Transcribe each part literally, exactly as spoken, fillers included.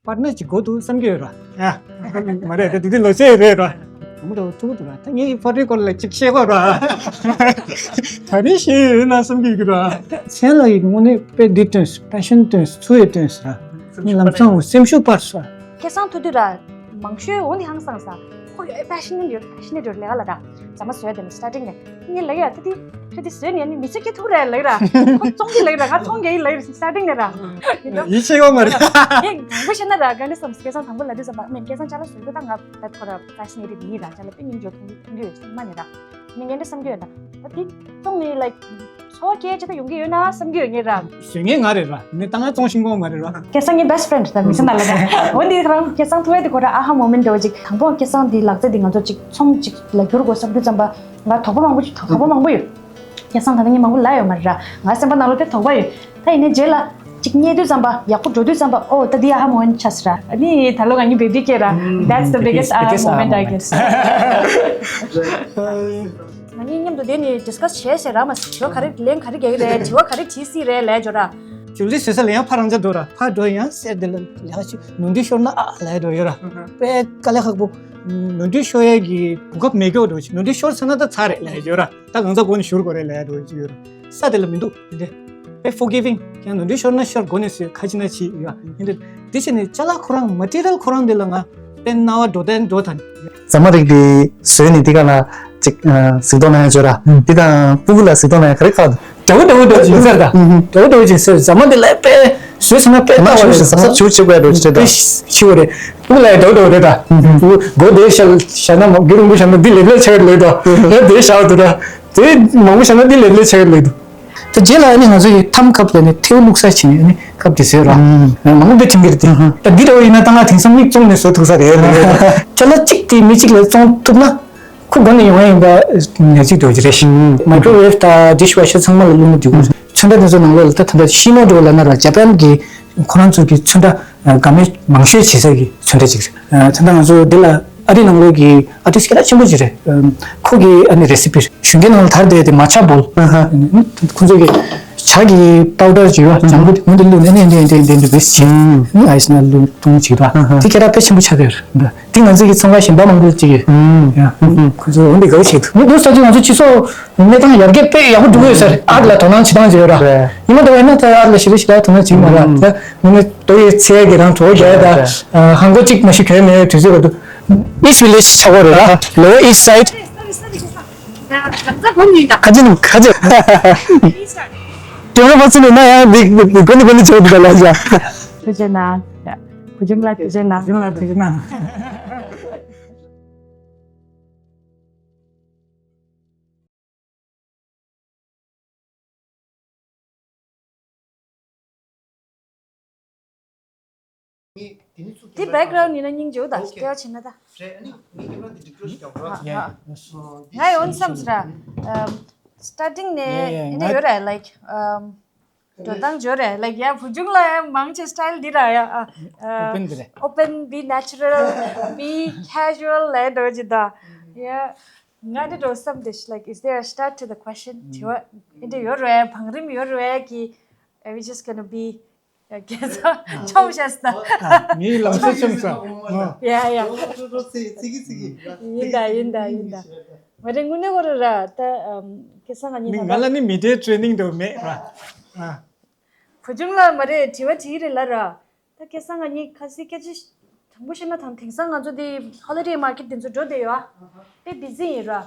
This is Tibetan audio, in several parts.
པར་ནི་ཅིག་དགོས་འདུག་བསམ་གྱི་ཡོད་ར། ཡ། མ་རེད་ད། དེ་དུས་ལོ་ཚད་རེད་ར། དུམ་བུ་འདྲ་བོ་ཐུག་འདུག་ར། ད་ངས་པར་རིའི་སྐོར་ལ་ཅིག་བཤད་དགོས་ར། ད་རེས་ཤེས་ཡོད་ན་བསམ་གྱི་ཡོད་ར། མཚན་ལ་ཡི་དངོས་གནས་དཔེ་འདི་སྟོན་སོང་། པེ་ཤན་སྟོན་སོང་། ཚུལ་ཡི་སྟོན་སོང་ར། ངས་ལམ་སང་སེམས་ཤུགས་སྤར་སོང་ར། སྐལ་བཟང་ཐུབ་དུས་ར། མང་ཤོས་འོ་འདི་ཧང་སངས་ས། ཁོ་ཡོད་པེ་ཤན་ནེཊ་ཡོད། པེ་ཤན་ནེཊ་ཡོད་ལས་ཀ་ལ་ར། ཟ་མ་བཟོས་དེ་ནི་སི་ཊར་ཊིང་ནས་ངས་ལབ་ཡ། ད་འདི་ཁྱོད་འདི་བཟོས་ནས་ནི་མི་ཚེ་སྐྱེལ་ཐུབ་རེད་ལབ་ར། ཁོ་བཙོང་གི་ལབ་ར། ང་མཐོང་གི་ལབ་ར། སི་ཊར་ཊིང་ནས་ར། ཡིད་ཆེས་ཡོད་མ་རེད། ངས་དང་པོ་བཤད་ན་ར། ག་འདྲ་བསམ། སྐལ་བཟང་དང་པོ་ལབ་དུས་ཙམ་པ། མིན། སྐལ་བཟང་ཅ་ལག་བཟོ་རྒྱུ་ད་ང་ད་ཁོ་ར་པེ་ཤན་ནེཊ་མི་ཡིན་ར། ཅ་ལག་དཔེ་སྙིང་རྗེ་མཐོང་གི་ཡོད་མ་ནི་ར། མི་ངན་འདྲ་བསམ་གྱི་ཡོད་ད། ད་འདི་བཙོང་ནི་ལའིཀ་ཚོར་སྐྱེལ་ཅི་ད་ཡོང་གི་ཡོད་ན་བསམ་གྱི་ཡོད་ངས་ར། བཟོས་མཁན་ང་རེད་ར། ནི་ད་ང་བཙོང་ཤེས་ཀྱི་མ་རེད་ར། སྐལ་བཟང་ངའི་བེ་སི་ཊི་ཕེ་རེན་ཌི་ད་མི་ཚེ་ནང་ལ་ད། འོ་འདི་རང་སྐལ་བཟང་ཐུག་ཡ་དེ་ཁོ་ར་ཨ་ཧ་མོ་མེན་ཊི་འདྲ་བོ་ཅིག་དང་པོ་སྐལ་བཟང་འདི་ལག་རྩལ་འདི་ང་ཚོ་ཅིག་ཚོང་ཅིག་ལ་བསྒྱུར་དགོས་བསམ་དུས་ཙམ་པ་ང་དོགས་པ་མང་པོ་ཅིག་དོགས་པ་མང་པོ་ཡོད། སྐལ་བཟང་ད་ལྟ་ངས་མང་པོ་ལབ་ཡོད་མ་རེད་ར། ང་སེམས་པ་ནང་ལོགས་དེ་དོགས་པ་ཡོད། ད་ཡིན་ནའི་རྗེས་ལ་ཅིག་རྙེད་དུས་ཙམ་པ་ཡག་པོ་འགྲོ་དུས་ཙམ་པ་ཨོ་ད་འདི་ཨ་ཧ་མོ་མེན་ཊི་ཆགས་སོང་ར། ཨ་ནི་ད་ལོ་ང་གཉིས་བེ་བི་སྐྱེས་ར། That's the biggest aha moment, I guess. ང་གཉིས་མཉམ་དུ་བསྡད་ནས་ཌི་སི་ཀ་སི་བྱས་ཟེར་ར། མ་ཟད་དྲི་བ་ག་རེ་ལན་ག་རེ་རྒྱག་གི་རེད། དྲི་བ་ག་རེ་དྲིས་སྲིད་རེད་ལབ་འགྲོ་ར། ཇུ་ལི་བཟོས་ས་ལ་ཡང་ཕར་རང་འཇགས་འགྲོ་ར། ཕར་འགྲོ་ཡང་གསེར་དེ་ལ་ལས་ཀ་ཅིག་ནོར་འཁྲུལ་ཤོར་ན་ཨ་ལབ་འགྲོ་ཡོད་ར། དཔེ་དཀའ་ལས་ཁག་པོ། ནོར་འཁྲུལ་ཤོར་ཡས་ཀྱི་གོ་སྐབས་མེད་སྐྱོ་འགྲོ་ཅིག་ནོར་འཁྲུལ་ཤོར་ཚར་ན་ད་ཚར་རེད་ལབ་ཡོད་ར། ད་གང་ཟག་སྒོ་ནས་བཞུར་དགོས་རེད་ལབ་འགྲོ་ཅིག་ཡོད་ར། ས་དེ་ལ་མི་འདུག་ཡིན་ཏེ། དཔེ་ཕོར་གྷི་ཝིང་། ཡང་ནོར་འཁྲུལ་ཤོར་ན་ཤོར་དགོས་ནས་ཟེར་ཁ་ཅིག་ན་ཅིག་ཡོད་ཡིན་ཏེ། དེ་བྱས་ནས་ཅ་ལག་ཁོ་རང་མ་ཊི་རི་ཡལ་ཁོ་རང་དེ་ལ་ང་དཔེ་རྣ་བ་འགྲོ་བསྡད་འགྲོ་ཐལ། ཟ་མ་རིགས་དེ་བཟོས་ནས་དེ་ག་ལ་ཅིག་གཟིགས་རྟོག་གནང་ཡ་བྱོས་ར། དེ་དང་སྤུ་གུ་ལ་གཟིགས་རྟོག་གནང་ཡ་ག་རེ་ཁག་འདུག་འདྲ་བོ་འདྲ་བོ་འདྲ་བོ་ཅིག་ཡིན་ཟེར་ད། འདྲ་བོ་འདྲ་བོ་ཅིག་ཡིན་ཟེར། ཟ་མ་དེ་ལ་དཔེ་བཟོས་ཟིན་ན་དཔེ་ལྟ་བ་རེད། ཟབ་ཟབ་ཆུ་ཆེ་དགོས་རེད་ཅེས་དཔེ་ད་ཆེ་བ་རེད། སྤུ་གུ་ལ་འདྲ་བོ་འདྲ་བོ་རེད་ད། སྒོ་དེ་ཤ་ཤ་ན་མ་རྒྱུ་རིང་པོ་ཤ་ན་འདི་ལེབ་ལེབ་ཆགས་ལོས་ད། ཨེ་དེ་ཤ་བ་འདུག་ད། དེ་མང་པོ་ཤ་ན་འདི་ལེབ་ལེབ་ཆགས་ལོས་འདུག་ད་རྗེས་ལ་ཨ་ནི་ང་ཚོ་ཡི་ཐམ་ཁབ་ལ་ནི་ཐེའུ་བླུགས་ས་བྱིན་ནས་ཨ་ནི་ཁབ་དེ་བཟོས་ར། མང་པོ་དེ་ཐིམ་གྱི་རེད་དེ། ད་འདི་འདྲ་བོ་ཡིན་ན་ད་ང་དེང་སང་མིག་བཙུམས་ནས་བཟོ་ཐུབ་ས་རེད། ཅ་ལག་གཅིག་དེ་མི་གཅིག་ལ་བཙོང་ཐུབ་ན། ཁོ་སྒོ་ནས་ཡོང་ཡ་ཡིན་པ་ཉག་གཅིག་འགྲོ་གི་རེད། མའི་ཀྲོ་ཝེབ་དང་ཌིཤ་ཝ་ཤར་ཚང་མ་ལ་བླུགས་ན་འགྲིག་གི་རེད། ཚོན་ཁྲ་དེ་ཚོ་ནང་ལོགས་ལ་ད་ད་ལྟ་ཤི་མོ་འདྲ་བོ་ལབ་ན་ར། ཇ་པན་གྱི་ཁོ་རང་ཚོ་གི་ཚོན་ཁྲ་དགའ་མོས་མང་ཤོས་བྱེད་ས་གི་ཚོན་ཁྲ་ཅིག་རེད། ད་ལྟ་ང་ཚོ་འདི་ལ་ཨ་རི་ནང་ལོགས་ཀྱི་ཨར་ཊིསི་གལ་ཆེན་པོ་ཅིག་རེད། ཁོ་གི་ཨ་ནི་རེ་སི་པི་ཞོན་ཀའི་ནང་ལ་དར་བསྡད་དེ་མ་ཆ་བོལ། ཁོ་ཚོ་གི་ཇ་གི་པའུ་ཌར་ཅིག་ཡོད། ལྗང་ཁུ་དེ་འདི་བླུགས་ནས་ཨ་ནི་འདི་འདི་འདི་འདི་བེ་སི་བྱས། ཨ་ནི་ཨའི་སི་ནང་བླུགས་བཏུང་བྱེད་ཀྱི་འདུག་དེ་ཁྱེད་རང་དཔེ་ཆེན་པོ་ཆགས་ཀྱི་ཡོད་རེད། དེ་ང་ཚོ་གི་ཚོང་ཁང་གཞན་པ་མང་པོ་ཅིག་ཡོད། ཡ། ཁོ་ཚོ་འོ་འདི་དགའ་བོ་བྱེད་འདུག་མི་འདུག་ས་ཅིག་ང་ཚོ་སྤྱི་ཚོགས་གནས་སྟངས་ཡར་རྒྱས་དཔེ་ཡག་པོ་འགྲོ་གི་ཡོད་ས་རེད། ཨར་ཊི་ལ་དོ་སྣང་བྱེད་སྟངས་ཅིག་ཡོད་ར། རེད། ཉི་མ་འདྲ་བ་ཡིན་ན་ད་ཨར་ཊི་ལ་ཞེ་དྲག་ཞེ་དྲག་དོ་སྣང་བྱེད་ཀྱི་མ་རེད། ད་ངོ་མ་རྡོ་ཡི་ཚད་ཀྱི་རང་གྲོགས་རྒྱག་ཡ་ད། ཧང་གོ་གཅིག་མ་ཞིག་གས་མེད་དུས་ཚོད་ག་འདུག East Village ཆགས་པ་རེད་ད། Lower East Side། ཁ་ཅིག་ཁ་ཅིག་ཀེ་མ་ར་ཕར་ཚུར་ལ་ན་ཡང་འདི་འདི་འདི་འདི་འདི་འདི་འདི་འདི་འདི་འདི་འདི། ཐུགས་རྗེ་གནང་། བུ་ཆུང་ལགས་ཐུགས་རྗེ་གནང་། བུ་ཆུང་ལགས་ཐུགས་རྗེ་གནང་། འདི་བེག་གྷ་རའུན་ཌི་ཡིན་ན་སྙིང་རྗེ་པོ་དང་སྐྱེལ་བ་བྱེད་ན་ད། རེད། ཨ་ནི་ངས་ཀེ་མ་ར་འདི་སྒྲིག་འགྲོ་ཞིག་རྒྱག་དགོས་ར། ཡ་ཡ། ང་ཡོང་བསམ་སི་ར། སི་ཊར་ཊིང་ནས་ཡ་ཡ་ཨེ་ནས་ཡོད་ར། ལའིཀ་འགྲོ་སྟངས་འཇོར་རེད། ལའིཀ་ཡ་བུ་ཆུང་ལ་ཡ་མང་ཆེ་སི་ཊལ་འདི་ར་ཡ། ཨ་ཨོ་པན་འདི་རེད། Open, be natural, be casual ལ་འགྲོ་ཅི་ད། ཡ་ང་འདི་འགྲོ་བསམ་དེ་ཤི། Like, is there a start to the question? དྲི་བ་འདི་འདྲ་ཡོད་རེད། བང་རིམ་ཡོད་རེད་གི། Are we just gonna be ཆོམ་ཤེས་ད། ངའི་ལམ་སང་ཆོམ་ས། ཡ་ཡ། ཡིན་ད་ཡིན་ད་ཡིན་ད། མ་རེད། དངོས་གནས་ཁོ་ར་ར་ད། ཁ་སང་ང་གཉིས་ད། ང་ལ་ནི་མི་ཌི་ཡ་ཊེ་ནིང་འདྲ་བོ་མེད་ར། བུ་ཆུང་ལ་མ་རེད། དྲི་བ་དྲིས་རེད་ལ་ར། ད་ཁ་སང་ང་གཉིས་ཁ་སང་སྐད་ཆ་དྲང་པོ་བཤད་ན་ད་དེང་སང་ང་ཚོ་དེ་ཧོ་ལི་ཌེ་མར་ཀེཊ་དེ་ཚོ་འགྲོ་བསྡད་ཡོད་ཨ། དཔེ་བི་ཛི་ཡིན་ར།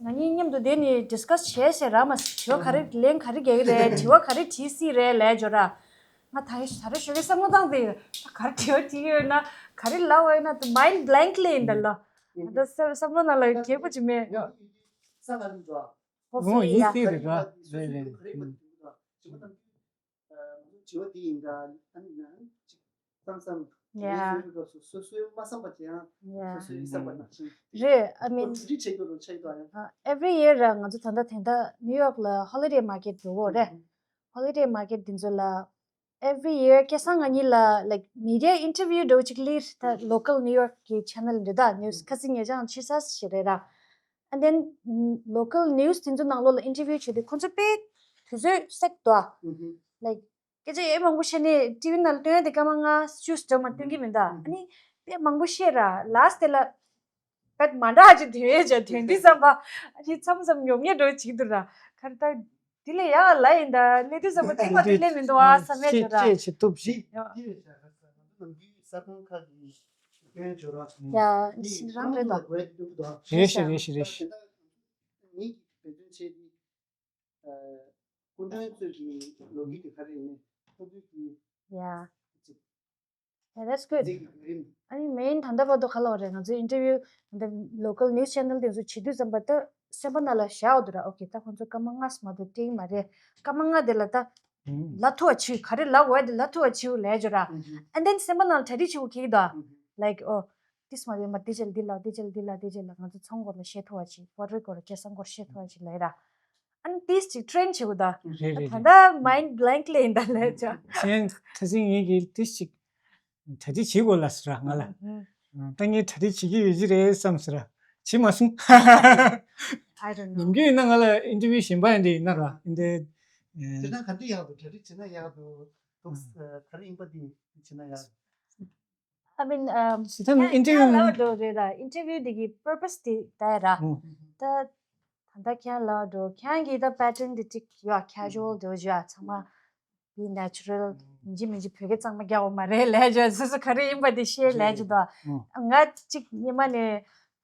ང་གཉིས་མཉམ་དུ་བསྡད་ནས་ཌི་སི་ཀ་སི་བྱས་ཟེར་ར། མ་ཟད་དྲི་བ་ག་རེ་ལན་ག་རེ་རྒྱག་གི་རེད། དྲི་བ་ག་རེ་དྲིས་སྲིད་རེད་ལབ་འགྲོ་ར། ང་ད་རེས་ད་རེས་ཞོགས་ཀས་བསམ་བློ་བཏང་དེ་ཡོད། ད་ག་རེ་དྲི་བ་དྲིས་ཡོད་ན། ག་རེ་ལབ་འོས་ན། ད་མའིན་ཌི་བྷ་ལེང་ཀ་ལི་ཡིན་ད་ལ། ད་བསམ་བློ་ནང་ལ་གལ་པོ་ཅིག་མེད། ཧོབ་སེ་ཡིན་ཡ། ཡིན་སྲིད་རེད་ད། རེད་རེད། དྲི་བ་དེ་ཡིན་ད། ཨ་ནི་ན་ཅིག་བསམ་བསམ་ཡ། དེ་བཟོས་པའི་སྐབས་སུ་སོ་སོའི་མ་བསམ་པ་དེ་ཡང་ཡ། སོ་སོའི་བསམ་པ་ནང་བཞིན་རེད། I mean, གྲ་སྒྲིག་བྱེད་དགོས་རུ་ཆགས་ཡོད་ཡང་། Every year ར་ང་ཚོ་ད་ལྟ་དེ་ལྟ་ནིའུ་ཡོག་ལ་ཧོ་ལི་ཌེ་མར་ཀེཊ་འགྲོ་གོ་རེད། ཧོ་ལི་ཌེ་མར་ཀེཊ་འདི་ཚོ་ལ་every year ཁ་སང་ང་གཉིས་ལ་like media interview འདྲ་བོ་ཅིག་ལིར་ད་local New York གི་channel འདི་ད་news ཁ་སང་ཉེ་ཆར་ཕྱིར་ཚར་ཞིག་རེད་ར། And then local news དེ་ཚོ་ནང་ལོགས་ལ་interview བྱས་ཏེ་ཁོ་ཚོ་དཔེ་དུས་ཚོད་སེག་འདུག་ཨ། Like སྐད་ཆ་ཡོད་མང་པོ་བཤད་ནས་ཊི་ཝི་ནང་ལ་སྟོན་ཡ་དེ་སྐར་མ་ལྔ་བཅུ་ཙམ་མ་སྟོན་གྱི་མི་འདུག་ཨ་ནི་དཔེ་མང་པོ་བཤད་ར་ལཱ་སི་ཊི་དེ་ལ་བད་མ་འདྲ་ཅིག་དོན་ཡས་ཅིག་དོན་དུས་ཙམ་པ་ཨ་ནི་མཚམས་མཚམས་ཉོབ་ཉེས་འགྲོ་ཅིག་འདུག་ར། ག་རེ་ད་དེ་ལས་ཡག་ལ་ཡིན་ད་སླེབས་དུས་ཙམ་པ་དེ་མ་དེ་སླེབས་མི་འདུག་ཨ་བསམ་ཡས་ཅིག་ར། ཅེས་བྱེད་ཐུབ་ཤིག་ཡ། ནམ་རྒྱུན་གསར་ཁང་ཁག་གི་སྐྱོན་བརྗོད་ར། ཡ་ཤིན་རང་རེད་ད། རེད་ཤི་རེད་ཤི་རེད་ཤི། ངེད་ཀྱི་འབད་བརྩོན་བྱས་ཏེ། སྐུ་མགྲོན་ཚོས་ཀྱི་ལོ་རྒྱུས་དེ་ག་རེ་ཡིན་ནས་ཐུགས་རྒྱུས་ཀྱི་ཡ། ཅིག Yeah, that's good. ཨ་ནི་མེན་ད་ལྟ་བར་དུ་ག་ལ་བ་རེད། ང་ཚོའི་ཨིན་ཊར་བིའུ་ད་ལྟ་ལོ་ཀལ་ནིའུ་སི་ཆེ་ནལ་དེ་ཚོ་བྱེད་དུས་ཙམ་པ་ད་སེམས་པ་ནང་ལ་བཞག་འོ་དུ་ར། ཨོ་ཁེ་ད་ཁོང་ཚོ་སྐར་མ་ལྔ་སུ་མ་གཏོགས་སྤྲད་ཀྱི་མ་རེད། སྐར་མ་ལྔ་དེ་ལ་ད་ལ་ཐུ་བ་ཆིའུ་ག་རེ་ལ་འོ་དེ་ལ་ཐུ་བ་ཆིའུ་ལས་བརྗོད་ར། And then སེམས་པ་ནང་ལ་གྲ་སྒྲིག་བྱེད་དགོས་ཀྱི་ད། Like ཨོ་ཏིས་མ་དེ་མ་དེ་ཅལ་འདི་ལ་དེ་ཅལ་འདི་ལ་དེ་ཅལ་ལ་ང་ཚོ་ཚོང་སྐོར་ལ་བཤད་ཐུ་བ་ཆི་པོ་ཊི་རི་སྐོར་ལ་སྐད་གསང་སྐོར་བཤད་ཐུ་བ་ཆི་ལས་ར། ཨ་ནི་ཏིས་ཅིག་ཊི་རེན་བྱེད་དགོས་ད། རེད་རེད་ད་རེད། ད་མའིན་ཌི་བྷ་ལེང་ཀི་ལས་ཡིན་ད་ལས་ཅོ། སེམས་ཁ་སེང་ངེད་ཀྱིས་ཏིས་ཅིག་གྲ་སྒྲིག་བྱེད་དགོས་ལ་ཟེར་ར་ང་ལ། ད་ངས་གྲ་སྒྲིག་བྱེད་ཀྱི་ཡོད་ཀྱི་རེད་བསམ་ཟེར་ར། བྱེད་མ་སོང་། I don't know. ནམ་རྒྱུན་ཡིན་ན་ང་ལ་ཨིན་ཊར་བིའུ་གཞན་པ་ཡིན་དེ་ཡིན་ན་ར་ཡིན་དེ། དེ་ན་ག་འདྲ་ཡག་འདུག་གྲ་སྒྲིག་བྱེད་ན་ཡག་འདུག་འདུག་ག་རེ་ཡིན་པ་དེ་བྱེད་ན་ཡག I mean, um, ཁྱེད་རང་ཨིན་ཊར་བིའུ་ལ་འགྲོ་རེད་ར། ཨིན་ཊར་བིའུ་འདི་གི་པར་པས་དེ་ད་ར། ད་ད་ལྟ་ཁྱེད་རང་ལ་འགྲོ་ཁྱེད་རང་གི་ད་པེ་ཊརན་འདི་གཅིག་ཡོད་ཨ། ཁེ་ཇུ་ཨལ་འདྲ་བོ་ཅིག་ཡོད་ཨ། ཚང་མ་be natural ཡིན་གཅིག་མིན་གཅིག་བོད་སྐད་གཙང་མ་རྒྱག་དགོས་མ་རེད་ལས་ཅོ། སོ་སོ་ག་རེ་ཡིན་པ་དེ་ཤེས་ལས་ཅོ་དོ། ང་གཅིག་ཉི་མ་ནས་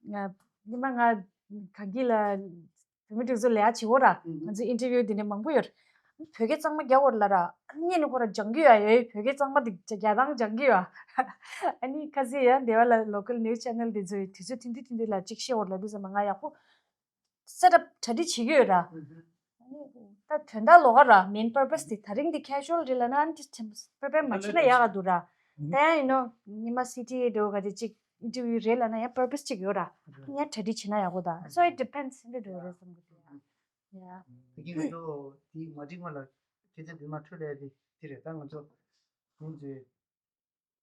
ང་ཉི་མ་ང་གང་གི་ལ། བོད་མི་སྒྲིག་འཛུགས་ལས་ཀ་བྱེད་འོ་ར། ང་ཚོའི་ཨིན་ཊར་བིའུ་འདི་ནས་མང་པོ་ཡོད་ར། བོད་སྐད་གཙང་མ་རྒྱག་འོ་ར་ལ་ར། ཨ་ནི་ངས་ནི་ཁོ་ར་སྦྱང་གི་ཡོད་ཡོད་བོད་སྐད་གཙང་མ་འདི་རྒྱ་རྒྱ་ཐང་སྦྱང་གི་ཡོད། ཨ་ནི་ཁ་སི་ཡ་འདི་བ་ལ་ལོ་ཀལ་ནིའུ་སི་ཆེ་ནལ་འདི་ཚོའི་དུས་ཚོད་ཐུང་ཐུང་ཐུང་ཐུང་ལ་གཅིག་བཤད་འོ་ར་ལ་འདི་ཚོ་མ་ང་ཡག་པོ་སེ་ཊབ་གྲ་སྒྲིག་བྱེད་ཀྱི་ཡོད་ར། ཨ་ནི་ད་དོན་དག་ལོགས་ཀ་ར་མེན་པར་པས་དེ་ད་རིང་འདི་ཁེ་ཇུ་ཨལ་རེད་ལ་ན་ཨ་ནི་ཅི་ཆེན་པོ་པེ་པེ་མ་བྱེད་ན་ཡག་ག་འདུག་ར། ད་ཡང་ཡིན་ནོ་ཉི་མ་སི་ཊི་ཨེ་འདྲ་བོ་ག་དེ་གཅིག་ཨིན་ཊར་བིའུ་རེད་ལ་ན་ཡང་པར་པས་གཅིག་ཡོད་ར། ཡང་གྲ་སྒྲིག་བྱེད་ན་ཡག་པོ་ད། So it depends འདི་འདྲ་རེད་བསམ་གི་འདུག་ཡ། ད་གིན་ང་ཚོ་དེ་མ་འགྲིག་སྔོན་ལ་སྐད་ཆ་འདི་མ་འཕྲོད་ལས་དེ་དེ་རེད། ད་ང་ཚོ་ཁོང་ཚོའི་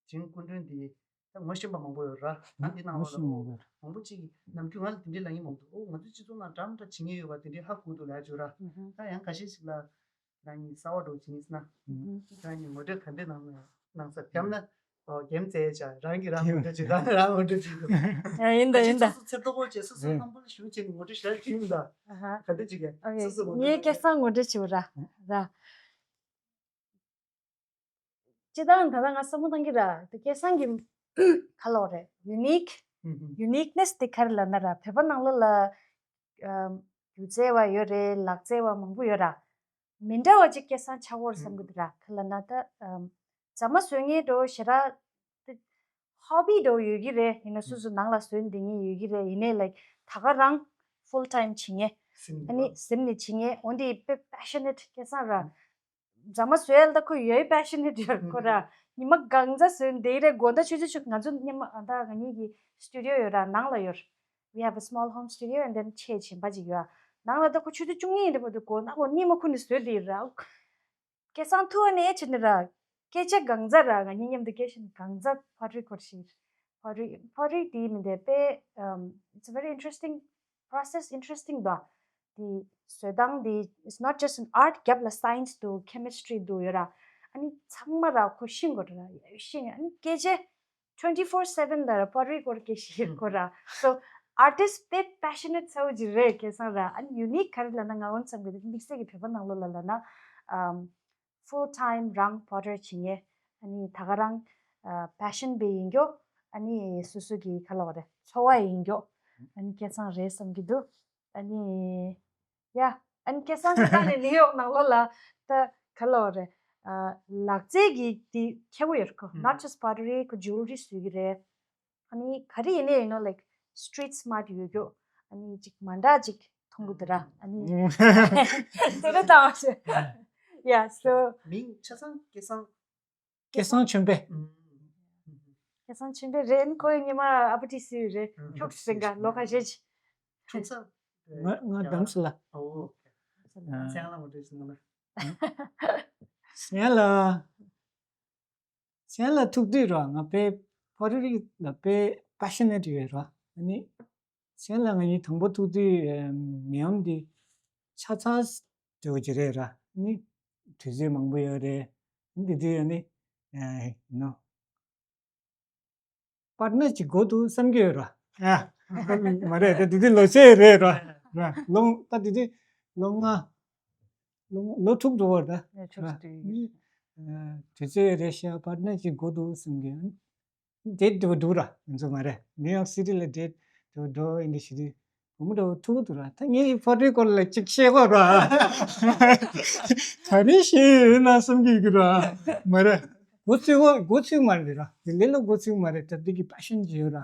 ཇིན་སྐུ་མགྲོན་དེ་ད་ངོ་ཤེས་པ་མང་པོ་ཡོད་ར། ད་འདི་ནང་ལོགས་ལ་ངོ་ཤེས་མང་པོ་ཡོད་ར། མང་པོ་གཅིག་གིས་ནམ་རྒྱུན་ང་ལ་དེ་འདྲའི་ལབ་མཁན་མང་པོ་འདུག་ཨོ་ང་ཚོ་སྤྱི་ཚོགས་ནང་འདྲ་མི་འདྲ་བྱེད་མཁན་ཡོད་པ་དེ་འདྲའི་ཧ་གོ་འདུག་ལབ་ཡ་ཅིག་ཡོད་ར། ད་ཡང་ཁ་ཤས་ཤིག་ལ་རང་གི་གསར་པ་འདྲ་བོ་བྱེད་མཁན་ཟེར་ན། རང་གི་ངོ་སྤྲོད་ག་འདྲ་གནང་ན་གནང་ས་དེ་ཡང་ན་ཨོ་རྒྱལ་མཚན་ཡ་ཅག་རང་གིས་རང་ངོ་སྤྲོད་བྱེད་རང་རང་ངོ་སྤྲོད་བྱེད་འདུག་ཡ་ཡིན་ད་ཡིན་ད། སོ་སོ་ཚེ་ཏོག་པོ་བྱས་སོ་སོ་ལྷམ་པར་ཞུ་བྱས་ནས་ངོ་སྤྲོད་ཞལ་བྱེད་ཡིན་ད། ག་འདྲ་བྱེད་མཁན་སོ་སོ་ངོ་སྤྲོད། ངས་སྐལ་བཟང་ངོ་སྤྲོད་བྱེད་པ་ར་ར། སྤྱིར་བཏང་ད་ལྟ་ང་བསམ་བློ་བཏང་གི་ར། དེ་སྐལ་བཟང་གི་ག་ལོ་རེད། ཡུ་ནིག་ཡུ་ནིག་ནེ་སི་དེ་ག་རེ་ལབ་ན་ར། བོད་པ་ནང་ལོགས་ལ་ཨམ་སྒྱུ་རྩལ་བ་ཡོད་རེད། ལག་རྩལ་བ་མང་པོ་ཡོད་ར། མི་འདྲ་བ་ཅིག་སྐལ་བཟང་ཆགས་ཡོད་རེད་བསམ་གི་འདུག་ར། ག་ལབ་ན་ད་ཨམ་རྫ་མ་བཟོ་མཁན་འདྲ་བོ་ཞེ་དྲག་ཧོ་བི་འདྲ་བོ་ཡོད་ཀྱི་རེད། ཡིན་ན་སོ་སོ་ནང་ལ་བཟོས་བསྡད་མཁན་ཡོད་ཀྱི་རེད། ཡིན་ནའི་ལའིཀ་ད་ག་རང་ཕུལ་ཊའིམ་བྱེད་མཁན། ཨ་ནི་ཟིན་ནས་བྱེད་མཁན་འོ་འདི་དཔེ་པེ་ཤ་ནེཊ་སྐལ་བཟང་ར། རྫ་མ་བཟོ་ཡ་ལ་ད་ཁོ་ཡོད་པེ་ཤ་ནེཊ་ཡོད་ཁོ་ར། ཉི་མ་གང་ཚ་བཟོས་བསྡད་རེད། དགོང་དག་ཆུ་ཚོད་ཆུ་ང་ཚོ་སྔོན་མ་ཨ་ད་ང་གཉིས་ཀྱི་སི་ཊུ་ཌི་ཡོ་ཡོད་ར། ནང་ལ་ཡོད། We have a small home studio and then ཆེས་ཆེན་པ་ཅིག་ཡོད། ནང་ལ་ད་ཁོ་ཆུ་ཚོད་བཅུ་གཉིས་ཡིན་འདྲ་པོ་འདུག་དགོང་དག་ཁོ་གཉིད་མ་ཁུག་ནས་བཟོས་བསྡད་ར། སྐལ་བཟང་ཐུག་ནས་ཨེ་བྱེད་ནི་ར། སྐད་ཆ་གང་ཚ་ར། ང་གཉིས་མཉམ་དུ་སྐད་ཆ་གང་ཚ་པོ་ཊི་རི་སྐོར་ཞིག་པོ་ཊི་རི་པོ་ཊི་རི་དེ་མི་འདྲ་པེ་ཨམ་it's a very interesting process, interesting འདུག་དེ་བཟོ་སྟངས་དེ་it's not just an art རྒྱབ་ལ་སའེན་སི་འདུག་ཁེ་མི་སི་ཊི་རི་འདུག་ཡོད་ར། ཨ་ནི་ཚང་མ་ར་ཁོ་ཤེས་དགོས་ར། ཤེས་ཨ་ནི་སྐད་ཆ་twenty four seven ལ་ར་པོ་ཊི་རི་སྐོར་སྐད་ཆ་ཡོད་ཁོ་ར། So artist དཔེ་པེ་ཤ་ནེཊ་ཚ་བོ་ཅིག་རེད་སྐལ་བཟང་ར། ཨ་ནི་ཡུ་ནིག་ག་རེ་ལབ་ན་ང་འོ་ཙམ་གི་དམིགས་བསལ་གྱི་བོད་པ་ནང་ལོགས་ལ་ལབ་ན་ཨམ་ཕུལ་ཊའིམ་རང་པོ་ཊི་རི་བྱེད་མཁན། ཨ་ནི་ད་ག་རང་ཨ་པེ་ཤན་པའི་ཡིན་རྒྱུ། ཨ་ནི་སོ་སོ་གི་ག་ལབ་དགོས་རེད། འཚོ་བ་ཡིན་རྒྱུ། ཨ་ནི་སྐལ་བཟང་རེད་བསམ་གྱི་འདུག་ཨ་ནི་ཡ། ཨ་ནི་སྐལ་བཟང་གི་ད་ནི་ནིའུ་ཡོག་ནང་ལོགས་ལ་ད་ག་ལབ་དགོས་རེད། ཨ་ལག་རྩལ་གྱི་དེ་ཁྱད་པར་ཡོད་ཁོ། Not just pottery ཁོ་ཇུ་ལ་རི་བཟོ་གི་རེད། ཨ་ནི་ག་རེ་ཡིན་ནའི་you know like street smart ཡོད་རྒྱུ། ཨ་ནི་ཅིག་མ་འདྲ་ཅིག་མཐོང་གི་འདུག་ར། ཨ་ནི་དེ་རེད་ད་བ་ཞེ། Yeah, so མིང་ཆ་ཚང་སྐལ་བཟང་། སྐལ་བཟང་ཆོས་འཕེལ། སྐལ་བཟང་ཆོས་འཕེལ་རེད། ཁོ་ཡི་ཉི་མ་ཨ་པ་ཏི་སི་རེད། ཁྱོད་ཀྱི་སེང་ག་ལོ་ཁ་ཤས་ཅིག་འཁྲུངས་ས། ང་ང་དམ་སི་ལ། ཨོ། སེང་ལ་མ་འདྲེས་ང་ལ། སེང་ལ། སེང་ལ་ཐུག་དུས་ར་ང་དཔེ་ཕོ་རི་རིག་ལ་དཔེ་པེ་ཤ་ནེཊ་ཡོད་ར། ཨ་ནི་སེང་ལ་ང་གཉིས་དང་པོ་ཐུག་དུས་མི་འམ་འདི་ཆ་ཚ་འདྲ་བོ་ཅིག་རེད་ར། ཨ་ནི་དུས་ཚོད་མང་པོ་ཡོད་རེད། འདི་དུས་ཡང་ནི་ནོ། པར་ནར་ཅིག་དགོས་འདུག་བསམ་གྱི་ཡོད་ར། ཨ། མ་རེད་ད་དེ་དུས་ལོ་ཆེ་རེད་ར། ར་ལོང་ད་དེ་དུས་ལོ་ལྔ། ལོ་ལོ་དྲུག་འགྲོ་བར་ད། ཨེ་ཆོག་ར་ཆོག་དེ། ཨ། དུས་ཚོད་རེད་ཤག་པར་ནར་ཅིག་དགོས་འདུག་བསམ་གྱི་ཡོད། དེ་འདྲ་འདུག་ར་ང་ཚོ་མ་རེད། ནིའུ་ཡོག་སི་ཊི་ལ་ཌེ་ཊི་འགྲོ་འགྲོ་ཡིན་དུས་ཤི་དུས་བུ་མོ་འདྲ་བོ་ཐུག་འདུག་ར། ད་ངས་ཕོ་ཊི་རི་སྐོར་ལ་ཅིག་བཤད་དགོས་ར། ག་རེ་བཤད་ཡོད་ན་བསམ་གྱི་གི་ར། མ་རེད། མགོ་ཚོས་དགོས་མགོ་ཚོས་མ་རེད་ར། དེ་ལས་ལ་མགོ་ཚོས་མ་རེད། ད་འདི་གི་པེ་ཤན་ཅིག་ཡོད་ར།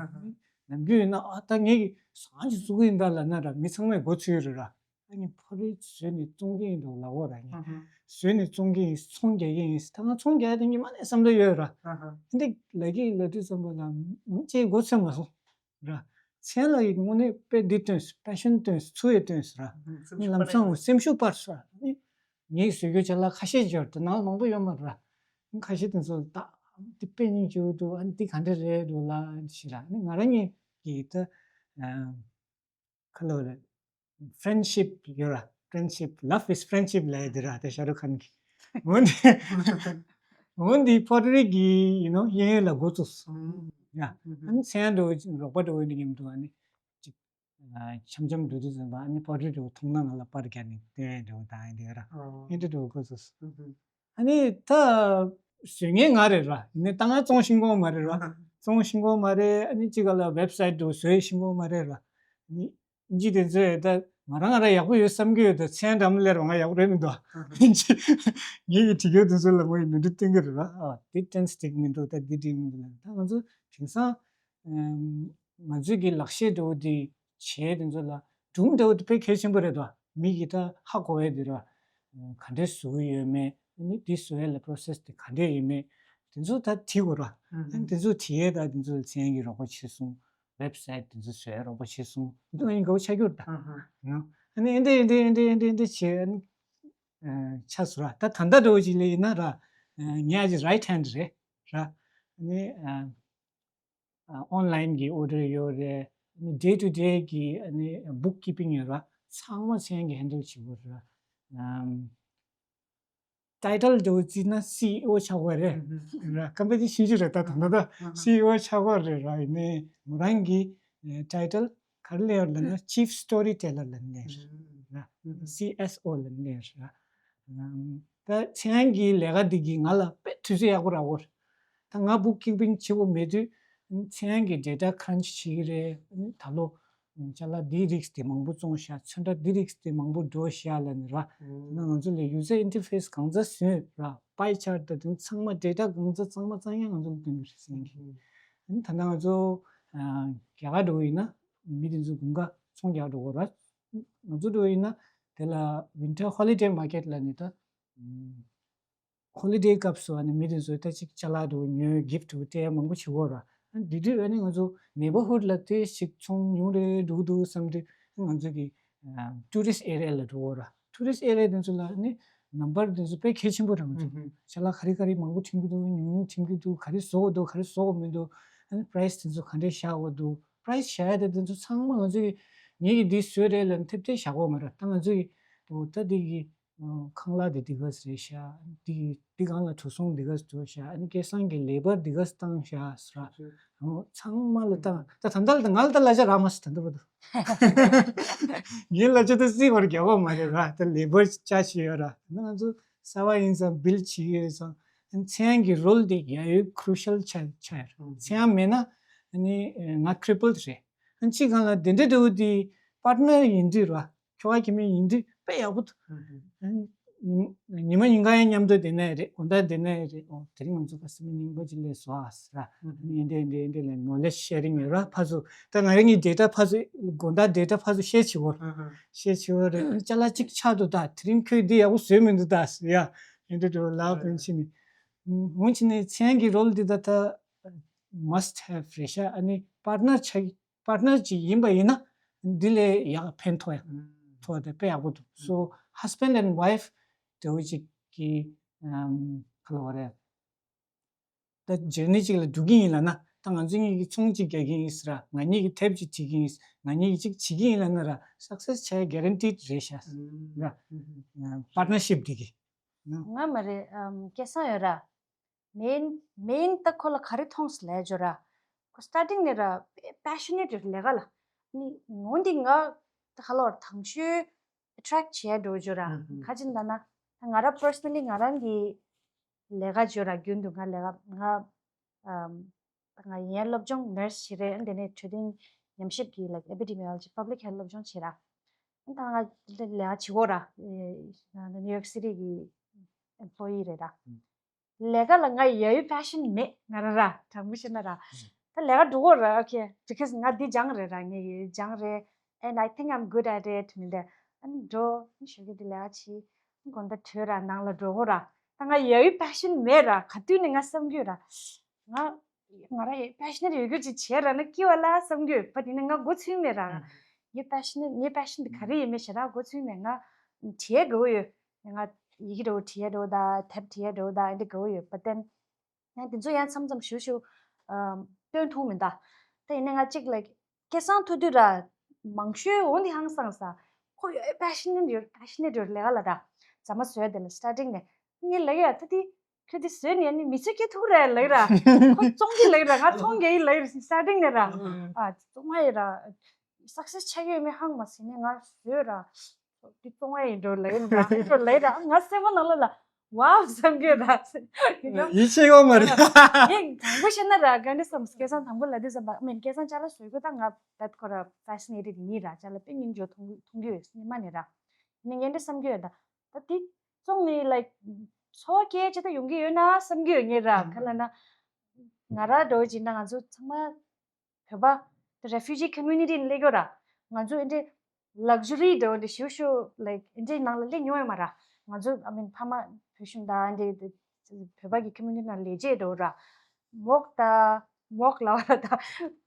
ནམ་རྒྱུན་ཡིན་ན་ཨ་ད་ངས་གི་སང་ཅིག་བཙུགས་ཡིན་ད་ལབ་ན་ར་མི་ཚང་མས་མགོ་ཚོས་རེད་ར། ཨ་ནི་ཕོ་ཊི་རི་བཟོས་ནས་བཙོང་གི་ཡིན་འདུག་ལབ་འོ་ར། ངས་ཨ་ཧ། བཟོས་ནས་བཙོང་གི་ཡིན། ཚོང་རྒྱག་གི་ཡིན། ད་ང་ཚོང་རྒྱག་ཡ་དེ་ངས་མ་ནས་བསམ་བློ་ཡོད་ར། ཨ་ཧ། འདི་ལབ་ཀྱི་ལབ་དུས་ཙམ་པ་ལ་ཅེས་མགོ་ཚོས་མ་སོང་ར། མཚན་ལ་ཡི་དངོས་གནས་དཔེ་འདི་སྟོན་སོང་། པེ་ཤན་སྟོན་སོང་། ཚུར་ཡི་སྟོན་སོང་ར། ཨ་ཧ། ལམ་སང་སེམས་ཤུགས་སྤར་སོང་ར། ངས་བཟོས་རྒྱུ་ཅ་ལག་ཁ་ཤས་འབྱོར་དེ་ནང་མང་པོ་ཡོད་མ་རེད་ར། ཁ་ཤས་དེ་ཚོ་ད་འདི་དཔེ་སྙིང་རྗེ་པོ་འདུག་ཨ་ནི་འདི་ག་འདྲ་རེད་འདུག་ལ་ཞེས་ར། ཨ་ནི་ང་རང་ཉིད་ཀྱིས་ད། ཁ་ལོ་རེད། ཕྲེན་ཤིབ་ཡོད་ར། ཕྲེན་ཤིབ། Love is friendship ལབ་ཡ་དེ་ར། དེ་ཤ་རུག་ཁན་གྱི། འོན་ཏེ། འོན་ཏེ་ཕོ་ཊི་རི་གི་ཡུ་ནོ་གཡས་གཡོན་ལ་འགོ་བཙུགས་སོང་། ཡ། ཨ་ནི་མཚན་འདྲ་བོ་རོགས་པ་འདྲ་བོ་ཡིན་ནི་མཉམ་དུ་ཨ་ནི། ཅིག་འཆམ་འཆམ་འགྲོ་དུས་ཙམ་པ་ཨ་ནི་ཕོ་ཊི་རི་འདྲ་བོ་མཐོང་ན་ང་ལ་པར་རྒྱག་ནས་དེ་འདྲ་བོ་དང་ཡིན་དེ་ར། ཨེ་འདྲ་འདྲ་བོ་འགོ་བཙུགས་སོང་། ཨ་ནི་ད་བཟོས་མཁན་ང་རེད་ར། ཡིན་ནའི་ད་ང་བཙོང་ཤེས་ཀྱི་ཡོད་མ་རེད་ར། བཙོང་ཤེས་ཀྱི་ཡོད་མ་རེད། ཨ་ནི་གཅིག་ག་ལ་ཝེབ་སའིཊ་འདྲ་བོ་བཟོ་ཤེས་ཀྱི་ཡོད་མ་རེད་ར། ཨ་ནི་ཨིན་ཇི་དེ་ཚོས་ད་ང་རང་ང་རང་ཡག་པོ་ཡོད་བསམ་གྱི་ཡོད་དེ་མཚན་འདྲ་མི་ལེར་བ་ང་ཡག་པོ་རེད་མི་འདུག་ཨིན་ཇི་ངེད་ཀྱི་བྲིས་རྒྱུ་དེ་ཚོ་ལ་ངོ་ཡི་ནོར་འཁྲུལ་སྟོན་གྱི་རེད་ར། ཨ་འདི་ཏན་སི་ཊིག་མི་འདུག་ད་འདི་འགྲིག་མི་འདུག་ལབ། ད་ང་ཚོ་དེང་སང་ང་ཚོའི་གི་ལག་ཤེས་འདྲ་བོ་དེ་བྱས་དེ་ཚོ་ལ་སྒྲུང་འདྲ་བོ་དེ་དཔེ་གལ་ཆེན་པོ་རེད་དོ། མི་གི་ད་ཧ་གོ་བའི་དེ་ར། ག་འདྲས་བཟོ་གི་ཡོད་མེད། ཨ་ནི་དེ་བཟོ་ཡ་ལ་པོ་རོ་སེ་སི་དེ་ག་འདྲས་ཡིན་མེད་དེ་ཚོ་ད་བྲིས་དགོས་ར། ཨ་ནི་དེ་ཚོ་བྲིས་ཡས་ད་དེ་ཚོ་ལ་མཚན་གྱི་རོགས་པ་བྱས་སོང་། ཝེབ་སའིཊ་དེ་ཚོ་བཟོ་ཡ་རོགས་པ་བྱས་སོང་། དེ་ཚོ་ཨ་ནི་དགའ་པོ་ཆགས་ཀྱི་ཡོད་ད། ཨ་ནི་ཨེ་འདྲས་ཨེ་འདྲས་ཨེ་འདྲས་ཨེ་འདྲས་བྱས་ཨ་ནི་ཆགས་སོང་ར། ད་ད་ལྟ་འདྲ་བོ་ཅིག་ལ་ཡིན་ན་ར། ངའི་ཨ་ཅེ་རའིཊ་ཧེནཌ་རེད་ར། ཨ་ནི། ཨོན་ལའིན་གྱི་ཨོར་ཌར་ཡོད་རེད། ཌེ་ཊུ་ཌེ་གི་ཨ་ནི་བུག་ཀི་པིང་ཡོད་ར། ཚང་མ་མཚན་གྱིས་ཧེན་ཌལ་བྱེད་དགོས་རེད། ཨམ། ཊའི་ཊལ་འདྲ་བོ་བརྩིས་ན་སི་ཨི་ཨོ་ཆགས་པ་རེད་ར། ཀམ་པ་ནི་ཆུང་ཆུང་རེད་ད། ད་ལྟ་ད་སི་ཨི་ཨོ་ཆགས་པ་རེད་ར། ཡིན་ནའི་མོ་རང་གི་ཊའི་ཊལ་ག་རེ་ལབ་ཡོད་ལབ་ན་ཅིཕ་སི་ཊོ་རི་ཊེ་ལར་ལབ་ནས་ར། སི་ཨེས་ཨོ་ལབ་ནས་ར། ད་མཚན་གྱི་ལས་ཀ་འདི་གིས་ང་ལ་དཔེ་དུས་ཚོད་ཡག་པོ་རག་གོ། ད་ང་བུག་ཀི་པིང་བྱེད་དགོས་མེད་དུས་མཚན་གྱི་ཌེ་ཊ་ཀ་རན་ཆི་བྱེད་ཀྱི་རེད། ད་ལོ་ཅ་ལག་འདིའི་རིགས་དེ་མང་པོ་བཙོང་ཤག་ཚོན་ཁྲ་འདི་རིགས་དེ་མང་པོ་འགྲོ་ཤག་ལབ་ནས་ར། ད་ང་ཚོ་ལ་ཡུ་ཛར་ཨིན་ཊར་ཕེ་སི་གང་ཚ་བཟོས་ར། པའི་ཆར་ཊི་དང་དེ་ཚང་མ་ཌེ་ཊ་གང་ཚ་ཚང་མ་གཙང་ཡང་ང་ཚོ་ལ་སྟོན་གྱི་རེད་མཚན་གྱི། ད་ལྟ་ང་ཚོ་རྒྱ་གར་འགྲོ་གི་ཡིན་ན་མི་དེ་ཚོ་དགུན་ཁ་ཚོང་རྒྱག་འགྲོ་གི་ར། ང་ཚོ་འགྲོ་གི་ཡིན་ན་དེ་ལ་ཝིན་ཊར་ཧོ་ལི་ཌེ་མར་ཀེཊ་ལབ་ནས་ད། ཧོ་ལི་ཌེ་སྐབས་སུ་ཨ་ནི་མི་དེ་ཚོས་ད་ཅིག་ཅ་ལག་འདྲ་བོ་ཉོས་གིཕ་ཊི་འདྲ་བོ་སྤྲད་ཡ་མང་པོ་བྱེད་ཀྱི་ཡོད་ར། ཨ་ནི་དེ་དུས་ཨ་ནི་ང་ཚོ་ནེ་བར་ཧུཌ་ལ་དེ་ཞིག་ཚོང་ཉུང་རེ་འགྲོ་གི་འདུག་བསམ་དུས་ང་ཚོ་གི་ཊུ་རི་སི་ཊི་ཨེ་རི་ཡ་ལ་འགྲོ་གི་ཡོད་ར། ཊུ་རི་སི་ཊི་ཨེ་རི་ཡ་དེ་ཚོ་ལ་ཨ་ནི་ནམ་བར་དེ་ཚོ་དཔེ་གལ་ཆེན་པོ་ར། ང་ཚོ་ཅ་ལག་ག་རེ་ག་རེ་མང་པོ་ཐོན་གྱི་འདུག་ཉུང་ཉུང་ཐོན་གྱི་འདུག་ག་རེ་བཟོ་དགོས་འདུག་ག་རེ་བཟོ་དགོས་མི་འདུག་ཨ་ནི་པ་རའི་སི་དེ་ཚོ་ག་འདྲས་བཞག་དགོས་འདུག་པ་རའི་སི་བཞག་ཡ་དེ་དེ་ཚོ་ཚང་མ་ང་ཚོ་གི་ངེད་ཀྱིས་འདི་བཟོས་རེད་ལབ་ནས་ཐེབས་ཐེབས་བཞག་གི་ཡོད་མ་རེད། ད་ང་ཚོ་གི་འོ་ད་འདི་གི་ཁང་གླ་དེ་འདི་ག་ཙམ་རེད་ཤག་འདི་འདི་སྒང་ལ་འགྲོ་སོང་འདི་ག་ཙམ་འགྲོ་ཤག་ཨ་ནི་སྐལ་བཟང་གི་ལེ་བར་འདི་ག་ཙམ་བཏང་ཤག་ཟེར་ར། འོ་ཚང་མ་ལ་བཏང་། ད་ད་ལྟ་ལ་ད་ང་ལ་ད་གླ་ཆ་རག་མ་སོང་། ད་ལྟ་བར་དུ་ངའི་གླ་ཆ་ད་རྩིས་བར་རྒྱག་གི་མ་རེད་ར། ད་ལེ་བར་ཆ་བཞག་ཡོད་ར། ད་ང་ཚོ་གསར་པ་ཡིན་ཙང་བིལ་བྱེད་ཀྱི་ཡོད་ཙང་། མཚན་གྱི་རོལ་དེ་ཡ་ཡོད་ཁུ་རུ་ཤལ་ཆགས་ཆགས་ཡོད་ར། མཚན་མེད་ན་ཨ་ནི་ང་ཁི་རི་པལ་རེད། ཨ་ནི་གཅིག་སྒང་ལ་དེ་འདྲ་འདྲ་བོ་དེ་པར་ཊི་ནར་ཡིན་དུས་ར། ཁྱོ་ག་ཁྱིམ་མི་ཡིན་དུས་དཔེ་ཡག་པོ་འདུག་ཨ་ནི་ཉི་མ་ཉིན་གང་ཡང་མཉམ་དུ་བསྡད་ནའི་རེད། དགོང་དག་བསྡད་ནའི་རེད། འོ་དེ་རིང་ང་ཚོ་ཁ་སང་མི་རྙིང་པ་ཅིག་སླེབས་སོང་ཨ་ཟེར་ར། ཨ་ནི་འདི་འདི་འདི་ལ་ནོ་ལེ་ཇི་ཤེ་རིང་ཡོད་ར། ཕར་ཚུར་ད་ང་རང་གི་ཌེ་ཊ་ཕར་ཚུར་དགོང་དག་ཌེ་ཊ་ཕར་ཚུར་ཤེར་བྱེད་དགོས། ཤེར་བྱེད་དགོས་རེད། ཅ་ལག་གཅིག་ཆག་འདུག་ད་དེ་རིང་ཁྱོས་འདི་ཡག་པོ་བཟོས་མི་འདུག་ད་ཟེར་ཡ། འདི་འདྲ་ལབ་ཕན་ཆད་ནི། འོན་ཀྱང་ནི་མཚན་གྱི་རོལ་འདི་ད་ད་མ་སི་ཊི་ཧེབ་རེད་ཤག་ཨ་ནི་པར་ཊི་ནར་ཆགས། པར་ཊི་ནར་ཅིག་ཡིན་པ་ཡིན་ན་འདི་ལས་ཡག་ཕན་ཐོགས་ཡ། ཐོགས་དེ་དཔེ་ཡག་པོ་འདུག་སོ་ཧས་བྷེན་ཌི་ཨེན་ཌི་ཝའིཕ་འདྲ་བོ་ཅིག་གི་ཨམ་ག་ལབ་དགོས་རེད། ད་ཇར་ནི་ཅིག་ལ་འགྲོ་གི་ཡིན་ལབ་ན། ད་ང་ཚོ་གཉིས་ཀྱིས་ཚོང་ཅིག་རྒྱག་གི་ཡིན་ཟེར་ར། ང་གཉིས་ཀྱིས་དེབ་ཅིག་བྲིས་ཀྱི་ཡིན། ང་གཉིས་ཀྱིས་ཅིག་བྱེད་ཀྱི་ཡིན་ལབ་ན་ར། སག་སེ་སི་བྱ་ཡ་གེ་རན་ཊིཌ་རེད་ཤག་ར། པར་ཊི་ནར་ཤིབ་འདི་གི། ང་མ་རེད། ཨམ། སྐལ་བཟང་ཡོད་ར། མེན་མེན་ད་ཁོ་ལ་ག་རེ་མཐོང་སོང་ལབ་ཡ་ཅོ་ར། ཁོ་སི་ཊར་ཊིང་ནས་ར་པེ་ཤ་ནེཊ་ཡོད་ལས་ཀ་ལ། ནི་ངོ་འདི་ང་ད་ཁ་ལོར་དང་ཤོས་ཨེ་ཊེག་བྱས་འགྲོ་ཅོ་ར། ཁ་ཅིག་ད་ན་ང་ར་པར་སོ་ནལ་ལི་ང་རང་གི་ལས་ཀ་ཅོ་ར། རྒྱུན་དུ་ང་ལས་ཀ་ང་ཨམ། ད་ང་ཡིན་ཡ་སློབ་སྦྱོང་ནར་སི་བྱེད་རེད། ཨ་འདི་ནས་འཕྲོད་བསྟེན་ཉམས་ཞིབ་ཀྱི་like epidemiology public health སློབ་སྦྱོང་བྱེད་ར། ཨ་ད་ང་ལས་ཀ་བྱེད་གོ་ར། ནིའུ་ཡོག་སི་ཊི་གི་ཨེམ་པོ་ཡི་རེད་ར། ལས་ཀ་ལ་ང་ཡ་ཡི་པེ་ཤན་མེད། ང་ར་ར་དྲང་པོ་བཤད་ན་ར། ད་ལས་ཀ་འགྲོ་གོ་ར། okay because ང་འདི་སྦྱངས་རེད་ར། ངས་ཡི་སྦྱངས་རེད། and I think I'm good at it མི་འདི། ཨ་ནི་འགྲོ་ཨ་ནི་ཞོགས་ཀས་འདི་ལས་ཀ་བྱེད། དགོང་དག་གྲོལ་ར་ནང་ལ་འགྲོ་གོ་ར། ད་ང་ཡ་ཡི་པེ་ཤན་མེད་ར། ག་དུས་ནས་ང་བསམ་གྱི་ཡོད་ར། ང་ང་ར་ཡི་པེ་ཤན་ཡོད་རྒྱུ་ཅིག་བྱས་ར་ན་སྐྱིད་པ་ལ་བསམ་གྱི་ཡོད། བ་དེ་ནས་ང་མགོ་ཚོས་མེད་ར། ཡི་པེ་ཤན་ངའི་པེ་ཤན་འདི་ག་རེ་ཡིན་མེད་ཤེས་ར་མགོ་ཚོས་མེད། ང་བྲིས་དགའ་བོ་ཡོད། ང་ཡི་གེ་འདྲ་བོ་བྲིས་ཡ་འདྲ་བོ་དང་དེབ་བྲིས་ཡ་འདྲ་བོ་དང་ཨེ་འདྲ་དགའ་བོ་ཡོད། བ་དེ་ནས་ང་དེ་ཚོ་ཡང་མཚམས་མཚམས་ཞུ་ཞུ་ཨམ། སྟོན་ཐུབ་མི་འདུག་ད་ཡིན་ན་ང་གཅིག་like སྐལ་བཟང་ཐུག་དུས་ར་མང་ཤོས་འོ་འདི་ཧང་སངས་ས། ཁོ་ཡོད་པེ་ཤ་ནེཊ་ཡོད། པེ་ཤ་ནེཊ་ཡོད་ལས་ཀ་ལ་ར། རྫ་མ་བཟོས་དེ་ལ་སི་ཊར་ཊིང་ནས་ངས་ལབ་ཡ་ད་དེ་ཁྱོད་དེ་བཟོས་ནས་ནི་མི་ཚེ་སྐྱེལ་ཐུབ་རེད་ལབ་ར། ཁོ་བཙོང་གི་ལབ་ར། ང་ཚོང་རྒྱག་གི་ལབ་ར། སི་ཊར་ཊིང་ནས་ར། ཨ་བཙོང་མ་ཡི་ར། སག་སེ་སི་ཆགས་ཀྱི་ཡོད་མེད་ཧང་མ་སི་ནས་ང་བཟོས་ར། འདི་བཙོང་བ་ཡིན་འགྲོ་ལབ་ཡིན་ར། འགྲོ་ལབ་ཡིན་ར། ང་སེམས་པ་ནང་ལོགས་ལ་ཝའོ་བསམ་གྱི་ཡོད་ར། ཡིད་ཆེས་ཡོད་མ་རེད། ངས་དང་པོ་བཤད་ན་ར་ག་འདྲ་བསམ། སྐལ་བཟང་དང་པོ་ལབ་དུས་ཙམ་པ་མིན་སྐལ་བཟང་ཅ་ལག་བཟོ་དགོས་ད་ང་ད་ཁོ་ར་ཕེ་སི་ནེ་ཊེཌ་ཡིན་ར། ཅ་ལག་དཔེ་སྙིང་རྗེ་མཐོང་མཐོང་གི་ཡོད་སྙིང་མ་ནས་ར། ནས་ངས་འདྲ་བསམ་གྱི་ཡོད་ད། ད་འདི་བཙོང་ནས་like འཚོ་བ་སྐྱེལ་ཅི་ད་ཡོང་གི་ཡོད་ན་བསམ་གྱི་ཡོད་ངས་ར། ག་ལ་ན་ང་ར་འགྲོ་བྱས་ན་ང་ཚོ་ཚང་མ་བོད་པ་refugee community ནས་སླེབས་ཡོད་ར། ང་ཚོ་ཨེ་འདྲའི་luxury འདྲ་བོ་འདྲ་ཞུ་ཞུ་like ཨེ་འདྲའི་ནང་ལ་སླེབས་མྱོང་ཡོད་མ་ར། ང་ཚོ་I mean ཕ་མ་བོད་གཞུང་དང་ཨེ་འདྲའི་བོད་པ་གི་community ནང་ལས་བྱེད་འདྲ་བོ་ར། མོག་དང་མོག་ལ་བ་དང་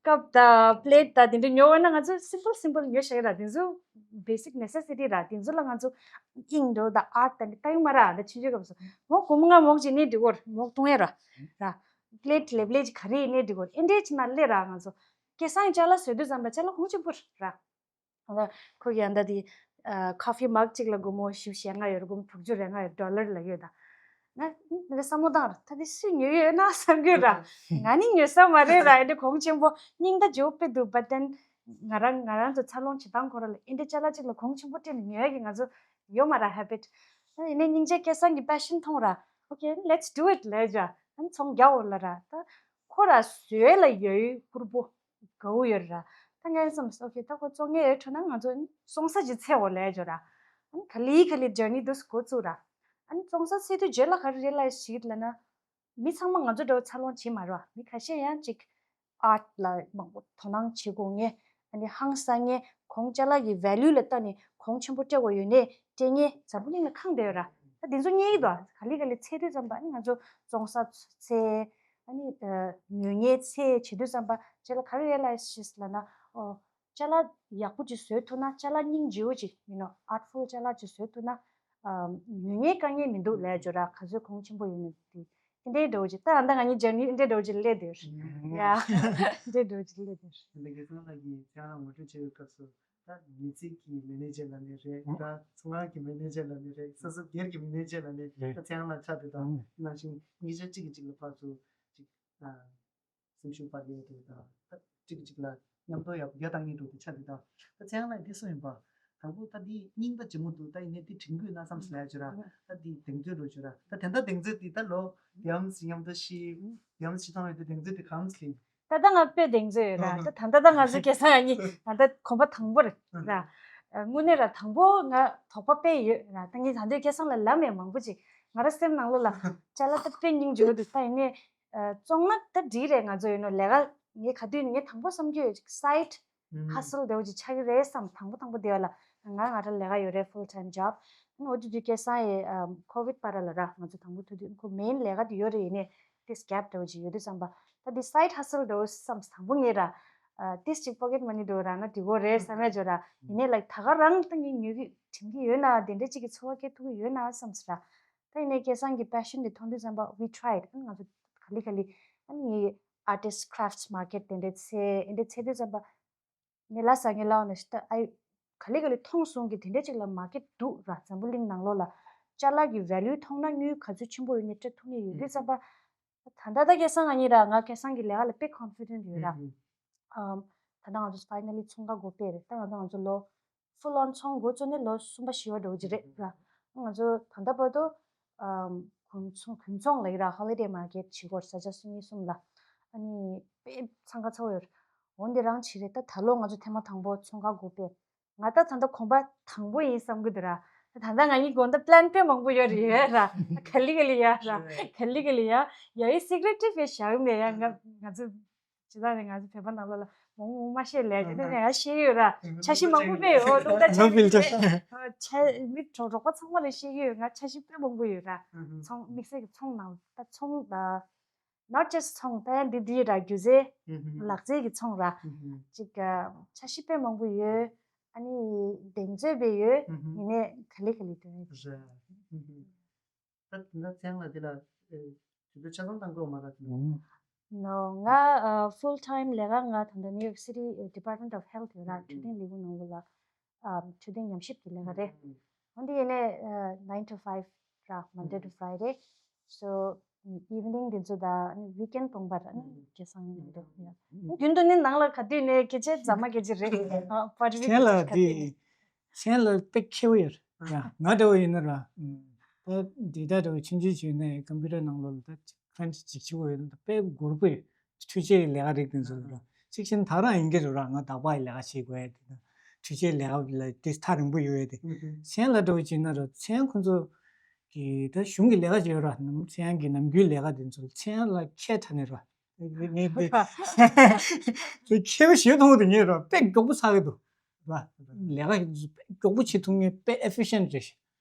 ཀབ་དང་པི་ལེ་ཊི་དང་དེ་འདྲ་ཉོ་བ་ན་ང་ཚོ་simple simple ཉོ་བཞག་ཡོད་ར། དེ་ཚོ་basic necessity ར། དེ་ཚོ་ལ་ང་ཚོ་ཨིང་འདྲ་བོ་དང་ཨར་ཊི་དང་འདི་ལྟ་ཡོད་མ་ར། ད་ཆུང་ཆུང་སྐབས་སུ་མོག་གོང་མོ་ང་མོག་ཅིག་ནས་འགྲིག་གོ་ར། མོག་བཏུང་ཡ་ར་ར། པི་ལེ་ཊི་ལེབ་ལེ་ཅིག་ག་རེ་ཡིན་ནའི་འགྲིག་གོ། ཨེ་འདྲས་ཅིག་ན་སླེབས་ར་ང་ཚོ། སྐལ་བཟང་ཅ་ལག་བཟོ་དུས་ཙམ་པ་ཅ་ལག་གོང་ཆེན་པོ་ར། ཨ་ཁོ་གི་ཨ་ད་དེ་ཨ་ཀོ་ཕི་མག་ཅིག་ལ་སྒོར་མོ་བཞི་བཅུ་ཞེ་ལྔ་ཡོད་ར། སྒོར་མོ་དྲུག་ཅུ་རེ་ལྔ་ཡོད་ར། ཌོ་ལར་ལ་ཡོད་ད། ང་ང་བསམ་བློ་བཏང་ར། ད་དེ་སུས་ཉོས་ཡོད་ན་བསམ་གྱི་ར། ང་ནི་ཉོས་ས་མ་རེད་ར། ཨེ་འདྲ་གོང་ཆེན་པོ་སྙིང་ད་འཇོག་པའི་འདུག but then ང་རང་ང་རང་ཚོ་འཚར་ལོངས་བྱེད་སྟངས་ཁོ་ར་ལ་ཨེ་འདྲ་ཅ་ལག་ཅིག་ལ་གོང་ཆེན་པོ་སྤྲད་ནས་ཉོ་ཡ་གི་ང་ཚོ་ཡོད་མ་ར་ཧེ་བིཊ། ཡིན་ནའི་སྙིང་རྗེ་སྐལ་བཟང་གི་པེ་ཤན་མཐོང་ར། Okay let's do it ལབ་ཡ། ཨ་ནི་ཚོང་རྒྱག་འོ་ལབ་ར། ད་ཁོ་ར་བཟོས་ལ་ཡོད་ཡོད་ཁུར་པོ་དགའ་བོ་ཡོད་ར། ད་ངས་བསམ་okay ད་ཁོ་བཙོང་ངེས་ཡོད་འཕྲོ་ན་ང་ཚོ་བཙོང་ས་ཅིག་འཚོལ་འོ་ལབ་ཡ་ར། ཨ་ནི་ག་ལེ་ག་ལེ་ཇར་ནི་འདུག་འགོ་བཙུགས་ར། ཨ་ནི་བཙོང་ས་འཚོལ་དུས་རྗེས་ལ་ག་རེ་རེ་ལ་ཞིག་ལབ་ན། མི་ཚང་མ་ང་ཚོ་འདྲ་བོ་འཚར་ལོངས་བྱེད་མ་རེད་བ། མི་ཁ་ཤས་ཡང་ཅིག་ཨར་ཊི་ལ་མང་པོ་དོ་སྣང་བྱེད་དགོས་ངེས། ཨ་ནི་ཧང་སང་ངེས། གོང་ཅ་ལག་གི་ཝེ་ལུ་ལ་ལྟ་ནས་གོང་ཆེན་པོ་སྤྲད་དགོས་ཡོད་ནས་སྤྲད་ངེས། འཛམ་བུ་གླིང་ལ་ཁེངས་བསྡད་ཡོད་ར། ད་དེ་ཚོ་རྙེད་ཀྱི་འདུག་ག་ལེ་ག་ལེ་འཚོལ་དུས་ཙམ་པ་ཨ་ནི་ང་ཚོ་བཙོང་ས་འཚོལ། ཨ་ནི་ཉོ་མཁན་འཚོལ་བྱེད་དུས་ཙམ་པ་ཅ་ལག་ག་རེ་རེ་ལ་ཤེས་ལབ་ན། ཨོ། ཅ་ལག་ཡག་པོ་ཅིག་བཟོས་ཐུབ་ན། ཅ་ལག་སྙིང་རྗེ་བོ་ཅིག་you know artful ཅ་ལག་ཅིག་བཟོས་ཐུབ་ན། ཨམ། ཉོ་མཁན་དཀའ་ངལ་མི་འདུག་ལབ་ཡ་ཅོ་ར། ག་ཚོད་གོང་ཆེན་པོ་ཡིན་ན་དེ་དེ་འདྲའི་འདྲ་བོ་ཅིག་ད་ཨ་ད་ང་གཉིས་ཇར་ནི་འདྲའི་འདྲ་བོ་ཅིག་སླེབས་བསྡད་ཡོད་ར། ཡ་འདྲའི་འདྲ་བོ་ཅིག་སླེབས་བསྡད་ཡོད་ར། འདི་ག་ཚང་ལ་གི་ཁྱེད་རང་ངོ་སྤྲོད་བྱེད་པའི་སྐབས་སུ་ད་མི་ཚེ་གི་མེ་ནེ་ཇར་ལབ་ནི་རེད། ད་ཚོང་ཁང་གི་མེ་ནེ་ཇར་ལབ་ནི་རེད། སོ་སོ་སྒེར་གྱི་མེ་ནེ་ཇར་ལབ་ནི་ད་ཚེ་རིང་ལགས་ཆགས་བསྡད་དང་ནང་བཞིན་གཉིས་ཆ་གཅིག་གིས་གཅིག་ལ་ཕར་ཚུར་ཅིག་ཨ། སེམས་ཤུགས་སྤར་ཡས་དེ་དང་ད་གཅིག་གཅིག་ལ་མཉམ་དུ་ཡག་པོ་རྒྱག་བཏང་ངེས་འགྲོ་དེ་ཆགས་དེ་དང་ད་ཚེ་རིང་ལགས་འདི་སུ་ཡིན་པ། དང་པོ་ད་འདི་སྙིང་ད་ལྗིད་མོ་འདུག་ད་ཡིན་ནའི་འདི་དྲན་དགོས་ན་བསམ་སོང་ལབ་ཡ་ཅོ་ར། ད་འདི་གདེང་ཚོད་འགྲོ་ཅོ་ར། ད་དེ་འདྲ་གདེང་ཚོད་འདི་ད་ལོ་དེའམ་ཞིག་མཉམ་དུ་ཤི་དེའམ་ཞིག་མཐོང་ཡོད་དུས་གདེང་ཚོད་འདི་གང་ཞིག་ལེན། ད་ལྟ་ང་དཔེ་གདེང་ཚོད་ཡོད་ར། ད་ད་ལྟ་ད་ང་ཚོ་སྐལ་བཟང་ཡ་གཉིས་ད་ལྟ་གོམ་པ་དང་པོ་རེད་ར། དངོས་གནས་ར་དང་པོ་ང་དོགས་པ་དཔེ་ཡོད་ར། ད་ངས་ད་འདོད་སྐལ་བཟང་ལ་ལབ་མེད་མང་པོ་ཅིག་ང་ར་སེམས་ནང་ལོགས་ལ་ཅ་ལག་ད་དཔེ་སྙིང་རྗེ་བོ་འདུག་ད་ཡིན་ནའི། བཙོང་ན་ད་འགྲིག་རེད། ང་ཚོ་ཡིན་ནོ་ལས་ཀ་ངས་ག་དུས་ངས་དང་པོ་བསམ་རྒྱུ་ཡོད་ཅིག་སའིཌ་ཧ་སལ་འདྲ་བོ་ཅིག་ཆགས་ཀྱི་རེད་བསམ། དང་པོ་དང་པོ་དེ་བ་ལ་ང་ང་ར་ལས་ཀ་ཡོད་རེད། ཕུལ་ཊའིམ་ཇོབ། ཨ་ནི་འོ་དེ་དུས་སྐལ་བཟང་ཡི་ཨམ་ཁོ་ཝིཌ་བར་ལ་ར་ང་ཚོ་དང་པོ་ཐུག་དུས་ཁོ་མེན་ལས་ཀ་དེ་ཡོད་རེད། ཡིན་ནའི་ཏིས་གེབ་འདྲ་བོ་ཅིག་ཡོད་དུས་བསམ་པ་ད་དེ་སའིཌ་ཧ་སལ་འདྲ་བོ་བསམ། དང་པོ་ངས་ར་ཨ་ཏིས་ཅིག་པོ་ཀེཊ་མ་ནི་འདྲ་བོ་རག་ན་འགྲིག་གོ་རེད་བསམ་ཡ་ཅོ་ར། ཡིན་ནའི་ལའིཀ་ད་ག་རང་ད་ངས་ཉོ་གི་དྲན་གི་ཡོད་ན་དེ་འདྲ་ཅིག་གི་འཚོ་བ་སྐྱེལ་ཐུབ་གི་ཡོད་ན་བསམ་སོང་ར། ད་ཡིན་ནའི་སྐལ་བཟང་གི་པེ་ཤན་དེ་མཐོང་དུས་ཙམ་པ་we tried ཨ་ནི་ང་ཚོ་ག་ལེ་ག་ལེ་ཨ་ནི་ངའི་ཨར་ཊིསི་ཊི་ཁེ་རེཕ་ཊི་མར་ཀེཊ་དེ་འདྲའི་འཚོལ་དེ་འདྲའི་འཚོལ་དུས་ཙམ་པ་ངས་ལ་ས་ངས་ལ་འོ་ན་ཤི་ད་ཨའི་ག་ལེ་ག་ལེ་མཐོང་སོང་གི་དེ་འདྲའི་ཅིག་ལ་མར་ཀེཊ་འདུག་ར། འཛམ་བུ་གླིང་ནང་ལོགས་ལ་ ཅ་ལག་གི་value་མཐོང་ན་དངུལ་ག་ཚོད་ཆེན་པོ་ཡོད་ནས་སྤྲད་ཐུབ་ངེས་ཡོད་དུས་ཙམ་པ། ད་ལྟ་ད་སྐལ་བཟང་ང་གཉིས་ར་ང་སྐལ་བཟང་གི་ལས་ཀ་ལ་དཔེ་confident་ཡོད་ར། ཨམ། ད་ལྟ་ང་ཚོ་finally་ཚོང་ཁང་སྒོ་ཕྱེ་རེད། ད་ང་ཚོ་ང་ཚོ་ལོ་full on་ཚོང་འགོ་བཙུགས་ནས་ལོ་གསུམ་པ་བཞི་པ་འགྲོ་གི་རེད་ར། ང་ཚོ་ད་ལྟ་བར་དུ་ཨམ། དགུན་ཚོང་དགུན་ཚོང་ལབ་ཀྱི་ར་holiday market་བྱེད་སྒོར་ས་ཆ་སུ་གཉིས་གསུམ་ལ་ཨ་ནི་དཔེ་འཚང་ཁ་ཚ་པོ་ཡོད་རེད། འོན་ཏེ་རང་བྱེད་རེད། ད་ད་ལོ་ང་ཚོ་ཐེངས་མ་དང་པོ་ཚོང་ཁང་སྒོ་ཕྱེ། ང་ད་ད་ལྟ་གོམ་པ་དང་པོ་ཡིན་བསམ་གི་འདུག་ར། ད་ལྟ་ང་གཉིས་དགོང་དག་plan་དཔེ་མང་པོ་ཡོད་རེད་ཡ་ར། ག་ལེ་ག་ལེ་ཡ་ར། ག་ལེ་ག་ལེ་ཡ། ཡ་ཡི་secretive་བྱས་བཞག་གི་མེད་ཡ། ང་ང་ཚོ་ཇི་ལྟར་རེད། ང་ཚོ་བོད་པ་ནང་ལོགས་ལ་མང་པོ་མ་བཤད་ལས་དེ་ནས་ཡ་བཤད་ཀྱི་ཡོད་ར། འཆར་གཞི་མང་པོ་དཔེ་ཡོད། ཨོ་ལུང་ད་ཆ་ནོ་བིལ་ཆ་ཆ་མི་གྲོགས་པ་ཚང་མ་ལ་བཤད་ཀྱི་ཡོད། ང་འཆར་གཞི་དཔེ་མང་པོ་ཡོད་ར། ཚོང་དམིགས་བསལ་གྱི་ཚོང་ནང་ད་ཚོང་ད། Not just་ཚོང་ད་ཡང་འདི་འདི་ར་སྒྱུ་རྩལ་ལག་རྩལ་གྱི་ཚོང་ར། ཅིག་འཆར་གཞི་དཔེ་མང་པོ་ཡོད། ཨ་ནི་གདེང་ཚོད་དཔེ་ཡོད། ཡིན་ནའི་ག་ལེ་ག་ལེ་དོན་རེད། ད་ད་ཚན་ལ་དེ་ལ་དུས་ཚོད་ཆ་ཚང་བཏང་དགོས་མ་རེད། No། ང་full time་ལས་ཀ་ང་ད་ལྟ་New York City Department of Health་ཡོད་ར། འཕྲོད་བསྟེན་ལས་ཁུངས་ནང་ལོགས་ལ། ཨ། འཕྲོད་བསྟེན་ཉམས་ཞིབ་ཀྱི་ལས་ཀ་རེད། འོན་ཏེ་ཡིན་ནའི་nine to five་ར། Monday to Friday། So evening་དེ་ཚོ་དང་weekend་དགོང་པ་ར་ནི་སྐལ་བཟང་ཡིན་འདུག་ཡ། རྒྱུན་དུ་ནི་ནང་ལ་ག་དུས་ནས་སྐད་ཆ་རྫ་མ་སྐད་ཆ་རེད། པར་རི་ཁྱེད་ལ་ག་དུས་དེ་ནས། ཁྱེད་ལ་དཔེ་མཁས་པོ་ཡོད་ར། ང་འདྲ་བོ་ཡིན་ན་ར། ད་འདི་ལྟ་འདྲ་བོ་ཆུང་ཆུང་བྱས་ནས་computer་ནང་ལོགས་ལ་ད་French་ཅིག་བྱེད་དགོས་ཡོད་ན་ད་དཔེ་འགོར་པོ་ཡོད། འཕྲུལ་ཆས་ཀྱི་ལས་ཀ་རིགས་དེ་ཚོ་ལ་གཅིག་བྱས་ན་ད་རང་ཡིན་གྱི་རེད་ར། ང་བདག་པ་ཡི་ལས་ཀ་བྱེད་དགོས་ཡ་དེ་དང་། འཕྲུལ་ཆས་ལས་ཀ་ལ་དེ་ཐག་རིང་པོ་ཡོད་ཡ་དེ། མཚན་ལ་འགྲོ་བྱས་ན་ར། མཚན་ཁོ་ཚོ་གི་ད་གཞུང་གི་ལས་ཀ་བྱེད་ཡོད་ར། མཚན་གྱི་ནམ་རྒྱུན་ལས་ཀ་དེ་ཚོ་མཚན་ལ་ཁྱད་ད་ནས་ར། ངས་དེ་དེ་ཁྱད་པར་ཞེ་མཐོང་གི་འདུག་ངས་ར། དཔེ་མགྱོགས་པོ་ཚར་གི་འདུག་ར། ལས་ཀ་དེ་ཚོ་དཔེ་མགྱོགས་པོ་བྱེད་ཐུབ་མཁན་དཔེ་efficient་རེད།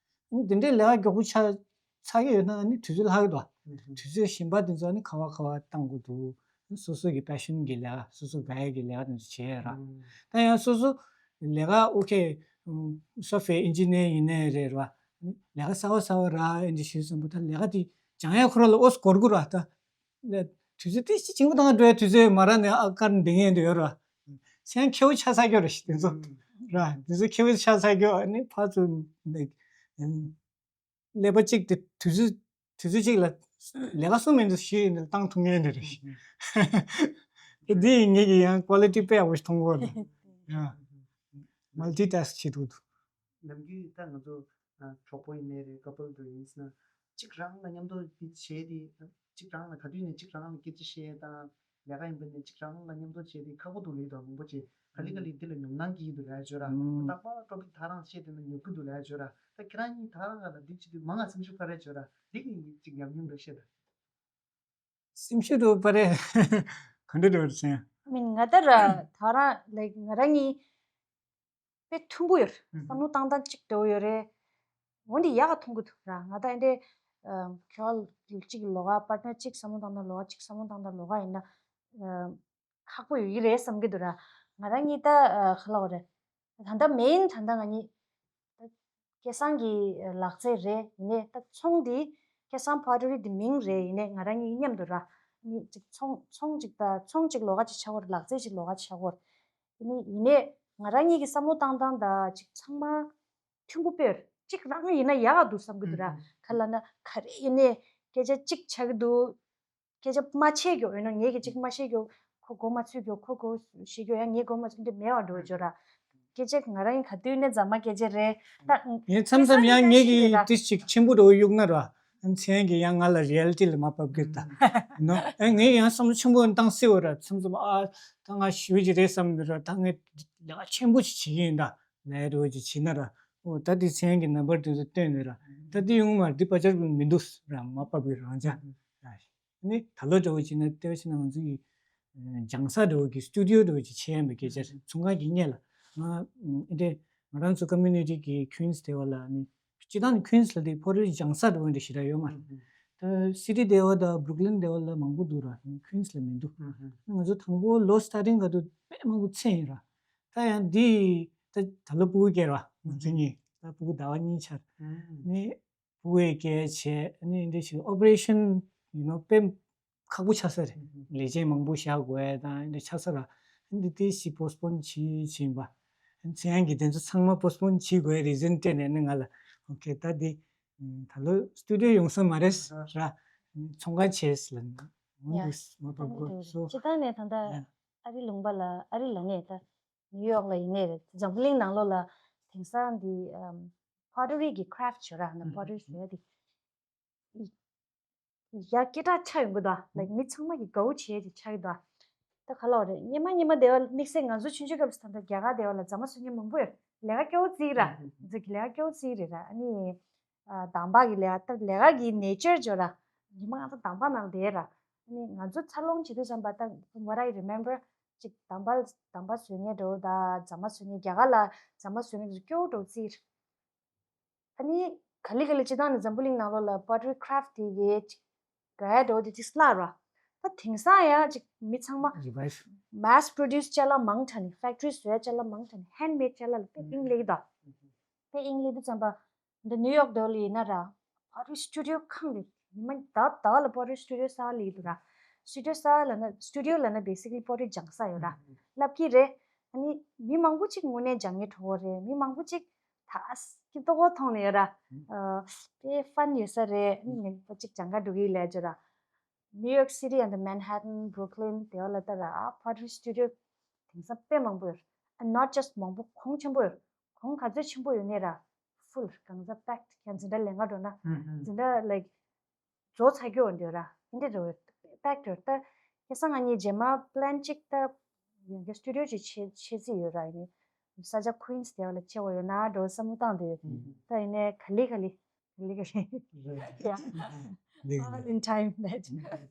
འདི་འདྲའི་ལས་ཀ་མགྱོགས་པོ་ཆགས་ཆགས་ཀྱི་ཡོད་ན་ནི་དུས་ཚོད་ལྷག་གི་འདུག་དུས་ཚོད་གཞན་པ་དེ་ཚོ་ནི་ག་བ་ག་བ་བཏང་དགོས་འདུག་སོ་སོ་གི་passion་གི་ལས་ཀ། སོ་སོ་དགའ་ཡས་ཀྱི་ལས་ཀ་དེ་ཚོ་བྱེད་ཡས་ར། ད་ཡང་སོ་སོ་ལས་ཀ་okay software engineer་ཡིན་ནའི་རེད་ར། ལས་ཀ་གསར་བ་གསར་བ་ར་ཨེ་འདྲ་ཞིག་བསམ་པ། ད་ལས་ཀ་དེ་སྦྱང་ཡས་ཁོ་རང་ལ་ཨོ་སྐོར་དགོས་ར། ད་ལས་དུས་ཚོད་ཏིག་ཙམ་བྱིང་པོ་བཏང་འགྲོ་ཡས་དུས་ཚོད་མ་རག་ནས་ཨ་ཀར་འདེང་ཡས་འདྲ་ཡོད་ར། མཚན་མཁས་པོ་ཆགས་ཚར་ཀྱི་ཡོད་ར། ཤི་དེ་ཚོ་ར། དེ་ཚོ་མཁས་པོ་ཆགས་ཚར་ཀྱི་ཡོད། ཨ་ནི་ཕར་ཚུར་ནས་ཀླད་པ་གཅིག་དེ་དུས་ཚོད་དུས་ཚོད་གཅིག་ལ་ལས་ཀ་གསུམ་ཡིན་དུས་བཞི་ཡིན་དུས་བཏང་ཐུབ་མཁན་དེ་རེད། དེ་འདི་ངེད་ཀྱི་ཡང་quality་དཔེ་ཡག་པོ་ཞིག་མཐོང་གི་ཡོད་རེད། ཡང་multitask་བྱེད་ཐུབ་འདུག་ནམ་རྒྱུན་ད་ང་ཚོ་གྲོགས་པོ་ཡིན་ནའི་རེད། couple་འདྲ་ཡིན་ཟེར་ན་གཅིག་རང་ལ་མཉམ་དུ་འདི་བྱས་ཏེ། གཅིག་རང་ལ་ག་དུས་ནས་གཅིག་རང་ལ་སྐད་ཆ་བཤད་དང་། ལས་ཀ་ཡིན་པ་ནས་གཅིག་རང་ལ་མཉམ་དུ་བྱས་ཏེ་ཁག་པོ་འདུག་ལབ་དང་མང་པོ་བྱས། ག་ལེ་ག་ལེ་འདི་ལ་ཉོབ་སྣང་སྐྱེ་གི་འདུག་ལབ་ཡ་བྱོས་ར། རྟག་པར་ཊོ་པིག་ད་རང་བཤད་དེ་ན་ཉོབ་ཀྱི་འདུག་ལབ་ཡ་བྱོས་ར། ད་ཁྱེད་རང་གཉིས་ད་རང་ག་ལ་འདི་བྱེད་དུས་མང་ང་སེམས་ཤུགས་སྤར་ཡ་བྱོས་ར། འདི་གི་གཅིག་ཉམས་མྱོང་འདྲ་བཤད་དང་། སེམས་ཤུགས་འདྲ་སྤར་ཡ་ག་འདྲ་འདྲ་བ་ཟེར། I mean་ང་ད་ར་ད་རང་like་ང་རང་གཉིས་དཔེ་མཐུན་པོ་ཡོད་རེད། བསམ་བློ་བཏང་སྟངས་གཅིག་འདྲ་བོ་ཡོད་རེད། འོན་ཏེ་ཡག་ག་མཐོང་གི་འདུག་ར། ང་ད་འདི་འདྲའི་ཁྱོད་གཅིག་ལོགས་ཀ་partner་གཅིག་བསམ་བློ་བཏང་སྟངས་ལོགས་ཀ་གཅིག་བསམ་བློ་བཏང་སྟངས་ལོགས་ཀ་ཡིན་ན་ཁག་པོ་ཡོད་ཀྱི་རེད་བསམ་གྱི་འདུག་ར། ང་རང་གཉིས་ད་ག་ལབ་དགོས་རེད། ད་ལྟ་main་ད་ལྟ་ང་གཉིས་ད་སྐལ་བཟང་གི་ལག་རྩལ་རེད། ཡིན་ནའི་ད་ཚོང་འདི་སྐལ་བཟང་pottery་འདི་མིང་རེད། ཡིན་ནའི་ང་རང་གཉིས་མཉམ་དུ་ར་གཉིས་གཅིག་ཚོང་ཚོང་གཅིག་ད་ཚོང་གཅིག་ལོགས་ཀ་གཅིག་ཆགས་ཀྱི་ཡོད་རེད། ལག་རྩལ་གཅིག་ལོགས་ཀ་གཅིག་ཆགས་ཀྱི་ཡོད་རེད། ཡིན་ནའི་ཡིན་ནའི་ང་རང་གཉིས་ཀྱི་བསམ་བློ་བཏང་སྟངས་ད་གཅིག་ཚང་མ་མཐུན་པོ་དཔེ་ཡོད་རེད། གཅིག་རང་ཡིན་ན་ཡག་ག་འདུག་བསམ་གྱི་འདུག་ར། ག་ལབ་ན་ག་རེ་ཡིན་ནའི་སྐད་ཆ་གཅིག་ཆགས་ཀྱི་འདུག་སྐད་ཆ་མ་བཤད་རྒྱུ་ཡིན་ན་ངེད་ཀྱིས་གཅིག་མ་བཤད་རྒྱུ། ཁོ་མགོ་མ་ཚོས་རྒྱུ། ཁོ་མགོ་བཤད་རྒྱུ་ཡང་ངས་མགོ་མ་ཚོས་རྒྱུ་མེད་པ་འགྲོ་བརྗོད་ར། སྐད་ཆ་ང་རང་ག་དུས་ནས་རྫ་མ་སྐད་ཆ་རེད་ད། ངས་མཚམས་མཚམས་ཡང་ངེད་ཀྱིས་ཏིས་ཅིག་ཆེན་པོ་འགྲོ་གཡུག་ན་ར། མཚན་གྱིས་ཡང་ང་ལ་reality་ལ་མ་བབས་གི་ད། ནོ། ཨེ་ངས་ཡང་བསམ་བློ་ཆེན་པོ་བཏང་སྲིད་འོ་ར། མཚམས་མཚམས་ཨ་ད་ང་ཞུ་རྒྱུ་རེད་བསམ་ནི་ར། ད་ངས་ལས་ཀ་ཆེན་པོ་ཞིག་བྱེད་ཀྱི་ཡིན་ད། ལས་རོགས་ཀྱི་བྱེད་ན་ར། ཨོ་ད་དེ་མཚན་གྱི་number་དེ་ཚོ་བཏོན་ནས་ར། ད་དེ་ཡོང་མ་ར། དེ་པ་ཅར་མི་འདུག་ར། མ་བབས་གི་རང་ཅག་ར། ནི་ད་ལོ་འདྲ་བོ་བྱས་ན་ལྟེ་བ་བྱས་ན་ང་ཚོ་ཡི་སྦྱང་ས་འདྲ་བོ་གི་སི་ཊུ་ཌི་ཡོ་འདྲ་བོ་ཅིག་ཕྱེ་ཡ་མེད་སྐད་ཆ་རེད། ཚོང་ཁང་གི་སྔོན་ལ་ང་ཨེ་འདྲས་ང་རང་ཚོ་ཀོ་མུ་ནི་ཊི་གི་ཁུན་སི་དེ་བ་ལ་ནི་སྤྱི་བཏང་ནི་ཁུན་སི་ལ་དེ་ཕོ་ཊི་རི་སྦྱང་ས་འདྲ་བོ་འདྲ་ཞེ་དྲག་ཡོད་མ་རེད། ད་སི་ཊི་དེ་བ་དང་བུ་རུག་ལིན་དེ་བ་ལ་མང་པོ་འདུག་ར། ནི་ཁུན་སི་ལ་མི་འདུག་ང་ཚོ་དང་པོ་ལོ་སི་ཊར་ཊིང་ག་དུས་དཔེ་མང་པོ་ཚད་ཡིན་ར། ད་ཡང་འདི་ད་ད་ལོ་ཕྲུ་གུ་སྐྱེས་ར། ང་ཚོ་གཉིས་ད་ཕྲུ་གུ་ཟླ་བ་གཉིས་ཆགས་ནི། ཕྲུ་གུ་སྐྱེས་བྱས་ནི་འདི་ཞིག་ཨོ་པ་རེ་ཤན་ཡིན་ནོ་དཔེ་ཁག་པོ་ཆགས་ས་རེད། ལས་བྱེད་མང་པོ་བཞག་དགོས་ཡ་དང་འདི་ཆགས་ས་ར། འདི་དེ་ཞིག་པོ་སི་པོན་བྱེད་བྱེད་ཡིན་པ། མཚན་གྱི་དེ་ཚོ་ཚང་མ་པོ་སི་པོན་བྱེད་དགོས་རི་ཛན་སྤྲད་ནས་ནི་ང་ལ་ཨོ་ཁེ་ད་འདི་ ད་ལོ་སི་ཊུ་ཌི་ཡོ་ཡོང་ས་མ་རེད་ར། ཚོང་ཁང་བྱས་ལ་ངོ་ཡ། འདུག་མ་པ་གོ་སོ། སྤྱི་བཏང་ནས་ད་ལྟ་ཡ། ཨ་རི་ལུང་པ་ལ་ཨ་རི་ལ་ནས་ད་ནིའུ་ཡོག་ལ་ཡིན་ནའི་རེད། འཛམ་བུ་གླིང་ནང་ལོགས་ལ་དེང་སང་འདི་ཨམ་པོ་ཊ་རི་གི་ཁི་རབ་ཊི་བྱོས་ར་ན་པོ་ཊ་རི་བཟོ་ཡ་དེ། ཡ་སྐད་གྲགས་ཆགས་ཡོང་གི་འདུག་ལའིཀ་མི་ཚང་མ་གི་དགའ་བོ་བྱེད་ཡ་ཅིག་ཆགས་ཀྱི་འདུག་ད་ག་ལ་བ་རེད། སྙེ་མ་སྙེ་མ་དེ་བ་དམིགས་བསལ་ང་ཚོ་ཆུང་ཆུང་སྐབས་སུ་ད་ལྟ་རྒྱ་གར་དེ་བ་ལ་རྫ་མ་བཟོ་མཁན་མང་པོ་ཡོད། ལས་ཀ་སྐྱོ་བོ་རྩིས་ར། ཨ་ནི་ཨ་འདམ་བག་གི་ལས་ཀ་ད་ལས་ཀ་གི་ནེ་ཅར་འཇོག་ར། ཉི་མ་ང་ཚོ་འདམ་བག་ནང་བསྡད་ར། ཨ་ནི་ང་ཚོ་འཚར་ལོངས་བྱེད་དུས་ཙམ་པ་ད་what I remember ཅིག་འདམ་བག་འདམ་བག་བཟོ་མཁན་འདྲ་བོ་ད་རྫ་མ་བཟོ་མཁན་རྒྱ་གར་ལ་རྫ་མ་བཟོ་མཁན་ཚོ་སྐྱོ་བོ་འདྲ་བོ་རྩིས་ར། ཨ་ནི་ག་ལེ་ག་ལེ་སྤྱི་བཏང་ནས་འཛམ་བུ་གླིང་ནང་ལོགས་ལ་པོ་ཊ་རི་ཁི་རབ་ཊི་དེ་གའི་ཅིག་དགའ་ཡ་འདྲ་བོ་དེ་ཅིག་སླར་ར། ད་དེང་སང་ཡང་ཅིག་མི་ཚང་མ་རི་བའི་སི། མེ་སི་པོ་རོ་ཌིའུ་སི་ཅ་ལག་མང་དྲགས་ནས་ཕེག་ཊི་རི་བཟོ་ཡ་ཅ་ལག་མང་དྲགས་ནས་ཧེན་མེ་ཌི་ཅ་ལག་ལ་དཔེ་དབྱིངས་སླེབས་ཀྱི་འདུག་དཔེ་དབྱིངས་སླེབས་དུས་ཙམ་པ་འདི་ནིའུ་ཡོག་འདྲ་བོ་ལ་ཡིན་ན་ར། པོ་ཊ་རི་སི་ཊུ་ཌི་ཡོ་ཁང་གི་ཉི་མ་ཟླ་ཟླ་བ་ལ་པོ་ཊ་རི་སི་ཊུ་ཌི་ཡོ་གསར་པ་སླེབས་ཀྱི་འདུག་ར། སི་ཊུ་ཌི་ཡོ་གསར་པ་ལབ་ན་སི་ཊུ་ཌི་ཡོ་ལབ་ན་བེ་སི་ཀ་ལི་པོ་ཊ་རི་སྦྱང་ས་ཡོད་ར། ལབ་ཀྱི་རེད། ཨ་ནི་མི་མང་པོ་ཅིག་དངོས་གནས་སྦྱང་མཁན་གྲོགས་པོ་རེད། མི་མང་པོ་ཅིག་ད་སྐྱིད་ཏོག་ཏོག་མཐོང་ནས་ཡོད་ར། ཨ་དཔེ་ཧྥན་ཡོད་ས་རེད། ཨ་ནི་ངས་པོ་ཅིག་སྦྱང་ག་འགྲོ་གི་ཡིན་ལབ་བརྗོད་ར། New York City and the Manhattan, Brooklyn དེ་བ་ལ་ལྟ་ར། ཨ་པོ་ཊ་རི་སི་ཊུ་ཌི་ཡོ་དེང་སང་དཔེ་མང་པོ་ཡོད། And not just མང་པོ། གོང་ཆེན་པོ་ཡོད། གོང་ག་ཚོད་ཆེན་པོ་ཡོད་ནས་ར། ཕུལ་གང་ཟག་པེག་ཊི་ཁྱེད་འཛིན་གྲྭ་ལེན་ག་འགྲོ་ན། འཛིན་གྲྭ་like རྫོགས་ཚར་རྒྱུ་འོང་དུས་ར། འདི་འདྲ་འགྲོ་བའི་པེག་ཊི་ཡོད་ད། ཁ་སང་ང་གཉིས་རྗེས་མ་པི་ལན་གཅིག་ད་ཡང་བསྐྱར་སི་ཊུ་ཌི་ཡོ་ཅིག་ཕྱེ་ཕྱེ་རྩིས་ཡོད་ར། ཡིན་ནའི་ས་ཆ་ཁུ་ཨིན་སི་དེ་བ་ལ་ཕྱེ་བ་ཡོད་ན་འགྲོ་བསམ་བློ་བཏང་དུས། ད་ཡིན་ནའི་ག་ལེ་ག་ལེ་ག་ལེ་ག་ལེ། Yeah, all in time that.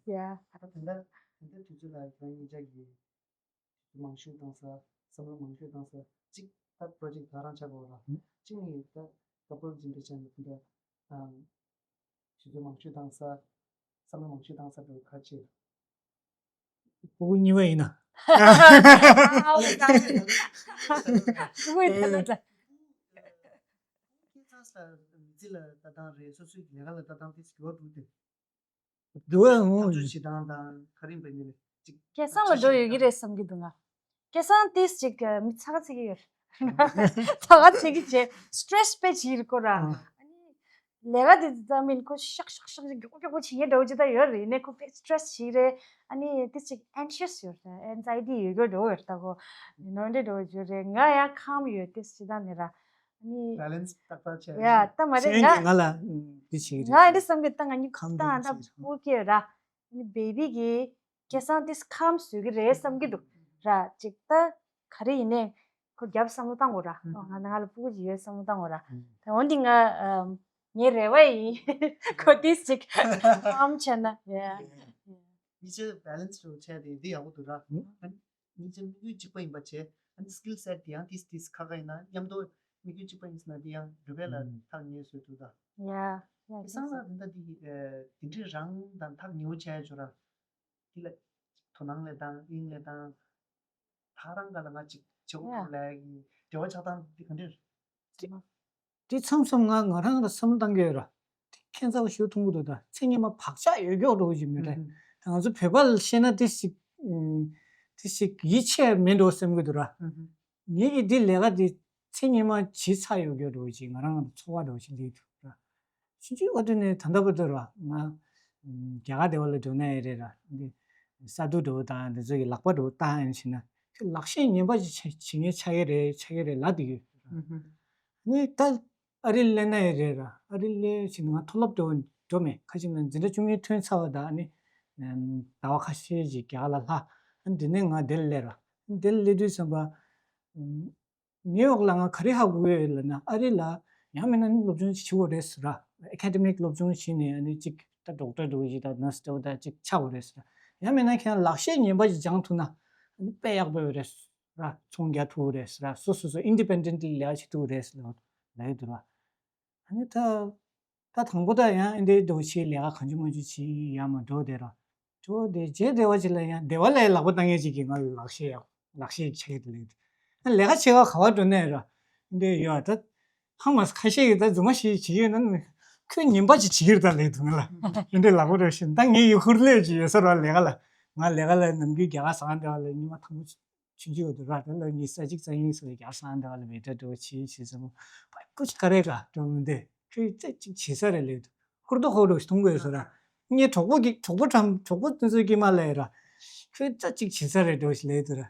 Yeah. ད་དེ་འདྲ་དེ་འདྲ་དུས་ཚོད་ལ་ཁྱོད་གཉིས་ཆ་གིས་མང་ཤོས་བཏང་ས། བསམ་བློ་མང་ཤོས་བཏང་ས་གཅིག་ད་པོ་རོ་ཇེཀ་ད་རང་ཆགས་པ་ར། གཅིག་ནི་ད་ཀ་པལ་འཛིན་གྲྭ་ཆགས་ནས་དེ་འདྲ་ཨམ་དུས་ཚོད་མང་ཤོས་བཏང་ས། བསམ་བློ་མང་ཤོས་བཏང་ས་འགྲོ་ག་ཅི། ཕྲུ་གུ་གཉིས་པ་ཡིན་ན། ཕྲུ་གུ་ཡིན་ན། ཁྱེད་ཚང་ས་རྩིས་ལ་ལྟ་སྟངས་རེད། སོ་སོའི་ལས་ཀ་ལ་ལྟ་སྟངས་དེ་འགྱུར་བ་འགྲོ་དེ། འདུག་ཨ། འོང་། ཐག་གཅོད་བྱེད་སྟངས་དང་ག་རེ་ཡིན་པ་ཡིན་ནའི་ཅིག་སྐལ་བཟང་ལ་འགྲོ་ཡོད་ཀྱི་རེད་བསམ་གྱི་འདུག་ང་། སྐལ་བཟང་ཏིས་ཅིག་མི་ཚ་ག་ཚིག་གི་ཡོད། ཚ་ག་ཚིག་གི་བྱས་སི་ཊེ་རེ་སི་དཔེ་བྱེད་ཀྱི་རེད་ཀོ་ར། ཨ་ནི་ལས་ཀ་དེ་ཙམ་མིན་ཁོ་ཤག་ཤག་ཤག་མགྱོགས་མགྱོགས་པོ་བྱེད་མཁན་འདྲ་བོ་ཅིག་ད་ཡོད་རེད། ཡིན་ནའི་ཁོ་དཔེ་སི་ཊེ་རེ་སི་ཞིག་རེད། ཨ་ནི་ཏིས་ཅིག་ཨེན་ཤི་ཡས་ཡོད་རེད། ཨེན་ཛའི་ཊི་ཡོད་རྒྱུ་འདྲ་བོ་ཡོད་ད། ཁོ་ནོར་འདྲ་འདྲ་བོ་ཅིག་རེད། ང་ཡང་ཁམ་ཡོད་ཏིས་ཅིག་ད་ནི་ར། ཨ་ནི་བེ་ལེན་སི་ཏག་ཏག་བྱས། ཡ་ད་མ་རེད། ང་ང་ལ་འདི་བྱེད་ཀྱི་ང་རེད། འདི་བསམ་གི་ད་ང་གཉིས་ཁམ་ད་ད་བུ་སྐྱེས་ར། ཨ་ནི་བེ་བི་གི་སྐལ་བཟང་དེས་ཁམ་བཟོ་གི་རེད་བསམ་གི་འདུག་ར། ཅིག་ད་ག་རེ་ཡིན་ནའི་ཁོ་རྒྱབ་བསམ་བློ་བཏང་དགོས་ར། ང་ང་ལ་ཕྲུ་གུ་ཅིག་ཡོད་བསམ་བློ་བཏང་དགོས་ར། ད་འོན་ཏེ་ང་ངའི་རེ་བ་ཡིན། ཁོ་དེས་ཅིག་ཁམ་བྱས་ན་ཡ། གཉིས་ཆ་བེ་ལེན་སི་རུ་བྱས་ཏེ་འདི་ཡག་པོ་འདུག་ར། གཉིས་ཆ་དམིགས་ཡུལ་གཅིག་པ་ཡིན་པ་བྱས། ཨ་ནི་སི་ཀིལ་སེ་ཊི་དེ་ཡང་ཏིས་ཏིས་ཁ་ཁ་ཡིན་ན་མཉམ་དུ་དམིགས་ཡུལ་གཅིག་པ་ཡིན་ཟེར་ན་དེ་ཡང་འགྲུབ་པ་ལ་ཐག་ཉེ་བཟོ་ཐུབ་ད། ཡ་ཡ་ཁ་སང་ལ་དེ་འདྲ་དེ་དེ་འདྲའི་རང་དང་ཐག་ཉེ་བོ་བྱས་ཡོད་ར། དེ་ལ་དོ་སྣང་ལས་དང་དབྱིངས་ལས་དང་། ད་རང་ག་ལ་ང་ཅིག་བྱེད་དགོས་ལས་ཀྱི་འབྲེལ་བ་ཆགས་སྟངས་དེ་ག་འདྲ། དེ་མཚམས་མཚམས་ང་ང་རང་ལ་བསམ་བློ་བཏང་གི་ཡོད་ར། དེ་ཁྱད་མཚར་པོ་ཞིག་མཐོང་གི་འདུག་ད་མཚན་སྙན་མ་བག་ཆགས་ཡོད་མགྱོགས་འགྲོ་གི་མི་རེད། ད་ང་ཚོ་བོད་པ་ལ་བཤད་ན་དེ་ཞིག་དེ་ཞིག་ཡིད་ཆེས་མེད་འགྲོ་བསམ་གི་འདུག་ར། ངེད་ཀྱི་འདི་ལས་ཀ་འདི་མཚན་སྙན་མ་བྱེད་ཚར་ཡོད་མགྱོགས་འགྲོ་གི་ང་རང་ཚོར་བ་འགྲོ་ཞིག་སླེབས་འདུག་ར། ཕྱིན་ཆད་བར་དུ་ནས་ད་ལྟ་བར་དུ་ར་ང་རྒྱ་གར་དེ་བ་ལ་འགྲོ་ན་ཡང་རེད་ར། འདི་ས་རྡུལ་འགྲོ་དང་འདི་ཚོ་གི་ལག་པ་འགྲོ་བཏང་ཡང་བྱས་ན་ཁྱོད་ལག་ཤེས་ངན་པ་ཅིག་བྱེད་ངེས་ཆགས་ཀྱི་རེད་ཆགས་ཀྱི་རེད་ལབ་བསྡད་ཡོད་ར། ངས་ད་ཨ་རི་སླེབས་ན་ཡང་རེད་ར། ཨ་རི་སླེབས་བྱས་ན་ང་མཐོ་སློབ་འགྲོ་འགྲོ་མེད། ཁ་ཅིག་ན་འཛིན་གྲྭ་བཅུ་གཉིས་ཐོན་ཚར་བ་དང་ཨ་ནི་ཟླ་བ་ཁ་ཤས་ཅིག་རྒྱ་གར་ལ་ལྷག་ཨ་ནི་འདི་ནས་ང་འདིར་སླེབས་ར། འདིར་སླེབས་དུས་ཙམ་པ། ནིའུ་ཡོག་ལ་ང་ག་རེ་ཧ་གོ་གི་ཡོད་ལབ་ན་ཨ་རི་ལ་ཡང་མིན་ན་ནི་སློབ་སྦྱོང་ཞིག་བྱེད་དགོས་རེད་ཟེར་ར། ཨེ་ཀ་ཌེ་མིག་སློབ་སྦྱོང་བྱས་ནས་ཨ་ནི་གཅིག་ད་ཌོག་ཊར་འགྲོ་གི་ད་ནར་སི་འགྲོ་ད་གཅིག་ཆགས་དགོས་རེད་ཟེར་ར། ཡང་མིན་ན་ཁྱེད་རང་ལག་ཤེས་ངན་པ་ཞིག་སྦྱང་ཐུབ་ན་ཨ་ནི་དཔེ་ཡག་པོ་ཡོད་རེད་ཟེར་ར། ཚོང་རྒྱག་ཐུབ་རེད་ཟེར་ར། སོ་སོ་སོ་ཨིན་ཌི་པེན་ཌེན་ཊི་ལི་ལས་ཀ་བྱེད་ཐུབ་རེད་ཟེར་ལབ་ཡོད་འདུག་ར། ཨ་ནི་ད། ད་དང་པོ་ད་ཡང་ཨེ་འདྲའི་འདྲ་བོ་བྱས་ལས་ཀ་གང་བྱུང་མང་བྱུང་བྱས་ཡང་མ་འགྲོ་བསྡད་ར། འགྲོ་བསྡད་རྗེས་སྡེ་བ་ཅིག་ལ་ཡང་སྡེ་བ་ལ་ཡང་ལག་པ་བཏང་མཁན་ཅིག་གིས་ང་ལ་ལག་ཤེས་ཡག་ལག་ཤེས་ཆགས་ཀྱི་འདུག་ལབ་ཡོད་འདུག་ཨ་ལས་ཀ་བྱེད་ག་ག་བ་འགྲོ་ནའི་ར། ཨེ་འདྲའི་ཡོད་ད། ཧང་མ་ཁ་ཤས་ཀྱིས་ད་རྫུན་མ་ཞིག་བྱེད་ཀྱི་ཡོད་ན་ཁོས་ངན་པ་ཅིག་བྱེད་ཀྱི་རེད་ད་ལབ་འདུག་ང་ལ། ཨེ་འདྲའི་ལག་པ་ར་ཤེས་ད་ངའི་ཡུ་ཧུར་ལས་ཅིག་ཡོད་ས་ར་ལས་ཀ་ལ། ང་ལས་ཀ་ལ་ནམ་རྒྱུན་རྒྱ་གར་ཟ་ཁང་འདྲ་བ་ལ་ཉི་མ་དང་པོ་ཆུང་ཆུང་འདུག་ར། དེ་ལ་ངས་ས་གཅིག་རྩ་གཉིས་སུ་རྒྱག་སང་འདྲ་བ་ལ་མེ་དྲ་འགྲོ་བྱེད་བྱེད་ཟེར་མོ་པ་ཀུ་ཅི་ཀ་རེ་ག་འགྲོ་མི་འདུག་ཁྱོད་རྩེ་གཅིག་བྱེད་ས་རེད་ལས་འདུག་ཧུར་ཐོག་ཧོ་རུ་གཏོང་དགོས་སོ་ར། ངའི་གྲོགས་པོ་གི་གྲོགས་པོ་ཁྲམ་གྲོགས་པོ་དེ་ཚོའི་སྐྱེས་མ་ལས་ར། ཁྱོད་རྩེ་གཅིག་བྱེད་ས་རེད་འདྲ་ཞིག་ལས་འདུག་ར།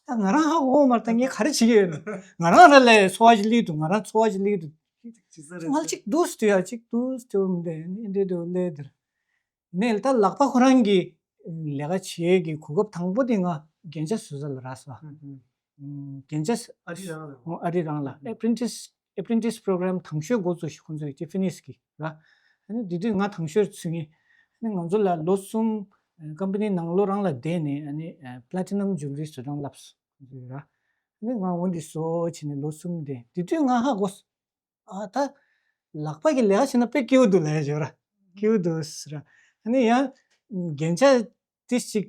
ད་ང་རང་ཧ་གོ་མ་རེད། ད་ངས་ག་རེ་བྱེད་ཀྱི་ཡོད་ན། ང་རང་ར་ལས་འཚོ་བ་ཞིག་ལས་འདུག་ང་རང་འཚོ་བ་ཞིག་ལས་འདུག་ང་གཅིག་འདུག་སྟེ་ཡ་གཅིག་འདུག་སྟེ་འོ་མི་འདྲ་འདི་འདྲ་འདྲ་ལས་འདུག་ནས་ད་ལག་པ་ཁོ་རང་གི་ལས་ཀ་བྱེད་ཀྱི་གོ་སྐབས་དང་པོ་དེ་ང་རྒྱན་ཆ་བཟོ་ས་ལ་རག་སོང་། རྒྱན་ཆ་ཨ་རི་རང་ལ་ཨ་རི་རང་ལ་apprentice apprentice program དང་ཤོས་འགོ་བཙུགས་ཤིག་ཁོང་ཚོའི་ཊི་ཕི་ནིས་ཀྱི་ར། ཨ་ནི་དེ་དུས་ང་དང་ཤོས་ཚུད་ངེས། ཨ་ནི་ང་ཚོ་ལ་ལོ་གསུམ་ཀམ་པ་ནི་ནང་ལོགས་རང་ལ་བསྡད་ནས་ཨ་ནི་platinum jewellery བཟོ་སྟངས་བསླབས་སོང་ཁོང་ཚོས་ར། ཨ་ནི་ང་འོ་འདི་བཟོ་བྱས་ནས་ལོ་གསུམ་བསྡད། དེ་དུས་ང་ཧ་གོ་སོང་། ཨ་ད་ལག་པ་གི་ལས་ཀ་བྱས་ན་དཔེ་སྐྱིད་པོ་འདུག་ལབ་ཡ་ཅིག་ཡོད་ར། སྐྱིད་པོ་འདུག་ཟེར་ར། ཨ་ནི་ཡང་རྒྱན་ཆ་ཏིས་ཅིག་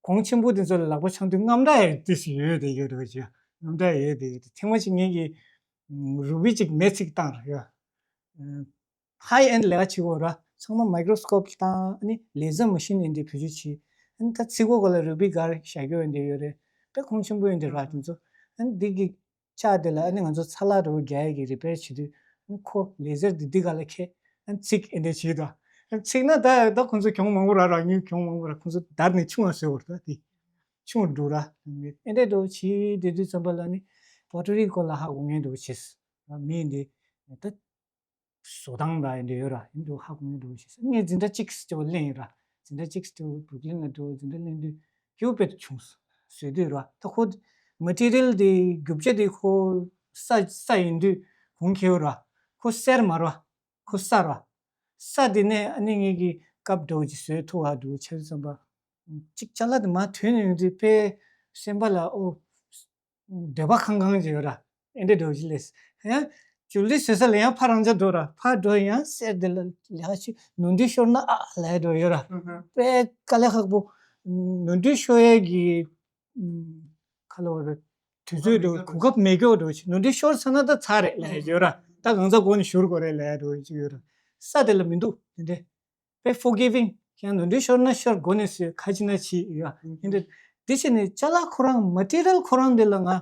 གོང་ཆེན་པོ་དེ་ཚོ་ལ་ལག་པ་འཆང་དུས་རྔམ་སྐྲག་ཡ་ཏིས་ཡོད་དེ་ཡོད་རེད་ཅིག་རྔམ་སྐྲག་ཡོད་དེ་ཡོད་དེ་ཐེངས་མ་གཅིག་ངེད་ཀྱིས་རུ་བི་ཅིག་མེ་ཚིག་བཏང་ར་ཡ། high end ལས་ཀ་བྱེད་དགོས་ར། ཚང་མ་microscope བཏང་ཨ་ནི་laser machine ཡིན་དེ་བེད་སྤྱོད་བྱེད། ཨ་ནི་ད་ཚིག་གོ་གོ་ལ་རུ་བི་གར་བཞག་རྒྱུ་ཡིན་དེ་ཡོད་རེད། དཔེ་གོང་ཆེན་པོ་ཡིན་དེ་ར་དེ་ཚོ། ཨ་ནི་འདི་གི་ལྕགས་དེ་ལ་ཨ་ནི་ང་ཚོ་ཚ་ལག་རུ་རྒྱག་ཡས་ཀྱི་repair བྱེད་དུས་ཨ་ནི་ཁོ་laser འདི་འདི་ག་ལ་ཁེ་ཨ་ནི་ཚིག་ཨེ་འདྲ་བྱེད་དོ། ཨ་ནི་ཚིག་ན་ད་ད་ཁོང་ཚོ་གྱོང་མང་པོ་ར་ར་ངའི་གྱོང་མང་པོ་ར་ཁོང་ཚོ་བརྡར་ནས་ཆུང་བ་བཟོས་བར་ད་དེ་ཆུང་བ་འགྲོ་ར། ཨེ་འདྲ་འགྲོ་བྱེད་དེ་དུས་ཙམ་པ་ལ་ནི་Puerto Rico ལ་ཧ་གོ་ངེས་འགྲོ་བྱེད་མི་འདི་ད། བཟོ་སྟངས་འདྲ་ཡིན་འདྲ་ཡོད་ར། ཡིན་འདུག་ཧ་གོ་མི་འདུག་ཞེས་ངས་འཛིན་གྲྭ་གཅིག་སྐྱོ་བོ་ལེན་ཡིན་ར། འཛིན་གྲྭ་གཅིག་སྐྱོ་བོ་Brooklyn ལ་འགྲོ་འཛིན་གྲྭ་ལེན་དུས་སྐྱོ་བོ་དཔེ་བྱུང་། བཟོས་དུས་ར་ད་ཁོ་material དེ་རྒྱུ་ཆ་དེ་ཁོ་ས་ས་ཡིན་དུས་གོང་ཁེ་བོ་ར། ཁོ་གསེར་མ་ར། ཁོ་ས་ར། ས་དེ་ནས་ཨ་ནི་ངེད་ཀྱི་ཀབ་འདྲ་བོ་ཅིག་བཟོས་ཐུབ་ཧ་འདུག་བྱས་ཙམ་པ། གཅིག་ཅ་ལག་དེ་མ་ཐོན་ནས་ཡོང་དུས་དཔེ་སེམས་པ་ལ་ཨོ། འདོད་པ་ཁང་ཁང་ཅིག་ཡོད་ར། ཨེ་འདྲ་འདྲ་བོ་ཅིག་ལས། ཡང་ཇུ་ལི་བཟོས་ས་ལ་ཡང་ཕ་རང་ཅག་འགྲོ་ར་ཕ་འགྲོ་ཡང་གསེར་དེ་ལ་ལས་ཀ་ཅིག་ནོར་འཁྲུལ་ཤོར་ན་ཨ་ལས་འགྲོ་ཡོད་ར། དཔེ་དཀའ་ལས་ཁག་པོ། ནོར་འཁྲུལ་ཤོར་ཡས་ཀྱི་ཁ་ལོ་ར། དུས་ཚོད་འགྲོ་གོ་སྐབས་མེད་སྐྱོ་འགྲོ་ཅིག་ནོར་འཁྲུལ་ཤོར་ཚར་ན་ད་ཚར་རེད་ལས་ཡོད་ར། ད་གང་ཚ་གོ་ནས་ཤོར་དགོས་རེད་ལས་འགྲོ་ཅིག་ཡོད་ར། ས་དེ་ལ་མི་འདུག་དེ་འདྲས། དཔེ་forgiving ཁྱེད་ནོར་འཁྲུལ་ཤོར་ན་ཤོར་མགོ་ནས་བཟོས་ཁ་ཅིག་ན་ཕྱིས་ཡ། ཡིན་དུས་དེ་བྱས་ནས་ཅ་ལག་ཁོ་རང་material ཁོ་རང་དེ་ལ་ང་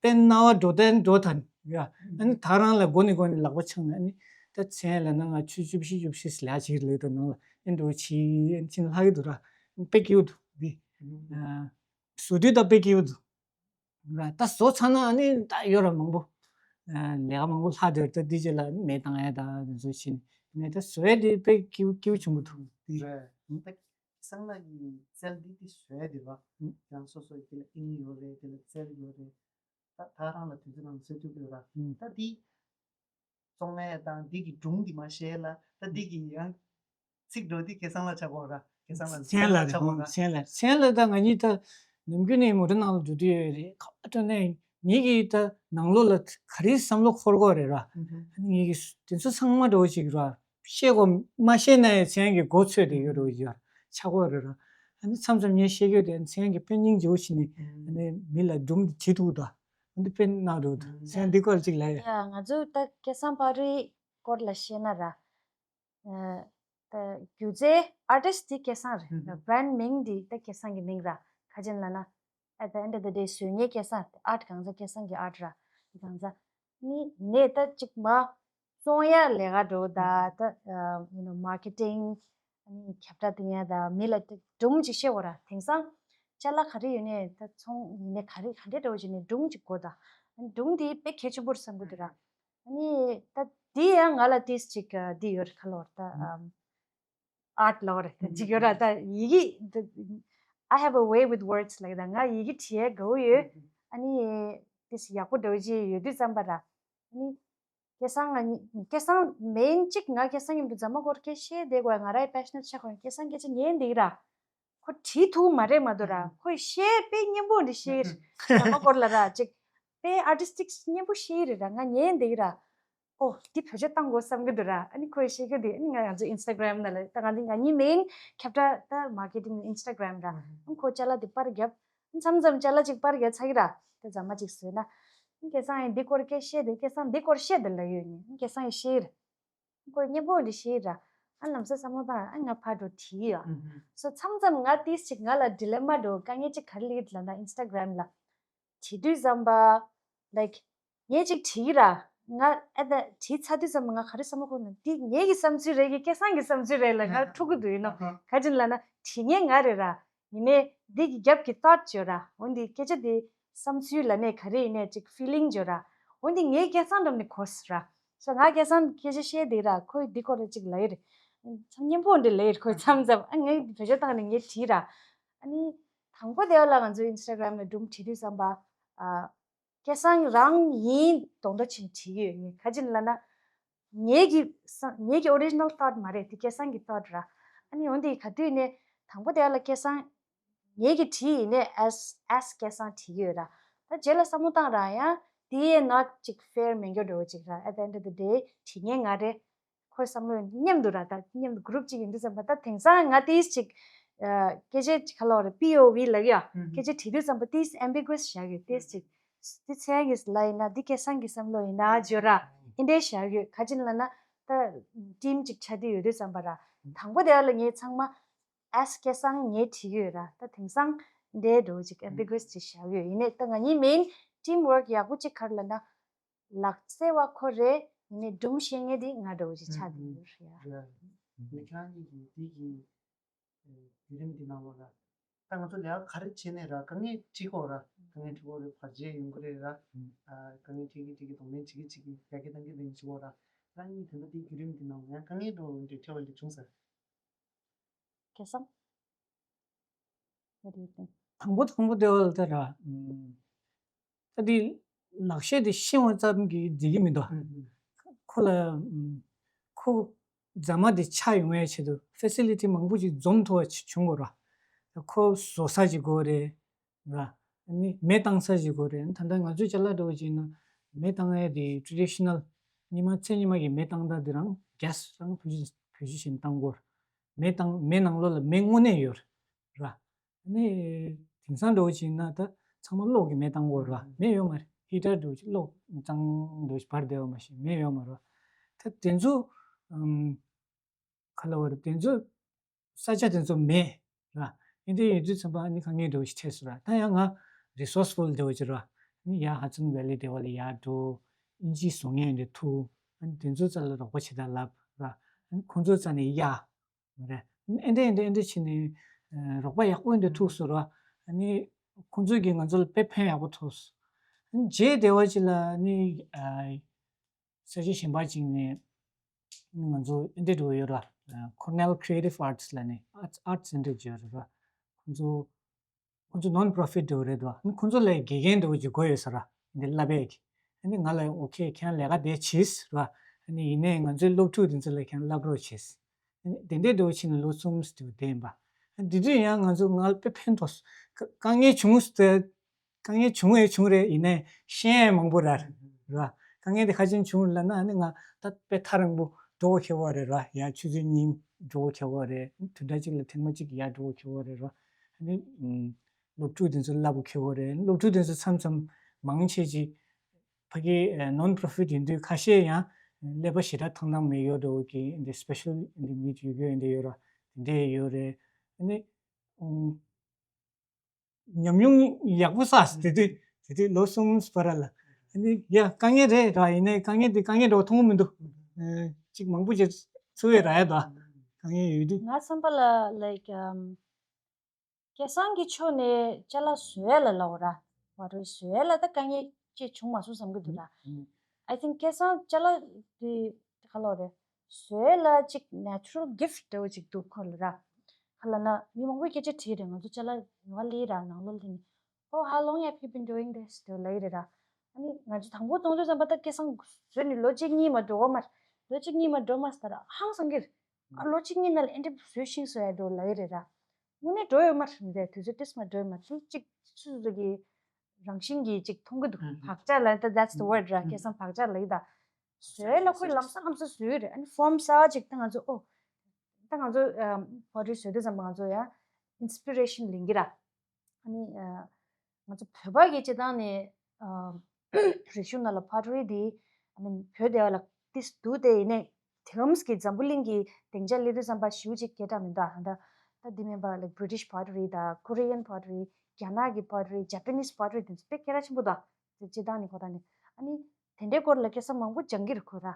དཔེ་རྣ་བ་འགྲོ་དོན་འགྲོ་ཐལ་ཡ། ཨ་ནི་ད་རང་ལ་མགོ་ནས་མགོ་ནས་ལག་པ་འཆང་ནས་ཨ་ནི་ད་མཚན་ལ་ན་ང་ཆུ་བཅུ་བཞི་བཅུ་བཞི་ལ་ཅིག་ལས་དོ་ནང་ལ་ཨེ་འགྲོ་ཕྱིས་ཨ་ནི་ཕྱིན་ལྷག་གི་འདུག་ར། དཔེ་སྐྱིད་པོ་འདུག་འདི། བཟོ་དུས་ད་དཔེ་སྐྱིད་པོ་འདུག་ད་བཟོ་ཚར་ན་ཨ་ནི་ད་ཡོད་ར་མང་པོ། ལས་ཀ་མང་པོ་ལྷག་དེར་ད་འདི་རྗེས་ལ་མེ་བཏང་ཡ་ད་འདི་ཚོ་བྱས་ནས་ད་བཟོ་ཡ་དེ་དཔེ་སྐྱིད་སྐྱིད་བྱུང་གི་འདུག་དེ། རེད། ད་སང་ལ་ཡི་རྩལ་འདི་དེ་བཟོ་ཡ་དེ་ར་ཡང་སོ་སོ་དེ་ལ་ཨིན་ཡོད་རེད་དེ་ལ་རྩལ་ཡོད་རེད། ད་ད་རང་ལ་དུས་ཚོད་རང་བཟོ་ཐུབ་ཀྱི་ཡོད་ར། ད་འདི་བཙོང་ཡ་དང་འདི་གི་སྒྲུང་འདི་མ་བཤད་ལ་ད་འདི་གི་ཡང་ཚིག་འགྲོ་འདི་ཁེ་སང་ལ་ཆགས་གོ་ར་ཁེ་སང་ལ་མཚན་ལ་ཆགས་གོ་ར། མཚན་ལ་མཚན་ལ་ད་ང་གཉིས་ད་ནམ་རྒྱུན་ནས་མོ་ཊ་ནང་ལ་འགྲོ་དུས་ཡོད་རེད་ཁ་བ་ཏོ་ནས་ངེད་ཀྱིས་ད་ནང་ལོགས་ལ་ག་རེ་བསམ་བློ་འཁོར་གོ་རེད་ར། ངེད་ཀྱིས་དེ་ཚོ་ཚང་མ་འགྲོ་ཅིག་ར་བཤད་གོ་མ་བཤད་ན་ཡང་མཚན་གྱི་མགོ་ཚོས་དེ་ཡོད་རོ་ཡ་ཆགས་གོ་རེད་ར། ཨ་ནི་མཚམས་མཚམས་ངས་བཤད་རྒྱུ་དེ་མཚན་གྱི་དཔེ་སྙིང་རྗེ་བོ་ཞིག་ནས་ཨ་ནི་མི་ལ་སྒྲུང་དེ་བྲིས་འདུག་ད། འདི་དཔེ་གནང་རོགས་འདུག་ཟེར་འདི་སྐོར་ཅིག་ལ་ཡ། ཡ་ང་ཚོ་ད་སྐལ་བཟང་པ་རིའི་སྐོར་ལ་བཤད་ན་ར། ཨ་ད་སྒྱུ་རྩལ་artist དེ་སྐལ་བཟང་རེད། brand མིང་དེ་ད་སྐལ་བཟང་གི་མིང་ར། ཁ་ཅན་ལ་ན། at the end of the day བཟོ་མཁན་སྐལ་བཟང་རེད། art གང་ཟག་སྐལ་བཟང་གི་art ར། དེ་གང་ཟག་ནི་ནས་ད་ཅིག་མ་བཙོང་ཡ་ལས་ཀ་འགྲོ་ད་ད་you know marketing ཨ་ནི་ཁྱབ་བསྒྲགས་དེ་ཡང་ད་མི་ལ་སྒྲུང་ཅིག་བཤད་དགོས་ར། དེང་སང་ཅ་ལག་ག་རེ་ཡོད་ནས་ད་ཚོང་ཡིན་ནས་ག་རེ་ག་འདྲས་འདྲ་བོ་བྱས་ནས་སྒྲུང་ཅིག་དགོས་ད། ཨ་ནི་སྒྲུང་དེ་དཔེ་གལ་ཆེན་པོ་རེད་བསམ་གི་འདུག་ར། ཨ་ནི་ད་དེ་ཡང་ང་ལ་ཏིས་ཅིག་འདི་ཡོད་རེད་ཁ་ལོ་ར་ད་ཨམ་art ལོ་རེད་ད་ཅིག་ཡོད་ར། ད་ཡི་གེ་ད་I have a way with words like that ང་ཡི་གེ་བྲིས་ཡས་དགའ་བོ་ཡོད། ཨ་ནི་ཏིས་ཡག་པོ་འདྲ་བོ་ཅིག་ཡོད་དུས་ཙམ་པ་ར། ཨ་ནི། སྐལ་བཟང་ང་གཉིས་སྐལ་བཟང་main གཅིག་ང་སྐལ་བཟང་མཉམ་དུ་རྫ་མ་སྐོར་སྐད་བཤད་བསྡད་དགོས་ང་རའི་passionate ཆགས་དགོས་སྐལ་བཟང་སྐད་ཆ་ཉན་བསྡད་ཀྱི་ར། ཁོ་བྲིས་ཐུབ་མ་རེད་མ་གཏོགས་ར་ཁོས་བཤད་དཔེ་སྙན་པོ་འདི་བཤད་ཀྱི་རེད། རྫ་མ་སྐོར་ལ་ར་ཅིག་དཔེ་artistic སྙན་པོ་བཤད་ཀྱི་རེད་ར་ང་ཉན་བསྡད་ཀྱི་ར། ཨོ་འདི་བེད་སྤྱོད་བཏང་དགོས་བསམ་གྱི་འདུག་ར། ཨ་ནི་ཁོས་བཤད་རྒྱུ་དེ་ཨ་ནི་ང་ང་ཚོ་Instagram ནང་ལ་ད་ང་འདི་ང་གཉིས་main ཁྱབ་བསྒྲགས་ད་marketing Instagram ར། ཨ་ནི་ཁོ་ཅ་ལག་དེ་པར་བརྒྱབ། མཚམས་མཚམས་ཅ་ལག་ཅིག་པར་རྒྱག་ཚར་གི་ར། དེ་རྫ་མ་ཅིག་བཟོས་ན། སྐལ་བཟང་ཡིན་འདི་སྐོར་སྐད་བཤད་དེ་སྐལ་བཟང་འདི་སྐོར་བཤད་དེ་ལ་ཡོད་ནི་སྐལ་བཟང་ཡིན་ཤེས་ར། ཁོས་སྙན་པོ་འདི་ཤེས་ར། ཨ་ལམ་སེ་བསམ་བློ་བཏང་ཨ་ང་ཕར་འགྲོ་བྲིས་ཡོད། སོ་མཚམས་མཚམས་ང་ཏིས་ཅིག་ང་ལ་dilemma འགྲོ་དཀའ་ངལ་ཅིག་ག་རེ་ལིག་ལ་ན་Instagram ལ། བྲིས་དུས་ཙམ་པ། like ངས་ཅིག་བྲིས་གི་ར། ང་ཨ་ད་བྲིས་ཚར་དུས་ཙམ་པ་ང་ག་རེ་བསམ་བློ་འཁོར་ན་འདི་ངེད་ཀྱི་བསམ་ཚུལ་རེད་གི་སྐལ་བཟང་གི་བསམ་ཚུལ་རེད་ལབ་ང་འཁྲུག་གི་འདུག་ཡིན་ནོ། ག་ཅིན་ལབ་ན་བྲིས་མཁན་ང་རེད་ར། ཡིན་ནའི་འདི་གི་རྒྱབ་ཀྱི་ཐོཊ་ཅིག་ཡོད་ར། འོན་ཏེ་སྐད་ཆ་དེ་བསམ་ཚུལ་ལབ་ནའི་ག་རེ་ཡིན་ནའི་ཅིག་ཕི་ལིང་ཅིག་ཡོད་ར། འོན་ཏེ་ངའི་སྐལ་བཟང་འགྲམ་ནས་གོ་སོང་ར། སོ་ང་སྐལ་བཟང་སྐད་ཆ་བཤད་བསྡད་ར་ཁོས་འདི་སྐོར་ལ་ཅིག་ལབ་ཡི་རེད། མཚམས་སྙན་པོ་འདྲ་ལབ་ཡི་རེད་ཁོས་མཚམས་མཚམས། ཨ་ངས་བེད་སྤྱོད་བཏང་ནས་ངས་བྲིས་ར། ཨ་ནི་དང་པོ་དེ་བ་ལ་ང་ཚོ་ཨིན་སི་ཊ་གྷ་རམ་ལ་སྒྲུང་བྲིས་དུས་ཙམ་པ། ཨ། སྐལ་བཟང་རང་ཡིན་མདོག་མདོག་ཅིག་བྲིས་ཀྱི་ཡོད། ངས་ག་ཅིན་ལབ་ན། ངེད་ཀྱི་ས་ངེད་ཀྱི་ཨོ་རི་ཇི་ནལ་ཐོཊ་མ་རེད་དེ་སྐལ་བཟང་གི་ཐོཊ་ར། ཨ་ནི་འོན་ཏེ་ག་དུས་ནས་དང་པོ་དེ་ལ་སྐལ་བཟང་ངེད་ཀྱི་བྲིས་ཡིན་ནས་ཨེས་ཨེས་སྐལ་བཟང་བྲིས་ཀྱི་ཡོད་ར། ད་རྗེས་ལ་བསམ་བློ་བཏང་ར་ཡང་དེ་ཡས་ནོཊ་ཅིག་ཕེར་མེད་འགྱོ་འགྲོ་བ་ཅིག་ར། At the end of the day བྲིས་མཁན་ང་རེད། ཁོའི་བསམ་བློ་མཉམ་དུ་ར་ད་མཉམ་དུ་གུ་རུབ་ཅིག་ཡིན་དུས་ཙམ་པ་ད་དེང་སང་ང་ཏིས་ཅིག་སྐད་ཆ་ཅིག་ག་ལ་བ་རེད་པི་ཨོ་ཝི་ལབ་ཡ། སྐད་ཆ་དྲིས་དུས་ཙམ་པ་ཏིས་ཨེམ་བི་གུ་ཨས་བཞག་ཡོད་ཏིས་ཅིག་འདི་མཚན་གྱི་ལ་ཡིན་ན་འདི་སྐལ་བཟང་གི་བསམ་བློ་ཡིན་ན་བརྗོད་ར་ཨེ་འདྲའི་བཞག་ཡོད། ག་ཅིན་ལབ་ན་ད་ཊིམ་ཅིག་ཆགས་དུས་ཡོད་དུས་ཙམ་པ་ར་དང་པོ་དེ་ལ་ངས་ཚང་མ་ཨེས་སྐལ་བཟང་ངས་བྲིས་ཡོད་ར། ད་དེང་སང་འདྲའི་འགྲོ་ཅིག་ཨེམ་བི་གུ་ཨས་ཅིག་བཞག་ཡོད། ཡིན་ནའི་ད་ང་གཉིས་མེན་ཊིམ་ཝརཀ་ཡག་པོ་ཅིག་ག་རེ་ལབ་ན། ལག་རྩལ་བ་ཁོ་རེ་ཡིན་ནའི་སྒྲུང་བཤད་མཁན་དེ་ང་འདྲ་བོ་ཅིག་ཆགས་བསྡད་ཡོད་རེད་ཡ། རེད། མི་ཁྱང་གཉིས་ཀྱིས་འདི་གི་བརྒྱུད་རིམ་འདི་ནང་ལོགས་ལ་ད་ང་ཚོ་ལས་ཀ་ག་རེ་བྱས་ནས་ར་དཀའ་ངལ་འཕྲད་ཀྱི་ཡོད་ར། དཀའ་ངལ་འཕྲད་ཀྱི་ཡོད་རེད། བར་ཆད་ཡོང་གི་རེད་ར། དཀའ་ངལ་འཕྲད་ཀྱི་འཕྲད་ཀྱི་གདོང་ལེན་བྱེད་ཀྱི་བྱེད་ཀྱི་ཡར་རྒྱས་གཏོང་གི་གཏོང་གི་བྱེད་ཀྱི་ཡོད་ར། རང་ཉིད་དེ་འདྲ་དེའི་བརྒྱུད་རིམ་འདི་ནང་ལ་ཡང་དཀའ་ངལ་འདྲ་བོ་འདྲ་འཕྲད་པ་འདྲ་བྱུང་ཟེར། སྐལ་བཟང་། What do you think? དང་པོ་དང་པོ་དེ་བ་ལ་ད་ར། ད་དེ་ལག་ཤེས་དེ་ཤེས་པ་ཙམ་གྱིས་འགྲིག་གི་མི་འདུག་ཁོ་ལ་ཁོ་རྫ་མ་དེ་ཆག་ཡོང་བའི་ཆེད་དུ་ཕེ་སི་ལི་ཊི་མང་པོ་ཅིག་འཛོམས་ཐུབ་པ་ཅིག་བྱུང་དགོས་ར། ཁོ་བཟོ་ས་ཅིག་དགོས་རེད་ར། ཨ་ནི་མེ་བཏང་ས་ཅིག་དགོས་རེད། ད་ལྟ་ང་ཚོའི་ཅ་ལག་འདྲ་བོ་ཅིག་ཡིན་ན་མེ་བཏང་ཡས་དེ་ཊེ་ཌི་ཤི་ནལ་ཉི་མ་མཚན་ཉི་མ་གི་མེ་བཏང་སྟངས་དེ་རང་གེ་སི་རང་བེད་སྤྱོད་བེད་སྤྱོད་བྱས་ནས་བཏང་དགོས་ར། མེ་བཏང་མེ་ནང་ལོགས་ལ་མེ་དངོས་གནས་ཡོད་ར། ཨ་ནི་དེང་སང་འདྲ་བོ་ཅིག་ཡིན་ན་ད་ཚང་མ་གློག་གི་མེ་བཏང་དགོས་ར། མེ་ཡོད་མ་རེད། ཧི་ཊར་འདྲ་བོ་ཅིག་གློག་གཙང་འདྲ་བོ་ཅིག་འབར་བསྡད་པ་མ་གཞི་མེ་ཡོད་མ་རེད། ད་དེ་ཚོ་ཨམ། ག་ལ་བ་རེད། དེ་ཚོ་ས་ཆ་དེ་ཚོ་མེད་ར། ཨིན་དེ་ཡིན་དུས་ཙམ་པ་ཨ་ནི་དཀའ་ངལ་འདྲ་བོ་ཞིག་འཕྲད་སོང་ར། ད་ཡང་ང་རི་སོར་སི་ཕུལ་འདྲ་བོ་ཅིག་ར། ཨ་ནི་ཡར་ཧ་ཌི་སན་ཝེ་ལི་དེ་བ་ལ་ཡར་འགྲོ། ཨིན་ཇི་བཟོ་མཁན་འདྲ་ཐུག་ཨ་ནི་དེ་ཚོ་རྩ་ལ་རོགས་པ་བྱེད་དང་ལབ་ར། ཨ་ནི་ཁོང་ཚོའི་རྩ་ནས་གཡར་མ་རེད། ཨེ་འདྲ་ཨེ་འདྲ་ཨེ་འདྲ་བྱས་ནས་རོགས་པ་ཡག་པོ་ཨེ་འདྲ་ཐུག་སོང་ར། ཨ་ནི་ཁོང་ཚོས་ཀྱིས་ང་ཚོ་ལ་དཔེ་ཕན་ཡག་པོ་ཐོགས་སོང་། ཨ་ནི་རྗེས་དེ་བ་ཅིག་ལ་ཨ་ནི། ས་ཆ་གཞན་པ་ཅིག་ནས་ང་ཚོ་འདི་འགྲོ་ཡོད་ར། Cornell Creative Arts ལ་ནས་Arts Arts Center ཅིག་ཡོད་རེད་ར། ཁོང་ཚོ་ཁོང་ཚོ་ནོན་པོ་རོ་ཕིཊ་འགྲོ་རེད་བ། ཁོང་ཚོ་ལ་དགེ་རྒན་འགྲོ་ཅིག་དགོས་ཡོད་ས་ར། འདི་བསླབ་པའི་གི་ཨ་ནི་ང་ལ་ཨོ་ཁེ་ཁྱེད་རང་ལས་ཀ་དེ་བྱིས་ར། ཨ་ནི་ཡིན་ནའི་ང་ཚོའི་སློབ་ཕྲུག་དེ་ཚོ་ལ་ཁྱེད་རང་བསླབ་རོགས་བྱིས། དེ་འདྲའི་འགྲོ་ཕྱིན་ལོ་གསུམ་དུ་བསྡད་པ། དེ་དུས་ཡང་ང་ཚོ་ང་ལ་དཔེ་ཕན་ཐོགས། དཀའ་ངལ་བྱུང་སྟེ། དཀའ་ངལ་བྱུང་བས་བྱུང་རེད། ཡིན་ནའི་ཤེས་ཡས་མང་པོ་ར་ར། དཀའ་ངལ་དེ་ག་ཅན་བྱུང་ལབ་ན་ཨ་ནི་ང་ད་དཔེ་ཐག་རིང་པོ་འགྲོ་དགོས་ཁེལ་བ་རེད་ར། ཡང་ཆུ་ཚོད་གཉིས་འགྲོ་དགོས་ཁེལ་བ་རེད། བདུན་ཕྲག་གཅིག་ལ་ཐེངས་མ་གཅིག་ཡར་འགྲོ་དགོས་ཁེལ་བ་རེད་ར། ཨ་ནི་སློབ་ཕྲུག་དེ་ཚོ་བསླབ་དགོས་ཁེལ་བ་རེད། སློབ་ཕྲུག་དེ་ཚོ་མཚམས་མཚམས་མང་ཆེ་ཅིག་ཕ་གི་ནོན་པོ་རོ་ཕིཊ་ཡིན་དུས་ཁ་ཤས་ཡང་ཀླད་པ་ཞེ་དྲག་ཐང་ཐང་མེད་ཡོད་འགྲོ་གི་འདི་སི་པེ་ཤལ་འདི་ནིཌ་ཡོད་ཡོད་འདི་ཡོད་ར། དེ་འདྲས་ཡོད་རེད། ཨ་ནི་ཉམས་མྱོང་ཡག་པོ་བསགས། དེ་དུས་དེ་དུས་ལོ་གསུམ་བར་ལ་ཨ་ནི་ཡ་དཀའ་ངལ་རེད་ར། ཡིན་ནའི་དཀའ་ངལ་དེ་དཀའ་ངལ་འདྲ་བོ་མཐོང་གི་མི་འདུག་ཅིག་མང་པོ་ཅིག་ཚུར་ཡོད་ར་ཡ་དོ། དཀའ་ངལ་ཡོད་དུས། ང་བསམ་པ་ལ་like སྐལ་བཟང་གི་ཕྱོགས་ནས་ཅ་ལག་བཟོ་ཡ་ལ་ལབ་ར། བ་རོལ་བཟོ་ཡ་ལ་ད་དཀའ་ངལ་ཅིག་བྱུང་མ་སོང་བསམ་གི་འདུག་ར། I think སྐལ་བཟང་ཅ་ལག་དེ་ག་ལོ་རེད། བཟོ་ཡ་ལ་ཅིག་natural gift འདྲ་བོ་ཅིག་འདུག་ཁོ་ལ་ར། ག་ལ་ན་མི་མང་པོས་སྐད་ཆ་དྲིས་རེད། ང་ཚོ་ཅ་ལག་ཡོང་བ་ལས་ར་ནང་ལོགས་ལ་ནི། Oh, how long have you been doing this? དེ་ལབ་ཡི་རེད་ར། ཨ་ནི་ང་ཚོ་དང་པོ་གཏོང་དུས་ཙམ་པ་ད་སྐལ་བཟང་བཟོས་ནས་ལོ་གཅིག་གཉིས་མ་འགྲོ་གོ་མ་རེད། ལོ་གཅིག་གཉིས་མ་འགྲོ་མ་ཟེར་ར་ཧང་སང་གི་རེད། ཨ་ལོ་གཅིག་གཉིས་ནང་ལ་ཨེ་འདྲ་བཟོས་ཤིང་བཟོ་ཡ་འགྲོ་ལབ་ཡི་རེད་ར། དངོས་གནས་འགྲོ་ཡོད་མ་རེད་དེ་དུས་ཚོད་ཏིས་མ་འགྲོ་ཡོད་མ་རེད། ཅིག་སུ་སུ་གི་རང་བཞིན་གྱིས་ཅིག་མཐོང་གི་འདུག་བག་ཆགས་ལ་ད་that's the word ར། སྐལ་བཟང་བག་ཆགས་ལབ་ཡི་ད། བཟོས་ལ་ཁོས་ལམ་སང་ལམ་སང་བཟོས་ཡོད་རེད། ཨ་ནི་ཕོམ་གསར་པ་ཅིག་ད་ང་ཚོ་ཨོ། ད་ང་ཚོ་པོ་ཊི་རི་བཟོས་དུས་ཙམ་པ་ང་ཚོ་ཡང་ཨིན་སི་པི་རེ་ཤན་ལེན་གི་ར། ཨ་ནི་ང་ཚོ་བོད་པ་གི་སྤྱི་བཏང་ནས་རིག་གཞུང་ནང་ལ་པོ་ཊི་རི་འདི་I mean བོད་དེ་བ་ལ་ཏིས་འདུག་སྟེ་ཡིན་ནའི་དེ་ལམ་གི་འཛམ་བུ་གླིང་གི་སྡིངས་ཆ་སླེབས་དུས་ཙམ་པ་ཞེ་པོ་ཅིག་སྐད་གྲགས་མི་འདུག་ཨ་ད་ད་འདི་མིན་པ་like British pottery དང་Korean pottery རྒྱ་ནག་གི་པོ་ཊི་རི་ཇ་པ་ནིས་པོ་ཊི་རི་དེ་ཚོ་དཔེ་སྐད་གྲགས་ཆེན་པོ་འདུག་སྤྱི་བཏང་ནས་གོ་ད་ནི་ཨ་ནི། དེ་འདྲའི་སྐོར་ལ་སྐལ་བཟང་མང་པོ་སྦྱང་གི་རེད་ཁོ་ར།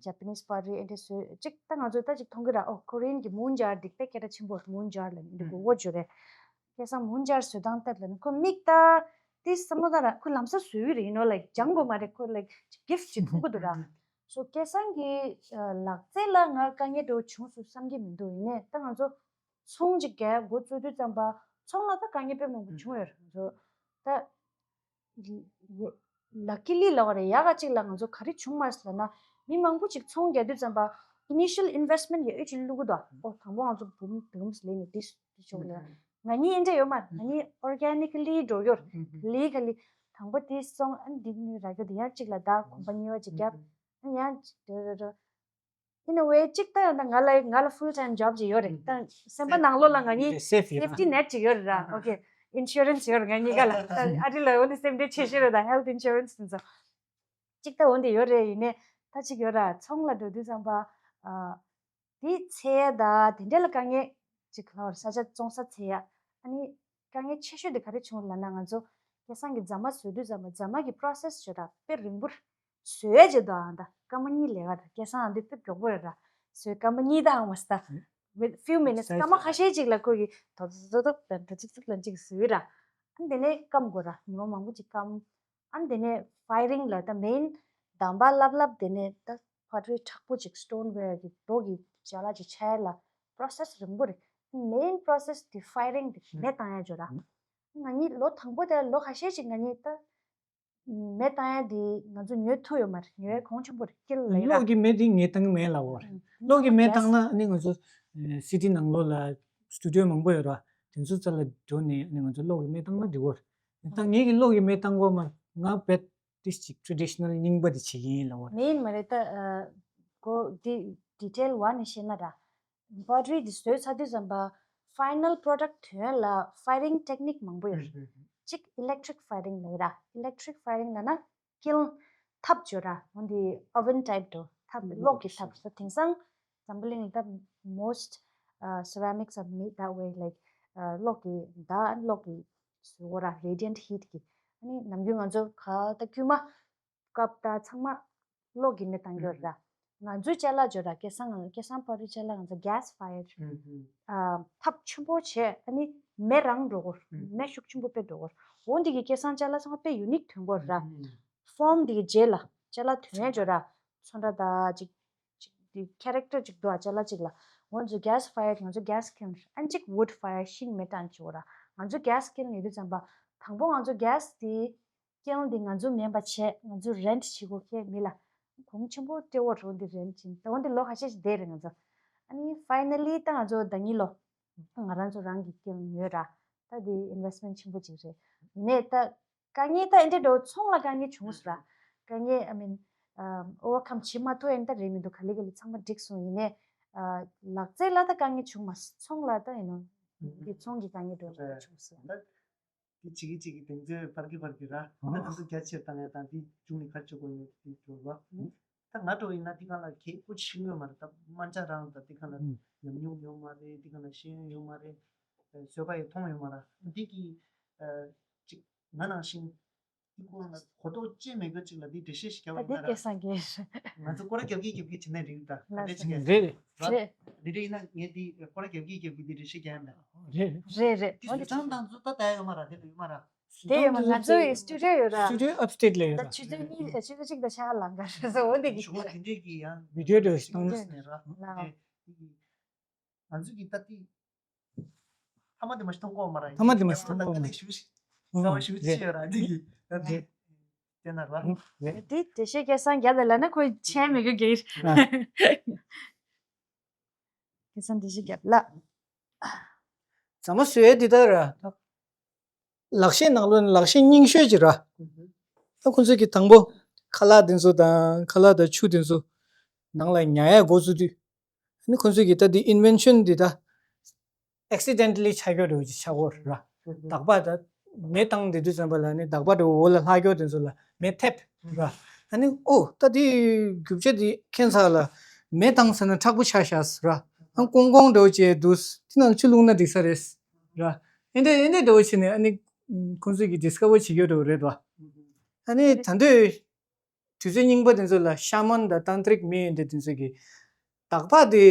Japanese pottery ཨེ་འདྲ་བཟོས་ཅིག་ད་ང་ཚོ་ད་ཅིག་མཐོང་གི་ར། ཨོ་Korean གི་མུན་ཇར་འདི་དཔེ་སྐད་གྲགས་ཆེན་པོ་རེད། མུན་ཇར་ལ་འདི་གོ་ཝོ་ཇོ་རེད། སྐལ་བཟང་མུན་ཇར་བཟོ་སྟངས་ལྟ་ལ་ནི་ཁོ་མིག་ད་དེ་བསམ་བློ་ད་ར་ཁོ་ལམ་སང་བཟོས་ཡོད་རེད། you know like སྦྱང་དགོས་མ་རེད། ཁོ་like gift ཅིག་མཐོང་གི་འདུག་ར། So སྐལ་བཟང་གི་ལག་རྩལ་ལ་ང་དཀའ་ངལ་འདྲ་བོ་བྱུང་སོང་བསམ་གྱི་མི་འདུག་ཡིན་ནའི་ད་ང་ཚོ་ཚོང་ཅིག་རྒྱག་འགོ་བཙུགས་དུས་ཙམ་པ་ཚོང་ལ་ད་དཀའ་ངལ་དཔེ་མང་པོ་བྱུང་ཡོད་རེད། ང་ཚོ་ད་ལ་ཀི་ལི་ལབ་པ་རེད། ཡག་ག་ཅིག་ལ་ང་ཚོ་ག་རེ་བྱུང་མ་སོང་ལབ་ན། མི་མང་པོ་ཅིག་ཚོང་རྒྱག་དུས་ཙམ་པ་initial investment ཡ་ཨེ་ཅིག་བླུག་གི་འདུག་ཨོ་དང་པོ་ང་ཚོ་འབུམ་འབུམ་ལེན་ནས་དེ་དེ་ཆོག་ལ། ང་གཉིས་ཨེ་འདྲ་ཡོད་མ་རེད། ང་གཉིས་organically འགྲོ་ཡོད་རེད། ལི་ག་ལི་དང་པོ་དེ་སོང་ཨ་ནི་འདི་ནི་ར་ག་དེ་ཡང་ཅིག་ལ་ད་གོམ་པ་གཉིས་པ་ཅིག་བརྒྱབ་ཨ་ནི་ཡང་ཅིག་འགྲོ་ར་ར། In a way ཅིག་ད་ཡང་ད་ང་ལ་ང་ལ་full time job ཅིག་ཡོད་རེད། ད་སེམས་པ་ནང་ལོགས་ལ་ང་གཉིས་safe ཡོད་safety net ཅིག་ཡོད་རེད་ར། Okay insurance ཡོད་རེད། ང་གཉིས་ཀ་ལ་ད་ཨ་རི་ལ་འོ་ནི་སེམས་ཁྲལ་ཆེ་ཤོས་རེད། ད་health insurance དེ་ཚོ་ཅིག་ད་འོ་འདི་ཡོད་རེད། ཡིན་ནའི་ད་ཅིག་ཡོད་ར། ཚོང་ལ་འགྲོ་དུས་ཙམ་པ་ཨ་དེ་འཚོལ་ཡ་ད་དེ་འདྲ་ལ་དཀའ་ངལ་ཅིག་ལྷག་ས་ཆ་བཙོང་ས་འཚོལ་ཡ་ཨ་ནི་དཀའ་ངལ་ཆེ་ཤོས་དེ་ག་རེ་བྱུང་ལབ་ན། ང་ཚོ་སྐལ་བཟང་གི་རྫ་མ་བཟོ་དུས་ཙམ་པ་རྫ་མ་གི་process ཅིག་ཡོད་ར། དཔེ་རིང་པོ་རེད། བཟོས་རྗེས་དུ་ཨང་ད་སྐར་མ་གཉིས་ལས་ཀ་རེད། སྐལ་བཟང་ཨང་འདི་དཔེ་མགྱོགས་པོ་རེད་ར། བཟོས་སྐར་མ་གཉིས་ད་ཧང་མ་སི་ད། With few minutes སྐར་མ་ཁ་ཤས་ཅིག་ལ་ཁོ་གིས་ཐོབ་ཐོབ་ཐོབ་ཐོབ་ལ་འདྲ་ཅིག་ཅིག་ལ་ཅིག་བཟོས་ར། ཨ་ནི་དེ་ནས་སྐམ་དགོས་ར། ཉི་མ་མང་པོ་ཅིག་སྐམ། ཨ་ནི་དེ་ནས་firing ལ་ད་main དང་པ་ལབ་ལབ་དེ་ནས་ད་pottery མཁྲེགས་པོ་ཅིག་stoneware གི་རྡོ་གི་ཅ་ལག་ཅིག་ཆགས་ཡ་ལ་process རིང་པོ་རེད། Main process དེ་firing དེ་མེ་བཏང་ཡ་ཅིག་ཡོད་ར། ང་གཉིས་ལོ་དང་པོ་དེ་ལོ་ཁ་ཤས་ཅིག་ང་གཉིས་ད་མེ་བཏང་ཡ་དེ་ང་ཚོ་ཉོ་ཐུབ་ཡོད་མ་རེད། ཉོ་ཡ་གོང་ཆེན་པོ་རེད། ཀིལ་ལ་ཡོད་ར། གློག་གི་མེ་དེ་ངས་བཏང་གི་མེད་ལབ་དགོས་རེད། གློག་གི་མེ་བཏང་ན་ཨ་ནི་ང་ཚོ་city ནང་ལོགས་ལ་studio མང་པོ་ཡོད་ར། དེ་ཚོ་རྩ་ལ་འགྲོ་ནས་ཨ་ནི་ང་ཚོ་གློག་གི་མེ་བཏང་ན་འགྲིག་གི་རེད། ད་ངས་ཀྱི་གློག་གི་མེ་བཏང་དགོས་མ་རེད། ང་རྦད་དེ་ཅིག་traditional རྙིང་པ་དེ་བྱེད་ཀྱི་ཡིན་ལབ་དགོས་རེད། མེན་མ་རེད། ད་གོ་དེ་detail བ་ནས་བཤད་ན་ར། Pottery འདི་བཟོས་ཚར་དུས་ཙམ་པ་final product ཐོན་ལ་firing technique མང་པོ་ཡོད་རེད། གཅིག་electric firing ལབ་ཡོད་ར། Electric firing ལབ་ན་ཀིལ་ཐབ་ཅིག་ཡོད་ར། འོ་འདི་oven type དུ་ཐབ་གློག་གི་ཐབ་ས་དེང་སང་འཛམ་བུ་གླིང་ལ་ད་most ceramics are made that way like གློག་གི་ད་གློག་གི་བཟོ་བ་ར་radiant heat གི་ཨ་ནི་ནམ་རྒྱུན་ང་ཚོ་ག་ད་དཀྱུས་མ་སྐབས་དང་ཚང་མ་གློག་གི་མེ་བཏང་གི་ཡོད་ར། ང་ཚོའི་ཅ་ལག་ཅིག་ཡོད་ར། སྐལ་བཟང་ང་སྐལ་བཟང་པོ་རི་ཅ་ལག་ང་ཚོ་gas fired ཨ་ཐབ་ཆེན་པོ་བྱས་ཨ་ནི་མེ་རང་འགྲོ་གོ་མེ་ཤུགས་ཆེན་པོ་དཔེ་འགྲོ་གོ་འོ་འདི་གི་སྐལ་བཟང་ཅ་ལག་ཚང་མ་དཔེ་unique ཐོན་གོ་ར། Foam འདི་གི་རྗེས་ལ་ཅ་ལག་ཐོན་ཡ་ཅིག་ཡོད་ར། ཚོན་ཁྲ་དང་ཅིག་ཅིག་འདི་character ཅིག་འདུག་ཨ་ཅ་ལག་ཅིག་ལ། ང་ཚོ་gas fired ང་ཚོ་gas kiln ཨ་ཅིག་wood fire ཤིང་མེ་བཏང་ཅིག་ཡོད་ར། ང་ཚོ་gas kiln ཡོད་དུས་ཙམ་པ་དང་པོ་ང་ཚོ་gas འདི་ཀེལ་འདི་ང་ཚོ་མིན་པ་བྱས་ང་ཚོ་rent བྱེད་དགོས་ཁེལ་མི་ལ་གོང་ཆེན་པོ་སྤྲད་འོ་རོ་འདི་rent བྱིན་ད་འོ་འདི་ལོ་ཁ་ཤས་ཤིག་བསྡད་རེད་ང་ཚོ། ཨ་ནི་finally ད་ང་ཚོ་ཟླ་ཉིན་ལོ་ང་རང་ཚོ་རང་གི་ཀེལ་ཉོས་ར། ད་འདི་investment ཆེན་པོ་ཅིག་རེད། ཡིན་ནའི་ད་དཀའ་ངལ་ད་ཨེ་འདྲ་འགྲོ་ཚོང་ལ་དཀའ་ངལ་བྱུང་སོང་ར། དཀའ་ངལ་I mean overcome བྱེད་མ་ཐུབ་ཨེ་ད་རེད་མི་འདུག་ག་ལེ་ག་ལེ་ཚང་མ་འགྲིག་སོང་ཡིན་ནའི་ལག་རྩལ་ལ་ད་དཀའ་ངལ་བྱུང་མ་སོང་ཚོང་ལ་ད་ཡིན་ནོ་འདི་ཚོང་གི་དཀའ་ངལ་འགྲོ་བྱུང་སོང་། འདི་བྱེད་ཀྱི་བྱེད་ཀྱི་དེང་ཚོད་ཕར་གི་ཕར་གི་ར། ད་ང་ཚོ་རྒྱ་ཆེར་བཏང་ཡ་དང་དེ་བྱུང་ནས་ཁ་ཆེ་དགོས་ཡོད་དེ་བྱུང་བ། ད་ང་འགྲོ་ཡིན་ན་དེ་གང་ལ་གལ་པོ་ཆེ་ངོས་མ་རེད། ད་དམར་འབྱར་རང་ད་དེ་གང་ལ་ཉམས་མྱོང་ཡོད་མ་རེད། དེ་གང་ལ་ཤེས་ཡོན་ཡོད་མ་རེད། བཟོད་པ་ཡི་མཐོང་ཡོད་མ་རེད། འདི་གི་ཅིག་ང་ནང་བཞིན་དེ་སྐོར་ལ་གོ་རྟོགས་ཅི་མེད་མཁན་ཅིག་ལ་དེ་འགྲེལ་བཤད་ཞིག་རྒྱབ་པ་ད་ཡིན་ན་ར། སྐལ་བཟང་གིས་ང་ཚོ་སྐོར་ར་རྒྱབ་ཀྱི་རྒྱབ་ཀྱི་བྱེད་ན་འགྲིག་ད་ག་འདྲ་ཅིག་རེད་རེད། རེད་རེད། འདི་འདྲ་ཡིན་ན་ངས་འདི་སྐོར་ར་རྒྱབ་ཀྱི་རྒྱབ་ཀྱི་འདི་འགྲེལ་བཤད་རྒྱག་ཡིན་ད། རེད་རེད། རེད་རེད། འདི་བཟོ་སྟངས་དང་ཚོ་ད་ད་ཡོད་མ་ར། དེ་ལ་ཡོད་མ་ར། དེ་ཡོད་མ་ང་ཚོའི་སི་ཊུ་ཌི་ཡོ་ཡོད་ར། སི་ཊུ་ཌི་ཡོ་ཨབ་སི་ཊེཊ་ལ་ཡོད་ད་ར། ཆུ་ཚོད་གཉིས་ཆུ་ཚོད་གཅིག་དང་ཤར་ལ་འགའ་རེད་སོ་འོ་འདི་གི་ཞུ་བ་དེ་འདྲས་ཀྱི་ཡང་བི་ཌི་ཡོ་འདྲ་ཞིག་བཏང་ནས་ར། ང་ཚོ་གི་ད་ཏི་ཐ་མ་དེ་མ་ཞིག་མཐོང་གོ་མ་ར། ཐ་མ་དེ་མ་ཞིག་མཐོང་གོ་མ་ར། ཞུ་ཞིག་ང་ཞུ་ཅི་ཡོད་ར་འདི་གི་ད་ཏི་དེ་ན་ར། དེ་དེ་ཤེས་སྐལ་བཟང་རྒྱ་ད་ལ་ན་ཁོས་ཆེན་མི་གི་གེ་ཨ། སྐལ་བཟང་དེ་ཤེས་རྒྱབ་ལ། ཟ་མ་ཟོས་དེ་ད་ར། ལག་ཤེས་ནང་ལོགས་ནས་ལག་ཤེས་རྙིང་ཤོས་ཅིག་ར། ད་ཁོང་ཚོས་ཀྱི་དང་པོ་ཁ་ལག་དེ་ཚོ་དང་ཁ་ལག་དང་ཆུ་དེ་ཚོ་ནང་ལ་ཉར་ཡ་འགོ་བཙུགས་དུས། ཨ་ནི་ཁོང་ཚོས་ཀྱི་ད་འདི་ཨིན་ཝེན་ཤན་འདི་ད་ཨེག་སི་ཌེན་ཊ་ལི་ཆགས་ཡོད་རེད་ཅིག་ཆགས་ཡོད་ར། དག་པ་ད་མེ་བཏང་བསྡད་དུས་ཙམ་པ་ལ་ནི་དག་པ་འདྲ་བོ་འོག་ལ་ལྷག་ཡོད་དེ་ཚོ་ལ་མེ་ཐེབས་ར། ཨ་ནི་ཨོ་ད་འདི་རྒྱུ་ཆ་འདི་ཁྱད་མཚར་ལ་མེ་བཏང་ཟེར་ན་མཁྲེགས་པོ་ཆགས་ཤག་ར། ཨ་ཀོང་ཀོང་འདྲ་བོ་བྱས་འདུག་དེ་ནང་ཆུ་བླུགས་ན་འགྲིག་ས་རེད་ར། ཨེ་འདྲ་ཨེ་འདྲ་འདྲ་བོ་བྱས་ནས་ཨ་ནི་ཁོང་ཚོས་ཀྱི་ཌིས་ཀ་བར་བྱེད་ཡོད་འདྲ་བོ་རེད་བ། ཨ་ནི་ད་འདོད་ དུས་ཚོད་རྙིང་པ་དེ་ཚོ་ལ་ཤ་མན་དང་ཏན་ཏྲིག་མི་ཡོན་ཏན་དེ་ཚོ་གིས་དག་པ་དེ་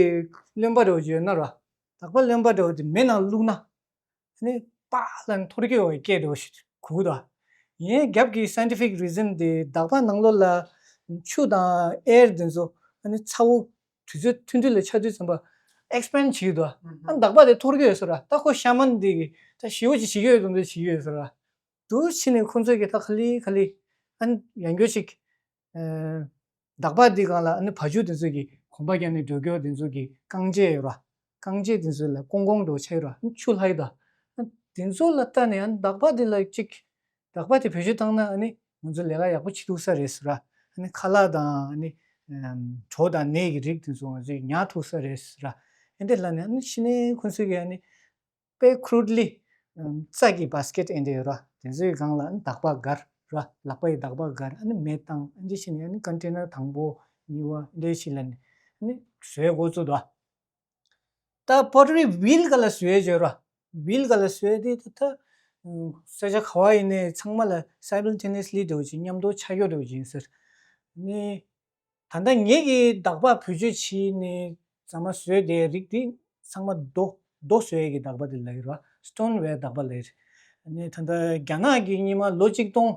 རློན་པ་འདྲ་བོ་ཅིག་ཡོད་ན་ར། དག་པ་རློན་པ་འདྲ་བོ་དེ་མེ་ནང་བླུགས་ན། ཨ་ནི་པཱ་ལ་ནི་འཐོར་གི་ཡོད་པའི་སྐད་འདྲ་བོ་ཞིག་གོ་གི་འདུག། ཡིན་རྒྱབ་ཀྱི་scientific reason དེ་དག་པ་ནང་ལོགས་ལ་ཆུ་དང་air དེ་ཚོ་ཨ་ནི་ཚ་བོ་དུས་ཚོད་ཐུང་ཐུང་ལ་ཆགས་དུས་ཙམ་པ་expand བྱེད་ཀྱི་འདུག། ཨ་ནི་དག་པ་དེ་འཐོར་གི་ཡོད་ས་ར། ད་ཁོ་ཤ་མན་དེ་གི་ད་ཞེ་པོ་ཅིག་བྱེད་ཀྱི་ཡོད་དུས་འདྲ་བྱེད་ཀྱི་ཡོད་ས་ར། འདུག་བྱས་ནས་ཁོང་ཚོས་ཀྱི་ད་ག་ལེ་ག་ལེ་ཨ་ནི་ཡང་སྐྱར་ཅིག་ཨ་དག་པ་འདི་སྒང་ལ་ཨ་ནི་བ་ཕྱུགས་དེ་ཚོ་གི་གོམ་པ་རྒྱག་ནས་འགྲོ་རྒྱུ་དེ་ཚོ་གི་རྐང་རྗེས་ཡོད་ར། རྐང་རྗེས་དེ་ཚོ་ལ་ཀོང་ཀོང་འདྲ་བོ་ཆགས་ཡོད་ར། ཨ་ནི་ཆུ་ལྷག་ཡོད་ད། ཨ་དེ་ཚོ་ལ་ལྟ་ནས་ཨ་ནི་དག་པ་འདི་ལ་ཅིག་དག་པ་དེ་བེད་སྤྱོད་བཏང་ན་ཨ་ནི་ང་ཚོ་ལས་ཀ་ཡག་པོ་བྱེད་ཐུབ་ས་རེད་ཟེར་ར། ཨ་ནི་ཁ་ལག་དང་ཨ་ནི་ཨམ་གྲོ་དང་ནས་ཀྱི་རིགས་དེ་ཚོ་ང་ཚོས་ཉར་ཐུབ་ས་རེད་ཟེར་ར། ཨ་འདི་ལ་ནི་ཨ་ནི་ཕྱི་ནས་ཁོང་ཚོས་ཀྱི་ཨ་ནི་དཔེ་crudely ཨམ་རྩྭ་གི་basket ཨེ་འདྲ་ཡོད་ར། དེ་ཚོའི་སྒང་ལ་ཨ་ནི་དག་པ་སྒར་ར། ལག་པ་ཡི་དག་པ་སྒར། ཨ་ནི་མེ་བཏང་། ཨ་འདི་བྱས་ནས་ཨ་ནི་container དང་པོ་གཉིས་པ་ཨ་འདྲ་བྱས་ལ་ནི་ཨ་ནི་བཟོས་འགོ་བཙུགས་འདུག། ད་pottery wheel ག་ལ་བཟོས་ཡོད་ར། wheel ག་ལ་བཟོས་དེ་ད་ད་ཨམ་ས་ཆ་ག་བ་ཡིན་ནའི་ཚང་མ་ལ་simultaneously འདྲ་བོ་ཅིག་མཉམ་དུ་ཆགས་ཡོད་འདྲ་བོ་ཅིག་ཡིན་ཟེར། ཨ་ནི། ད་ལྟ་ངེད་ཀྱིས་དག་པ་བེད་སྤྱོད་བྱས་ནས་ཟ་མ་བཟོས་དེ་རིགས་དེ་ཚང་མ་རྡོ་རྡོ་བཟོ་ཡས་ཀྱི་དག་པ་དེ་ལབ་ཀྱི་རེད་བ། སྟོན་ཝེར་དག་པ་ལབ་ཀྱི་རེད། ཨ་ནི་ད་ལྟ་རྒྱ་ནག་གི་སྔོན་མ་ལོ་གཅིག་སྟོང་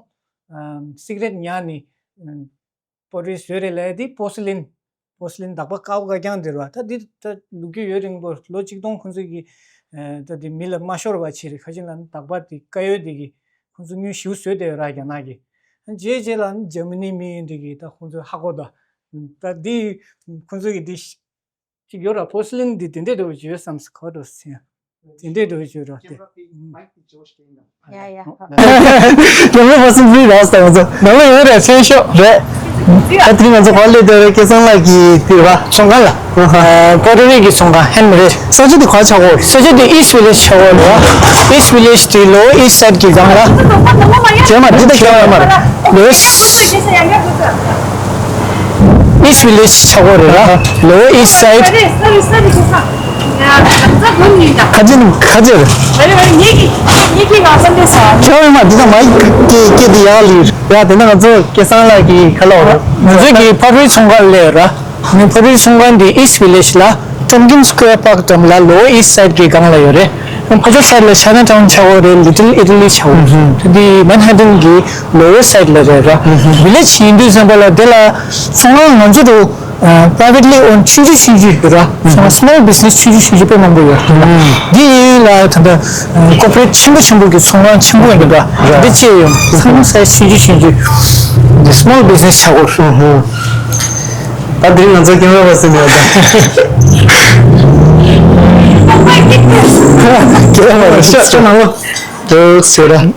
ཨམ་སི་ག་རེཊ་ཉར་ནས་ཨམ་པོ་ཊི་རི་བཟོས་རེད་ལབ་ཡས་དེ་པོར་སི་ལིན། པོར་སི་ལིན་དག་པ་དཀར་པོ་དཀར་རྐྱང་དེ་རེད་བ། ད་འདི་ད་ལོ་རྒྱུས་ཡུན་རིང་པོ་ལོ་གཅིག་སྟོང་ཁོང་ཚོས་ཀྱི་ཨ་ད་དེ་མི་ལ་མ་ཤོར་བ་བྱས་རེད། ག་ཅི་ལབ་ན་དག་པ་དེ་དཀར་ཡོལ་དེ་གི་ཁོང་ཚོ་དངུལ་ཞེ་པོ་བཟོས་བསྡད་ཡོད་ར་རྒྱ་ནག་གིས། རྗེས་རྗེས་ལ་ནི་འཇར་མ་ནི་མི་ཡོན་ཏན་གྱིས་ད་ཁོང་ཚོས་ཧ་གོ་ད། ད་འདི་ཁོང་ཚོ་གི་འདི་ཅིག་ཡོད་ར། པོར་སི་ལིན་འདི་དེ་འདྲས་འདྲ་བོ་ཅིག་ཡོད་བསམ་སོང་། ག་བ་འགྲོ་སྲིད་ཡ། དེ་འདྲས་འདྲ་བོ་ཅིག་ཡོད་ར་དེ། ཡ་ཡ། ཀེམ་ར་པར་སན་ཕི་རི་རག་སོང་ང་ཚོ། ནང་ལ་ཡོད་རེད། ཆེ་ཤོས་རེད། ད་དེ་རིང་ང་ཚོ་ག་པར་སླེབས་བསྡད་རེད། སྐལ་བཟང་ལགས་ཀྱི་དེ་ར་ཚོང་ཁང་ལ། ཨ་ཧ། པོ་ཊ་རི་གི་ཚོང་ཁང་ཧན་མེ་ཌི། ས་ཆ་དེ་ག་པར་ཆགས་ཀྱི་ཡོད་རེད། ས་ཆ་དེ་ཨིསཊ་ཝི་ལེཇ་ཆགས་ཀྱི་ཡོད་རེད་བ། ཨིསཊ་ཝི་ལེཇ་དེ་ལོ་ཨིསཊ་སའིཌ་གི་སྒང་ལ། ཁྱེད་མ་འདི་ད་ཁྱེད་མ་མ་རེད། ལོ་ཨིསཊ་ཝི་ལེཇ་ཆགས་ཀྱི་ཡོད་རེད་ར། ལོ་ཨིསཊ་སའིཌ། ཁ་ཅིག་ཁ་ཅིག་ཁྱེད་མ་འདི་ད་མ་ཡིག་སྐད་སྐད་དེ་ཡག་ལི་ཡ། དེ་ན་ང་ཚོ་སྐལ་བཟང་ལགས་ཀྱི་ཁ་ལོ་རེད། ང་ཚོ་གི་པོ་ཊ་རི་ཚོང་ཁང་ལས་ར། ནི་པོ་ཊ་རི་ཚོང་ཁང་འདི་ཨིསཊ་ཝི་ལེཇ་ལ་ཊོམ་ཀིན་སི་ཀོ་ཝེར་པཱརྐ་འགྲམ་ལ་ལོ་ཨིསཊ་སའིཌ་གི་སྒང་ལ་ཡོད་རེད། ཕར་ཕྱོགས་སའིཌ་ལ་ཆའི་ན་ཊའུན་ཆགས་ཀྱི་ཡོད་རེད། ལི་ཊལ་ཨི་ཊ་ལི་ཆགས་ཀྱི་ཡོད་རེད། དེ་འདི་མན་ཧ་ཊན་གི་ལོ་ཝེར་སའིཌ་ལ་རེད་ར། ཝི་ལེཇ་ཡིན་དུས་ཙམ་པ་ལ་དེ་ལ་ཚོང་ཁང་ང་ཚོ་རུ་པ་རའི་ཝེ་ཊི་ལི་ཨོན་ཆུང་ཆུང་ཆུང་ཆུང་ཡོད་ར། ཚོང་ཁང་སི་མོལ་བི་ཛི་ནེ་སི་ཆུང་ཆུང་ཆུང་ཆུང་དཔེ་མང་པོ་ཡོད་ར། འདི་ཡིན་ལ་ད་ལྟ་ཀོར་པོ་རེཊ་ཆེན་པོ་ཆེན་པོ་གི་ཚོང་ཁང་ཆེན་པོ་ཡིན་ར། འདི་ཅི་ཡོད་ཚང་མ་སའིཛ་ཆུང་ཆུང་ཆུང་ཆུང་། འདི་སི་མོལ་བི་ཛི་ནེ་སི་ཆགས་ཀྱི་ཡོད་རེད། ད་དེ་རིང་ང་ཚོ་ཀེམ་ར་པར་སན་ཡོད་ད། ཀེམ་ར་པར་སན་ནང་ལོགས་འདུག་ཟེར་ར།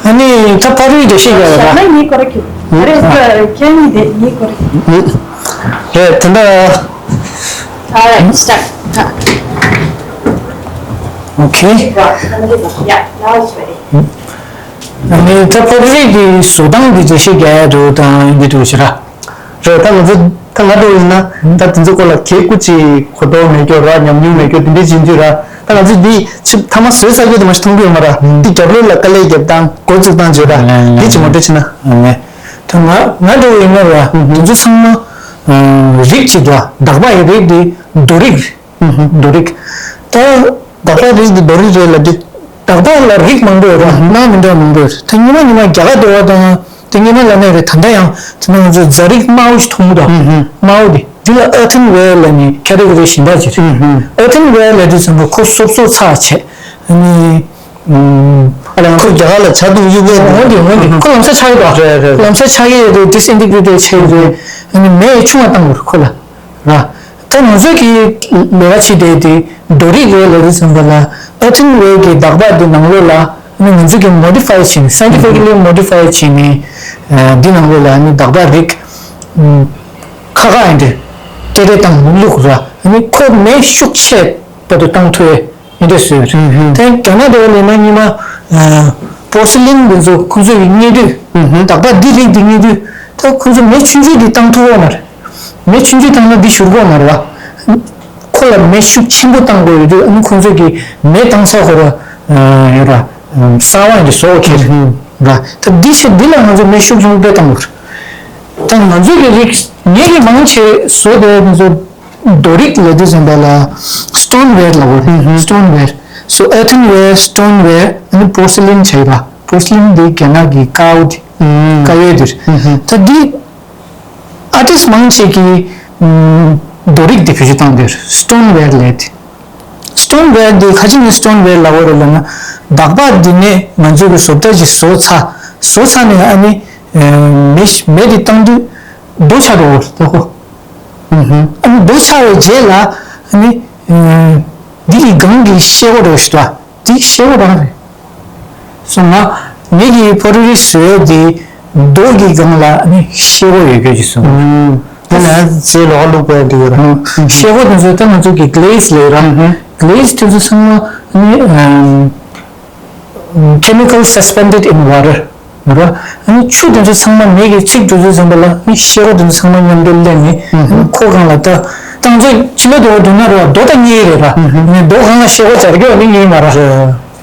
ཨ་ནི་ད་པོ་ཊ་རི་འགྲེལ་བཤད་རྒྱག་ཡོད་ར། ངས་ཀོ་རེག་ཞུ། ཨ་རེ་ཁྱེད་གཉིས་དེ་ངས་ཀོ་རེག་ཞུ། རེད་དེ་འདྲ། Alright, start. Okay. Yeah, now it's ready. ཨ་ནི་ད་པོ་ཊ་རི་གི་བཟོ་སྟངས་འདི་འགྲེལ་བཤད་རྒྱག་ཡ་འགྲོ་དང་འདི་འགྲོ་ཞེ་ར། རེད། ད་ང་ཚོ་ད་ང་འདྲ་བོ་ཡིན་ན་ད་དེ་ཚོ་སྐོར་ལ་གལ་ཀུ་ཅིག་གོ་རྟོགས་མེད་རྒྱུ་ར། ཉམས་མྱོང་མེད་རྒྱུ་དེ་འདྲའི་ཅིག་ཡིན་དུས་ར། ད་ང་ཚོས་འདི་ཕྱི་མཐའ་མ་བཟོས་ཚར་རྒྱུ་དེ་མ་གཏོགས་མཐོང་གི་ཡོད་མ་ར། འདི་རྒྱབ་ལོགས་ལ་དཀའ་ལས་རྒྱབ་སྟངས་འགོ་བཙུགས་སྟངས་བརྗོད་ར། འདི་ཅིག་ངོ་སྤྲོད་བྱས་ན། ད་ང་ང་འདྲ་བོ་ཡིན་ན་ར། དེ་ཚོ་ཚང་མ་རིགས་གཅིག་འདུག་ཨ། དག་པ་ཡི་རིགས་འདི་རྡོ་རིགས་རེད། རྡོ་རིགས། ད་དག་པ་རིགས་འདི་རྡོ་རིགས་རེད་ལབ་དུས། དག་པ་ལ་རིགས་མང་པོ་ཡོད་རེད། སྣ་མི་འདྲ་མང་པོ་ཡོད་རེད། ད་སྔོན་མ་སྔོན་མ་རྒྱ་གར་འདྲ་བོ་དང་། དེ་སྔོན་མ་ལབ་ནའི་རེད། ད་ལྟ་ཡང་དེ་ནང་ང་ཚོ་རྫ་རིགས་དམར་པོ་ཞིག་མཐོང་གི་འདུག་དམར་པོ་དེ། འདི་ལ་ཨར་ཐན་ཝེར་ལབ་ནས་ཁེ་ཊི་གོ་རི་གཞན་དག་ཅིག་རེད། ཨར་ཐན་ཝེར་ལབ་དུས་ཙམ་པ་ཁོ་སོབ་སོབ་ཚགས་བྱས། ཨ་ནི། ཨ་ལས་ང་ཚོ་རྒྱ་གར་ལ་ཇ་འཐུང་གཡུག་གི་འདུག་འོན་ཏེ་འོན་ཏེ་ཁོ་ལམ་སང་ཆགས་ཀྱི་འདུག་རེད་རེད། ལམ་སང་ཆགས་ཀྱི་ཡོད་དུས་ཌི་སི་ཨིན་ཊི་གེ་རེ་ཊི་བྱས་ཡོད་དུས། ཨ་ནི་མེ་ཆུང་བ་བཏང་དགོས་རེད་ཁོ་ལ། ར། ད་ང་ཚོས་ཀྱི་ལས་ཀ་བྱེད་བསྡད་དེ་རྡོ་རིགས་རེད་ལབ་དུས་ཙམ་པ་ལ་ཨར་ཐན་ཝེར་གྱི་དག་པ་དེ་ནང་ལོགས་ལ་ཨ་ནི་ང་ཚོས་ཀྱི་མོ་ཌི་ཕའི་བྱས་ནས་སའེན་ཊི་ཕི་ཀ་ལི་མོ་ཌི་ཕའི་བྱས་ནས་འདི་ནང་ལོགས་ལ་ཨ་ནི་དག་པ་རིགས་ཁ་ཁ་ཡིན་ཏེ་ཏེ་ཏེ་བཏང་བླུགས་ར། ཨ་ནི་ཁོ་མེ་ཤུགས་ཆེ་བར་དུ་བཏང་ཐུབ་ཡས་ཡིན་ཏེ་བཟོས་རེད། དེ་རྒྱ་ནག་དེ་བ་ལས་ན་སྔོན་མ་པོར་སི་ལིན་དེ་ཚོ་ཁོ་ཚོ་ཡི་རྙེད་དུས་དག་པ་འདི་རིགས་འདི་རྙེད་དུས་ད་ཁོ་ཚོ་མེ་ཆུང་ཆུང་འདི་བཏང་ཐུབ་ཡོད་མ་རེད། མེ་ཆུང་ཆུང་བཏང་ན་འདི་བཞུར་གོ་མ་རེད་བ། ཁོ་ལ་མེ་ཤུགས་ཆེན་པོ་བཏང་དགོས་ཡོད་དུས་ཨ་ནི་ཁོ་ཚོ་གི་མེ་བཏང་ས་ཁོ་ར་ཡོད་ར། གསར་བ་ཡིན་དུས་བཟོ་ཁེལ། ར། ད་འདི་ཕྱིར་འདི་ལ་ང་ཚོ་མེ་ཤུགས་ཆུང་དཔེ་བཏང་དགོས། ད་ང་ཚོ་གི་རིགས་ངེད་ཀྱི་མང་ཆེ་བཟོ་དེ་ང་ཚོ་རྡོ་རིགས་ལབ་དུས་ཙམ་པ་ལ་སི་ཊོན་ཝེར་ལབ་དགོས་རེད། སི་ཊོན་ཝེར། སོ་ཨར་ཐན་ཝེར། སི་ཊོན་ཝེར། ཨ་ནི་པོར་སི་ལིན་བྱས་པ། པོར་སི་ལིན་འདི་རྒྱ་ནག་གི་དཀར་པོ་དེ། དཀར་ཡོལ་དེ་རེད། ད་འདི་ཨར་ཊིསི་མང་ཆེ་གིས་རྡོ་རིགས་དེ་བེད་སྤྱོད་བཏང་དེ་རེད། སི་ཊོན་ཝེར་ལབ་དེ། སི་ཊོན་ཝེར་འདི་ཁ་ཅིག་ནས་སི་ཊོན་ཝེར་ལབ་པ་རེད་ལབ་ན། འདག་པ་འདི་ནས་ང་ཚོས་གི་བཟོ་ལྟ་ཅིག་བཟོ་ཚར། བཟོ་ཚར་ནས་ཨ་ནི་མེ་མེ་དེ་བཏང་དུས་རྡོ་ཆགས་འགྲོ་བ་རེད་ཁོ། ཨ་ནི་རྡོ་ཆགས་པའི་རྗེས་ལ་ཨ་ནི་འདི་གི་སྒང་གི་ཤེལ་སྒོ་འདྲ་བོ་ཞིག་འདུག་ཨ། འདི་ཤེལ་སྒོ་རང་རེད། སོང་ང་། ངེད་ཀྱི་པོ་ཊི་རི་བཟོས་དེ་རྡོ་གི་སྒང་ལ་ནི་ཤེལ་སྒོ་ཡོད་རྒྱུ་ཅིག་སོང་། དེ་ལ་རྫས་ལོགས་བླུགས་པའི་འདི་ཡོད་ར། ཤེལ་སྒོ་དེ་ཚོ་ད་ང་ཚོ་གི་གི་ལེ་སི་ལབ་ར། གི་ལེ་སི་དེ་ཚོ་ཚང་མ་ནི་chemical suspended in water ཡོད་ར། ཨ་ནི་ཆུ་དེ་ཚོ་ཚང་མ་མེ་གིས་འཚིག་འགྲོ་དུས་ཙམ་པ་ལ་ནི་ཤེལ་སྒོ་དེ་ཚོ་ཚང་མ་མཉམ་དུ་སླེབས་ནས་ཁོ་སྒང་ལ་ད་ད་ང་ཚོ་ཕྱི་ལོགས་དུ་བ་འདུག་ན་ར་རྡོ་ད་རྙེད་རེད་ར། རྡོ་སྒང་ལ་ཤེལ་སྒོ་སྦྱར་རྒྱུ་ནི་རྙེད་མ་ར།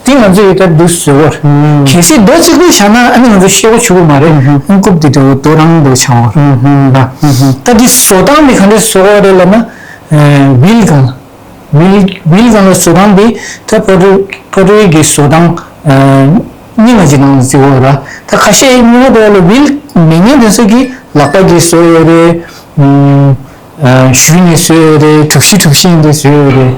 དེ་ང་ཚོས་ད་འདུག་བཟོས་པ་རེད། གལ་སྲིད་རྡོ་གཅིག་པུ་བཞག་ན་ཨ་ནི་ང་ཚོ་ཤེལ་སྒོ་བྱེད་དགོས་མ་རེད། ཨ་ནི་རྐུབ་དེ་འདྲ་བོ་རྡོ་རང་འདྲ་བོ་ཆགས་པ་རེད། ད་འདི་བཟོ་སྟངས་དེ་ག་འདྲ་བཟོ་དགོས་རེད་ལབ་ན། ཝིལ་སྒང་ལ། ཝིལ་ཝིལ་སྒང་ལ་བཟོ་སྟངས་དེ་ད་པོ་ཊི་རི་པོ་ཊི་རི་གི་བཟོ་སྟངས་རྙིང་བ་ཅིག་ནང་ལ་བརྩི་བ་ར། ད་ཁ་ཤས་རྙིང་བ་དེ་ལ་ཝིལ་མེད་མཁན་དེ་ཚོ་གིས་ལག་པ་གིས་བཟོ་ཡོད་རེད། གཞུ་ནས་བཟོས་ཡོད་རེད། གྲུ་བཞི་གྲུ་བཞི་འདི་བཟོས་ཡོད་རེད།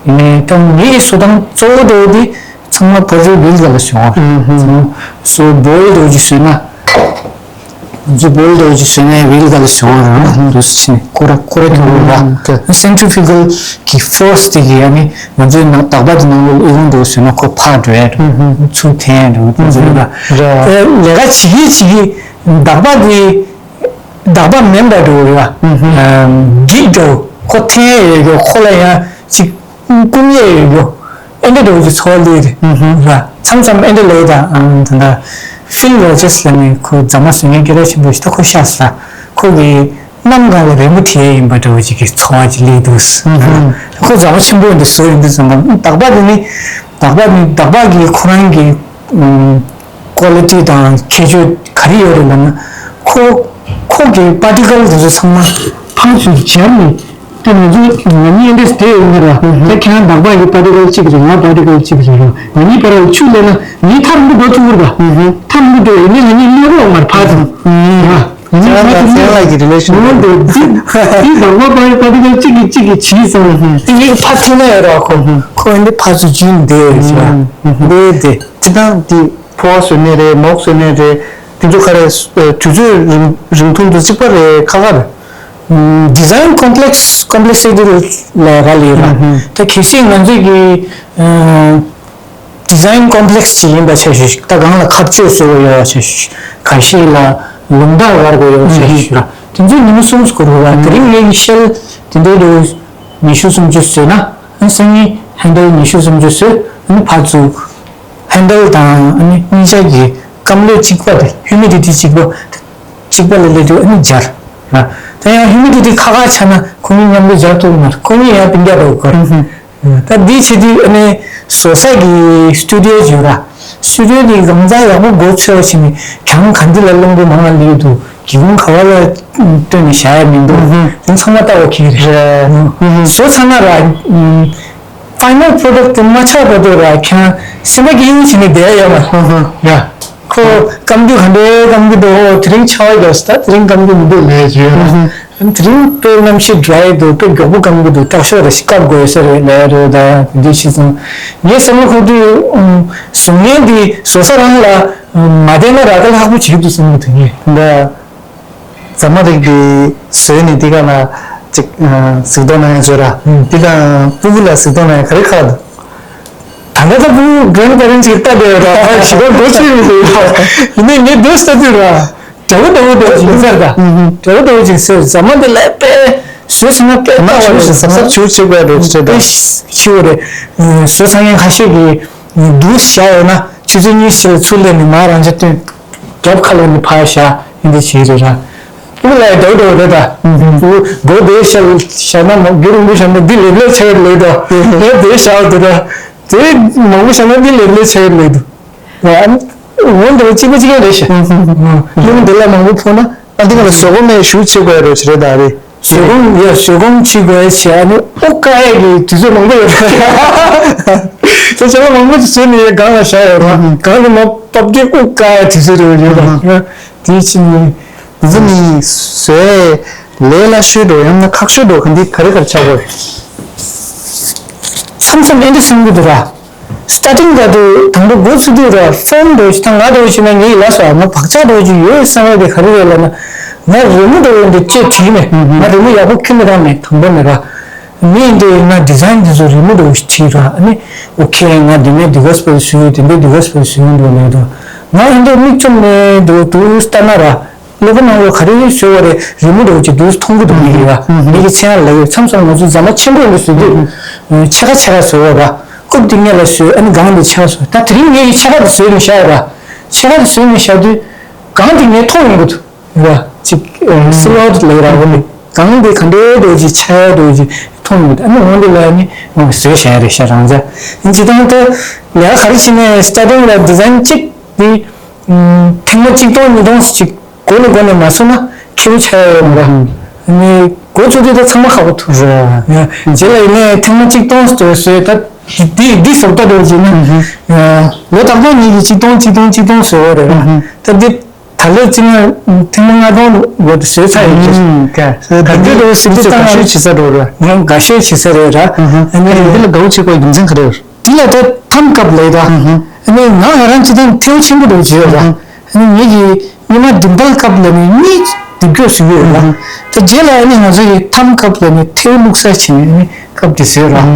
ཡིན་ནའི་ད་ངའི་བཟོ་སྟངས་གཙོ་བོ་འདྲ་བོ་དེ་ཚང་མ་པོ་ཊི་རི་ཝིལ་སྒང་ལ་བཟོ་བ། ཚང་མ་བཟོ་བོལ་འདྲ་བོ་ཅིག་བཟོས་ན། ང་ཚོ་བོལ་འདྲ་བོ་ཅིག་བཟོས་ན་ཝིལ་སྒང་ལ་བཟོ་བ་ར་འདུག་སེ་ཁོ་ར་ཁོ་ར་ཐུག་ར། སེན་ཊི་རི་ཕུ་གལ་གི་ཕོར་སི་དེ་གིས་ཡང་ནི་ང་ཚོའི་ནང་འདག་པ་དེ་ནང་ལོགས་ཨི་ལོང་འདྲ་བོ་བཟོས་ན་ཁོ་ཕར་འགྲོ་ཡ་འདྲ་བོ་ཚུར་འཐེན་ཡ་འདྲ་བོ་དེ་ཚོ་རེད་པ། ལས་ཀ་བྱེད་ཀྱི་བྱེད་ཀྱི་འདག་པ་དེ། འདག་པ་མིན་པ་འདྲ་བོ་རེད་པ། འགྱིག་འདྲ་བོ་ཁོ་འཐེན་ཡས་ཡོད་རྒྱུ་ཁོ་ལ་ཡང་ཅིག་བསྐུམ་ཡས་ཡོད་རྒྱུ་ཨེ་འདྲ་འདྲ་བོ་ཅིག་ཚོར་ལེ་རེད་པ། མཚམས་མཚམས་ཨེ་འདྲ་ལེ་ད་ད་ལྟ་ཕིལ་རོ་ཇར་སི་ལབ་ནས་ཁོ་རྫ་མ་བཟོ་མཁན་སྐད་གྲགས་ཆེན་པོ་ཞིག་ད་ཁོ་ཤི་སོང་། ཁོ་གིས་གནམ་སྒང་ལ་རེན་བོ་བྲིས་ཡས་ཡིན་པ་འདྲ་བོ་ཅིག་གི་ཚོར་བ་ཅིག་སླེབས་འདུག་ཁོ་རྫ་མ་ཆེན་པོ་འདི་བཟོ་ཡོང་དུས་ཙམ་པ་འདག་པ་འདི་ནི་འདག་པ་ནི་འདག་པ་གི་ཁོ་རང་གི་ཀོ་ལི་ཊི་དང་ཁྱད་ཆོས་ག་རེ་ཡོད་རེད་ལབ་ན། ཁོ་ཁོ་གི་པར་ཊི་ཀལ་དེ་ཚོ་ཚང་མ་ཕར་ཚུར་སྦྱར་ནས་ད་ང་ཚོ་ང་གཉིས་འདི་དེ་ཡོད་ནི་ར། ད་ཁྱེད་རང་འདག་པ་གི་པར་ཊི་ཀལ་གཅིག་རེད། ང་པར་ཊི་ཀལ་གཅིག་རེད་ར། ང་གཉིས་བར་ལ་ཆུ་སླེབས་ན་ངའི་ཐག་རིང་པོ་འགྲོ་ཐུབ་ཀྱི་རེད་པ། ཐག་རིང་པོ་འགྲོ་ཡིན་ནའི་ང་གཉིས་གློད་རོགས་མར་ཕར་ཚུར་ར། ང་གཉིས་ཕར་ཚུར་ལ་གི་རི་ལེ་ཤན་ནོ་འདི་འདི་འདི་འདག་པ་པར་ཊི་ཀལ་གཅིག་གིས་གཅིག་གིས་བྱིས་ཙང་དེ་ངས་ཕར་འཐེན་ན་ཡོད་ར། ཁོ་ཁོ་འདི་ཕར་ཚུར་བྱིས་ནས་བསྡད་ཡོད་ཟེར་བ་འདི་དེ། སྤྱིར་བཏང་འདི་ཕོ་བ་བཟོ་ནི་རེད། མོག་བཟོ་ནི་རེད། དེ་ཚོ་ག་རེ་དུས་ཚོད་རིང་རིང་ཐུང་དུ་གཅིག་པ་རེད། ཁག་ཁག་རེད། ཌི་ཛའིན་ཀོམ་པི་ལེག་སི་ཀོམ་པི་ལེག་སི་ཊི་ལ་རག་ལས་ར། ད་གལ་སྲིད་ང་ཚོས་ཀྱི་ཌི་ཛའིན་ཀོམ་པི་ལེག་སི་ཅིག་ཡིན་པ་ཆ་བཞག་ད་སྒང་ལ་ཁ་གཅོད་བཟོ་དགོས་ཡོད་པ་ཆ་བཞག་ག་ཤེད་ལ་ལུང་ཐག་བར་དགོས་ཡོད་པ་ཆ་བཞག་ར། དེ་ཚོ་ཉིན་མོ་གསུམ་འགོར་དགོས་ར། དེ་རིང་ངས་ཀྱི་ཤེལ་དེ་འདྲའི་ལོ་ཉི་ཤུ་སུམ་ཅུ་བཟོས་ན། ཨ་ནི་སང་ཉིན་ཧན་ཌལ་ཉི་ཤུ་སུམ་ཅུ་བཟོས། ཨ་ནི་ཕར་ཚུར་ཧན་ཌལ་དང་ཨ་ནི་སྙིང་ཆ་གི་སྐམ་ལོ་གཅིག་པ་དེ་ཧིའུ་མི་ཌི་ཊི་གཅིག་པ་གཅིག་པ་ལ་སླེབས་དུས་ཨ་ནི་སྦྱར་ར། ད་ཡང་ཧིའུ་མི་ཌི་ཊི་ཁ་ཁ་ཆགས་ན་ཁོ་གཉིས་མཉམ་དུ་སྦྱར་ཐུབ་ཀྱི་མ་རེད། ཁོ་གཉིས་ཡང་སྤུན་ཀྱག་འདྲ་བོ་དགོས་རེད། ད་འདི་བྱེད་དུས་ཨ་ནི་བཟོ་ས་གི་སི་ཊུ་ཌི་ཡོ་ཅིག་ཡོད་ར། སི་ཊུ་ཌི་ཡོ་དེ་གང་ཚང་ཡག་པོ་མགོ་ཚོས་པ་བྱས་ནས་གྱང་ག་འདི་ལ་རླུང་བུ་མང་ང་སླེབས་འདུག་སྒེའུ་ཁུང་ག་བ་ལ་བཏོན་ནས་བཞག་ཡ་མི་འདུག་དེ་ཚང་མ་ལྟ་བ་ཁྱེད་རེད། བཟོ་ཚར་ན་ར། ཕའི་ནལ་པྲོ་ཌག་དེ་མ་ཆགས་བར་དུ་ར་ཁྱེད་སེམས་པ་སྐྱིད་པོ་བྱས་ནས་བསྡད་ཡ་ཡོད་མ་རེད། ཡ། ཁོ་སྐམ་རྒྱུ་ག་འདྲའི་སྐམ་རྒྱུ་འདུག་དེ་རིང་ཆར་པ་བརྒྱབ་སོང་། ད་དེ་རིང་སྐམ་རྒྱུ་མི་འདུག་ལབ་ཡ་ཅིག་ཡོད་ར། དེ་རིང་དཔེ་གནམ་གཤིས་ཌི་རའི་འདུག་དཔེ་མགྱོགས་པོ་སྐམ་གྱི་འདུག་སྟག་ཤོག་རེ་ཞིག་བཀབ་དགོས་ས་རེད་ལབ་རེད། ད་འདི་ཤི་སོང་། ངའི་བསམ་བློ་འཁོར་དུས་བཟོ་མཁན་འདི་བཟོ་ས་རང་ལ་མ་བསྡད་ན་ར་ད་ལྷག་པོ་བྱེད་འདུག་བསམ་གྱི་འདུག་ངས། འདི་རྫ་མ་རིགས་འདི་བཟོས་ནས་འདི་ག་ལ་ཅིག་གཟིགས་རྟོག་གནང་ཡ་བཟོས་ར། འདི་དང་སྤུ་གུ་ལ་གཟིགས་རྟོག་གནང་ཡ་ག་རེ་ཁག་འདུག་ད་ལྟ་ད་སྤུ་གུ་གྲོན་པེ་རེན་ཊི་ཅིག་ལྟ་བསྡད་ཡོད་ར། ད་ཞི་བ་འགྲོ་ཆེ་མི་འདུག་ཡིན་ནའི་ངས་འདི་ལྟ་དུས་ར། དྲ་བ་དྲ་བ་དྲ་བ་ཅིག་ཟེར་ད། དྲ་བ་དྲ་བ་ཅིག་ཟེར། རྫ་མ་འདི་ལ་དཔེ་བཟོས་ཟིན་ན་དཔེ་ལྟ་བ་རེད། ཟབ་ཟབ་ཆུ་ཆེ་བ་རེད་ཟེར་ད། དཔེ་ཆེ་བ་རེད། བཟོས་ཚར་མཁན་ཁ་ཤས་ཀྱིས་འདུག་བཞག་ཡོད་ན་ཆུ་ཚོད་གཉིས་ཤིག་ལ་ཚུར་སླེབས་ནས་མར་རང་ཅག་སྟོན། རྒྱབ་ཁ་ལོག་ནས་ཕར་བཞག་ཡིན་དེ་བྱེད་རེད་ར། སྤུ་གུ་ལ་དྲ་བ་དྲ་བ་རེད་ད། སྤུ་གུ་མགོ་དེ་བཞག་བཞག་ན་མ་རྒྱུ་རིང་པོ་བཞག་ན་འདི་ལེབ་ལེབ་ཆགས་ཡོད་ལོས་ད། ངས་དེ་བཞག་འདུག་ད། དེ་མང་པོ་བཞག་ན་འདི་ལེབ་ལེབ་ཆགས་ཡོད་ལོས་འདུག་ཨ་ནི་ འོ་འདི་གཅིག་པ་གཅིག་རྐྱང་རེད་ཤག་གློག་འདི་ལ་མང་པོ་ཕོག་ན་ཨ་འདི་ག་ལ་བཟོད་སྒོམ་མེད་ཞུ་བྱེད་དགོས་ཡ་རོ་ཆེ་རེད་ད་རེད། བཟོད་སྒོམ་ཡ་བཟོད་སྒོམ་བྱེད་དགོས་ཡ་བྱེད་ཨ་ནི་དབུགས་དཀའ་ཡ་གི་དུས་ཚོད་མང་པོ་ཡོད་རེད། ད་ཅ་ལག་མང་པོ་ཅིག་བཟོས་ནས་ཡ་སྒང་ལ་བཞག་ཡོད་ར་སྒང་ལ་མ་བབས་དུས་དབུགས་དཀའ་ཡ་དུས་ཚོད་རེ་ཡོད་ར་དེ་ཕྱིན། འདི་ནི་བཟོས་ལས་སླ་ཤོས་འགྲོ་ཡང་ན་ཁག་ཤོས་འགྲོ་ག་འདི་ག་རེ་ག་རེ་ཆགས་དགོས། མཚམས་མཚམས་ཨེ་འདྲ་བསམ་གི་འདུག་ར། སི་ཊར་ཊིང་ག་དུས་དང་པོ་འགོ་ཚུགས་དུས་ར་ཕོན་འགྲོ་ཞིག་དང་ང་འགྲོ་ཞིག་ན་ངའི་ལ་སོ་ང་བག་ཆགས་འགྲོ་ཞིག་ཡོད་བསམ་ཡ་དེ་ག་རེ་རེད་ལབ་ན། ང་རི་མོ་འགྲོ་ཡོང་དུས་ཅེས་བྲིས་མེད་ང་རི་མོ་ཡག་པོ་ཁྱོན་མི་རང་མེད་དང་པོ་ནས་ར། མི་འདི་ཡིན་ན་ཌི་ཛའིན་འདི་ཚོ་རི་མོ་འགྲོ་ཞིག་བྲིས་ར་ཨ་ནི། ཨོ་ཁེ་ང་འདི་ནས་འདི་ག་སྤེལ་བཟོས་ཡོད་དེ་འདྲ་འདི་ག་སྤེལ་བཟོས་ཡོད་འགྲོ་མེད་དོ། ང་ཨེ་འདྲ་མིག་བཙུམ་ནས་འགྲོ་དུས་ལྟ་ན་ར། ཀློག་པ་ནང་ལོགས་ག་རེ་བཟོས་པ་རེད་རི་མོ་འདྲ་བོ་ཅིག་འདུག་མཐོང་གི་འདུག་མི་གི་བ། མི་གི་མཚན་ལ་ཡོད་མཚམས་མཚམས་ང་ཚོ་ཟ་མ་ཆེན་པོ་འདི་བཟོས་དུས། ཕྱེད་ཀ་ཕྱེད་ཀ་བཟོས་པ་ར། རྐུབ་འདི་སྔས་ལ་བཟོས་ཨ་ནི་སྒང་འདི་ཕྱེད་ཀ་བཟོས་ད་དེ་རིང་ངས་ཀྱི་ཕྱེད་ཀ་འདི་བཟོས་མི་ཤར་ར། ཕྱེད་ཀ་འདི་བཟོས་མི་ཤར་དུས། སྒང་འདི་ངས་མཐོང་ཡོང་གི་འདུག་ར། ཅིག་སིལ་བར་ལབ་ར་འོ་ནི། སྒང་འདི་ག་འདྲའི་འདྲ་བོ་ཅིག་ཕྱེད་ཀ་འདྲ་བོ་ཅིག་མཐོང་ཡོང་གི་འདུག་ཨ་ནི་འོ་འདི་ལ་ནི་བཟོས་བཞག་རེད་ཤག་རང་ཅག་ཡིན་ཅི་དང་ད་ལས་ཀ་ག་རེ་བྱས་ནས་སི་ཊར་ཊིང་ལ་ཌི་ཛའིན་གཅིག་འདི། ཐེངས་མ་གཅིག་སྟོང་ཉིས་སྟོང་ཅིག་འགོ་ནས་འགོ་ནས་མ་བཟོས་ན་ཁེ་པོ་ཆགས་ཡ་ཡོད་མ་རེད། ཨ་ནི་འགོ་བཙུགས་དུས་ད་ཚང་མ་ཁག་པོ་འདུག་རེད། རྗེས་ལ་ཡིན་ནའི་ཐེངས་མ་གཅིག་སྟོང་ཟེར་བཟོས་ད་འདི་འདི་བཟོ་ལྟ་འདྲ་བྱས་ན། ལོ་རྟག་པར་ངེད་ཀྱིས་གཅིག་སྟོང་གཅིག་སྟོང་གཅིག་སྟོང་བཟོས་པ་རེད། ད་འདི་ད་ལོ་གཅིག་ན་ཐེངས་མ་ལྔ་སྟོང་འགོ་དུ་བཟོས་ཚར་ཡོད་ཀྱི། ད་འདི་ལོ་སྲིད་ཇུས་དགའ་ཤོས་བྱེད་ས་འགྲོ་རེད། ང་དགའ་ཤོས་བྱེད་ས་རེད་ར། ཨ་ནི་འདི་ལ་དགའ་བོ་བྱེད་དགོས་རྒྱུ་མཚན་ག་རེ་རེད། དེ་ལ་ད་ཐམ་སྐབས་ལས་ད། ཨ་ནི་ང་ང་རང་སྤྱི་བཏང་ཐེའུ་ཆེན་པོ་འདྲ་བོ་བྱས་ཡོད་ར། ཨ་ནི་ངེད་ཀྱི་སྔོན་མ་འགྲེམས་སྟོན་སྐབས་ལ་ནི་གཉིས་སྡེབ་སྦྱོར་བཟོས་ཡོད་ར། ད་རྗེས་ལ་ཨ་ནི་ང་ཚོ་ཡི་ཐམ་སྐབས་ལ་ནི་ཐེའུ་བླུགས་ས་བྱས་ནས་ཨ་ནི་སྐབས་དེ་བཟོས་ར།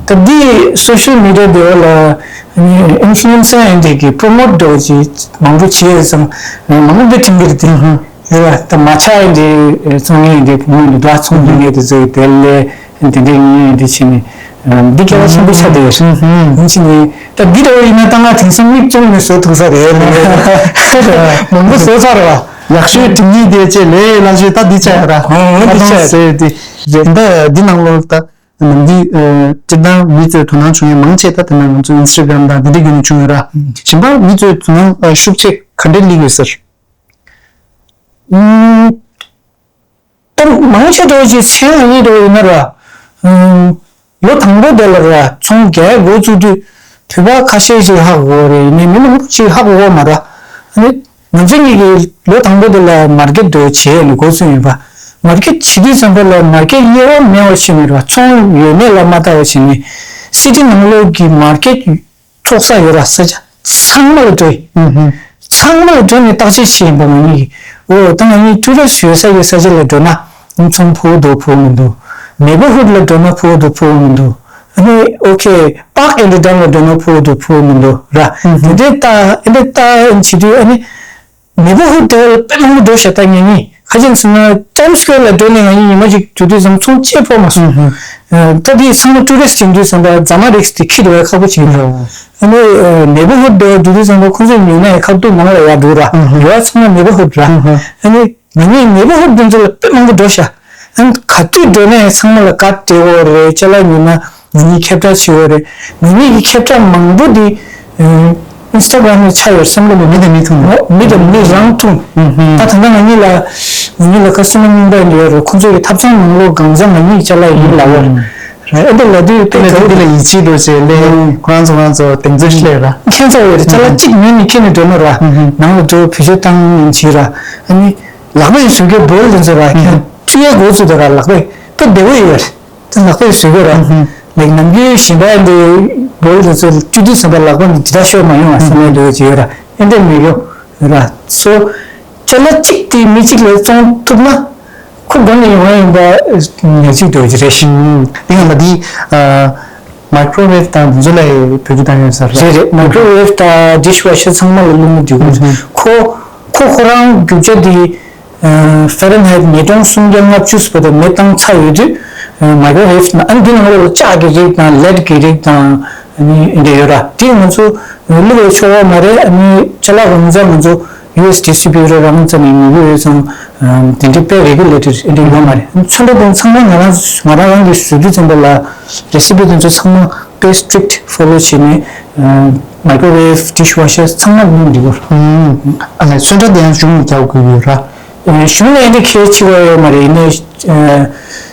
ད་འདི་སོ་ཤལ་མི་ཌི་ཡ་འདི་འོག་ལ་ཨ་ནི་ཨིན་ཕུ་ལུ་ཨེན་སར་ཨ་ནི་འདི་གི་པྲོ་མོཊ་འདྲ་བོ་ཅིག་མང་པོ་བྱས་ཡོད་ཙང་མང་པོ་འདི་དྲན་གྱི་རེད་དེ། ཡོད་པ་ད་མ་ཆགས་ཡིན་དེ་ཚོང་ངེས་ཡིན་དེ་བུ་མོ་ལུས་དྭགས་ཚོང་འདི་ངེས་དེ་ཚོ་ཡི་དེ་ལས་དེ་འདྲའི་ངེས་ཡིན་དེ་བྱས་ནས་འདི་སྐལ་བ་ཆེན་པོ་ཆགས་བསྡད་ཡོད་རེད། ཡིན་ཕྱིན་ནས་ད་འདི་འདྲ་བོ་ཡིན་ན་ད་ང་དེང་སང་མིག་བཙུམ་ནས་བཟོ་ཐུབ་ས་རེད་ལ་མང་པོ་བཟོ་ཚར་བ། ཡག་ཤོས་དེ་ཉིད་དེ་བཅས་ལས་ལ་ཤོས་ད་འདི་ཆགས་ཡོད་ར། འོ་འདི་ཆགས་ཡོད་དེ་འདི་ནང་ལོགས་ད་ནམ་འདི་སྤྱིར་བཏང་མི་ཚོས་དོ་སྣང་བྱུང་ཡས་མང་ཆེ་ད་དེ་ནང་ང་ཚོ་ཨིན་སི་ཊ་གྷ་རམ་དང་འདི་འདྲའི་བརྒྱུད་ནས་བྱུང་ཡོད་ར། གཞན་པ་མི་ཚོས་དོ་སྣང་ཤུགས་ཆེ་ག་འདྲས་སླེབས་ཡོད་ཟེར། ད་མང་ཆེ་འགྲོ་ཅིག་མཚན་ལ་གཉིས་འགྲོ་ཡིན་ན་ར། ལོ་དང་པོ་དེ་ལ་ར་ཚོང་རྒྱག་འགོ་བཙུགས་དུས་བོད་པ་ཁ་ཤས་ཤིག་ཧ་གོ་རེད་ཡིན་ནའི་མི་མང་པོ་ཞིག་ཧ་གོ་གོ་མ་ར། ཨ་ནི་ང་ཚོ་གཉིས་ཀྱིས་ལོ་དང་པོ་དེ་ལ་མར་ཀེཊ་འགྲོ་བྱས་ནས་འགོ་བཙུགས་ཡིན་པ། མར་ཀེཊ་བྱེད་དུས་ཙམ་པ་ལ་མར་ཀེཊ་དབྱེ་བ་མེད་པ་ཞིག་མེད་ར་ཚོང་ཡོད་མེད་ལ་མ་ལྟ་བ་ཞིག་ནི་སི་ཊི་ནང་ལོགས་ཀྱི་མར་ཀེཊ། ཚོགས་ས་ཡོད་ར་ས་ཆ་ཚང་མ་ལ་འགྲོ་ཡི། ཚང་མ་ལ་འགྲོ་ནས་བརྟག་དཔྱད་བྱེད་ཡིན་པ་ང་གཉིས་ཀྱིས། འོ་ད་ང་གཉིས་ཊུ་རི་སི་ཊི་ཡོད་ས་ཡོད་ས་ཆ་ལ་འགྲོ་ན་ཚོང་ཕོག་འདུག་ཕོག་མི་འདུག་ནེ་བར་ཧུཌ་ལ་འགྲོ་ན་ཕོག་འདུག་ཕོག་མི་འདུག་ཨ་ནི་ཨོ་ཁེ་པཱག་ཨེ་ཌི་ཌམ་ལ་འགྲོ་ན་ཕོག་འདུག་ཕོག་མི་འདུག་ར། དེ་འདྲའི་ལྟ་ཨེ་འདྲའི་ལྟ་བྱེད་དུས་ཨ་ནི། ནེ་བར་ཧུཌ་དེ་དཔེ་མང་པོ་འགྲོ་ཤག་ད་ངེད་གཉིས་ཁ་ཅིག་ཟེར་ན་ཊའིམ་སི་ཀུ་ཝེར་ལ་འགྲོ་ནས་ང་གཉིས་ཉི་མ་གཅིག་འགྲོ་དུས་ཙམ་ཚོང་ཆེ་ཕོག་མ་སོང་། ད་དེ་ཚང་མ་ཊུ་རི་སི་ཊི་ཡིན་དུས་ཙམ་པ་རྫ་མ་རིགས་དེ་འཁྱེར་འགྲོ་བའི་ཁག་པོ་ཅིག་ཡིན་འགྲོ། ཨ་ནི་ནེ་བར་ཧུཌ་དེ་འགྲོ་དུས་ཙམ་པ་ཁོང་ཚོས་ཉོས་ན་ཡང་ཁ་ཐུག་ནང་ལ་ཡར་འགྲོ་ར་ཡོད་ཚང་མ་ནེ་བར་ཧུཌ་ར། ཨ་ནི་ང་གཉིས་ནེ་བར་ཧུཌ་དེ་ཚོ་ལ་དཔེ་མང་པོ་འགྲོ་ཤག་ཨ་ནི་ག་དུས་འགྲོ་ནས་ཚང་མ་ལ་ཀར་སྤྲད་དགོས་རེད། ཅ་ལག་ཉོས་ན་ང་གཉིས་ཁྱབ་བསྒྲགས་བྱེད་དགོས་རེད། ང་གཉིས་ཀྱི་ཁྱབ་བསྒྲགས་མང་པོ་དེ་ཨིན་སི་ཊ་གྷ་རམ་ལ་ཆགས་ཡོད་བསམ་གི་མི་འདི་མི་ཐུང་། མི་དང་མི་རང་ཐུང་། ད་ད་ལྟ་ང་གཉིས་ལ་ང་གཉིས་ལ་ཁ་སུ་མ་རྙིང་པ་ཡོད་རེད། ཁོང་ཚོ་གི་ཐབ་ཚང་ནང་ལོགས་གང་ཚང་ང་གཉིས་ཅ་ལག་ཡིན་ལབ་ཡོད་རེད། ཨེ་འདི་ལ་དུས་དེ་ལ་དུས་འདི་ལ་ཡིད་ཆེས་འགྲོ་བྱས་ལས་ཁོ་རང་ཚོ་ཁོ་རང་ཚོ་གདེང་ཚོད་ཤི་ལས་ར། ཁྱེད་ཚོ་ཡོད་རེད། ཅ་ལག་གཅིག་ཉོས་ནས་ཁྱེར་ནས་འགྲོ་ནོ་ར། ནང་ལ་འགྲོ་བེད་སྤྱོད་བཏང་ཡིན་བྱས་ར། ཨ་ནི་ལག་པས་བཟོས་རྒྱུ་བོལ་དེ་ཚོ་ར་ཁྱེད་ཁྲུ་ཡའི་འགོ་ཚུགས་དེ་ར་ལག་པས་དཔེ་བདེ་བོ་ཡོད་རེད། ད་ལག་པས་བཟོས་དགོས་ར། ལེགས་ནམ་རྒྱུན་གཞན་པ་འདི་བོལ་དེ་ཚོ་བཀྲུས་དུས་ཙམ་པ་ལག་པ་འདི་ཇི་ལྟར་ཤོར་མ་ཡོང་བ་བསམ་ཡས་འདོད་ཀྱི་ཡོད་ར། ཨེ་འདྲ་མི་ཡོང་ར། སོ་ཅ་ལག་གཅིག་དེ་མི་གཅིག་ལ་བཙོང་ཐུབ་ན་ཁོ་མགོ་ནས་ཡོང་བ་ཡིན་པ་ཉག་གཅིག་འདོད་ཀྱི་རེད། དེ་ཡང་ལ་དེ་མའི་ཀྲོ་ཝེབ་དང་འདི་ཚོ་ལ་བོད་སྐད་བཏང་ཡོད་ས་རེད། རེད་རེད། མའི་ཀྲོ་ཝེབ་དང་ཌིཤ་ཝ་ཤར་ཚང་མ་ལ་བླུགས་ན་འགྲིག་གི་རེད། ཁོ་ཁོ་ཁོ་རང་རྒྱུ་ཆ་དེ། ཧྥ་རན་ཧའེ་ཊི་ཉིས་སྟོང་སུམ་བརྒྱ་ལྔ་བཅུ་ཟེར་བ་དེ་མེ་བཏང་ཚར་ཡོད་དུས། མའི་ཀྲོ་ཝེབ་ནང་ཨ་ནི་འདི་ནང་ལོགས་ལ་ལྕགས་ཀྱི་རིགས་དང་ལེཌ་ཀྱི་རིགས་དང་ཨ་ནི་འདི་ཡོད་ར། དེ་ང་ཚོ་བླུགས་པའི་ཆོག་པ་མ་རེད། ཨ་ནི་ཅ་ལག་རང་ཚ་ང་ཚོ་ཡུ་ཨེས་ཌི་སི་པི་ཡུ་ར་རང་ཚ་ནས་ཉོ་གི་ཡོད་ཙང་དེ་འདྲའི་དཔེ་རེ་གུ་ལེ་ཊེཌ་འདི་ཡོད་མ་རེད། ཚོན་ཁྲ་དང་ཚང་མ་ང་རང་ང་རང་རང་གིས་བཟོས་དུས་ཙམ་པ་ལ་རེ་སི་པི་དེ་ཚོ་ཚང་མ། དཔེ་strict follow་བྱས་ནས་microwave, dishwasher་ཚང་མ་སྣུམ་འདྲི་བོར། ཨ་ནི་ཚོན་ཁྲ་དེ་ཡང་གཞུང་ནས་རྒྱག་དགོས་ཡོད་ར། གཞུང་ལ་ཡིན་ན་ཁྱད་ཆེ་བ་ཡོད་མ་རེད། ཡིན་ནའི་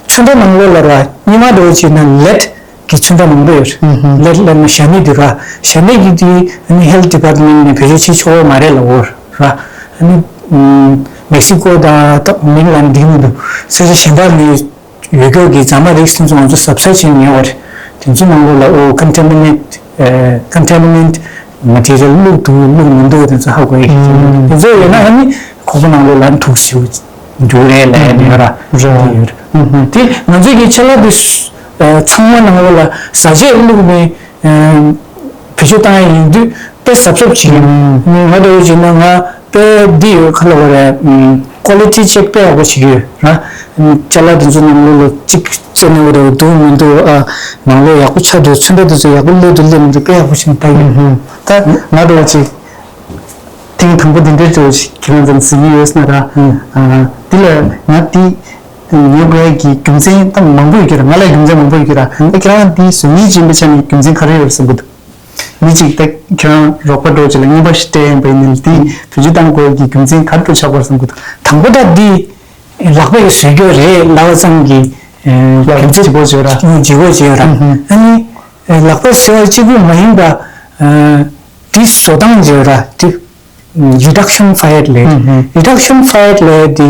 ཚོན་ཁྲ་ནང་ལོགས་ལ་ར་སྙེ་མ་འདྲ་བོ་བྱས་ན་lead་གི་ཚོན་ཁྲ་མང་པོ་ཡོད་རེད། lead་ལབ་ན་ཞ་སྣེ་འདི་ར། ཞ་སྣེ་གི་དེ་ཨ་ནི་health department་ནས་བེད་སྤྱོད་བྱེད་ཆོག་པ་མ་རེད་ལབ་ཡོད་ར། ཨ་ནི་Mexico་དང་ད་མིང་ལ་འདི་མི་འདུག་ས་ཆ་གཞན་པ་ནས་ཡོད་སྐྱོ་གི་རྫ་མ་རིགས་དེ་ཚོ་ང་ཚོ་ཟབ་ཟབ་བྱེད་ཉེ་བ་རེད། དེ་ཚོ་ནང་ལོགས་ལ་ཨོ་contaminate contaminant material་བླུགས་འདུག་བླུགས་མི་འདུག་དེ་ཚོ་ཧ་གོ་ཡི། དེ་ཚོ་ཡོད་ན་ཨ་ནི་ཁོག་པ་ནང་ལོགས་ལ་ཨ་ནི་ཐུག་ཞིག་འགྱུར་རེད་ལས་ནས་ར་རེད་ཡོད་རེད། དེ་ང་ཚོའི་གི་ཆ་ལག་དེ་ཚང་མ་ནང་ལོགས་ལ་བཟའ་ཆས་བླུགས་ནས་བེད་སྤྱོད་བཏང་ཡ་ཡིན་དུས་དཔེ་གཟབ་གཟབ་བྱེད་ཀྱི་ཡོད། ང་འདྲ་བོ་བྱས་ན་ང་དཔེ་འདི་ཡོད་ཁ་ལ་བ་རེད། quality check་དཔེ་ཡག་པོ་བྱེད་ཀྱི་ཡོད་ར། ཅ་ལག་དེ་ཚོ་ནང་ལོགས་ལ་གཅིག་བཙལ་ནས་བ་རེད་འདུག་མི་འདུག་ཨ་ནང་ལོགས་ཡག་པོ་ཆགས་འདུག་ཚོན་ཁྲ་དེ་ཚོ་ཡག་པོ་སླེབས་འདུག་སླེབས་མི་འདུག་དཔེ་ཡག་པོ་བྱེད་ནས་ལྟ་ཡོད། ད་ང་འདྲ་བོ་ཅིག་ཐེངས་དང་པོ་འདི་འདྲའི་འདྲ་བོ་ཞིག་ཁྱེད་རང་ཚོ་གཟིགས་ཀྱི་ཡོད་ན་ར། འདི་ལ་ང་འདི་ཉོ་དགོས་ཀྱི་རྒྱུ་མཚན་ད་མང་པོ་ཡོད་ཀྱི་ར། ང་ལ་རྒྱུ་མཚན་མང་པོ་ཡོད་ཀྱི་ར། ད་ཁྱེད་རང་འདི་བཟོ་མཁན་ཅན་པའི་ཆ་ནས་རྒྱུ་མཚན་ག་རེ་ཡོད་བསམ་གྱི་འདུག་མི་གཅིག་ད་ཁྱེད་རང་རོགས་པ་འདྲ་བོ་ཅིག་ལ་རྔན་པ་ཞིག་སྤྲད་ཡིན་པ་ཡིན་ན་འདི་བེད་སྤྱོད་གཏང་དགོས་ཀྱི་རྒྱུ་མཚན་ག་རེ་འདྲ་ཆགས་པ་རེད་བསམ་གྱི་འདུག་དང་པོ་ད་འདི་ལག་པས་བཟོས་རྒྱུ་རེད་ལབ་པ་ཙམ་གྱིས་ལག་པས་ལྗིད་པོ་བྱེད་ར། ལྗིད་པོ་བྱེད་ར། ཨ་ནི་ལག་པས་བཟོས་པ་གཅིག་པུ་མ་ཡིན་པ་འདི་བཟོ་སྟངས་བྱེད་ར་འདི། Reduction fire་ལས། Reduction fire་ལས་དེ་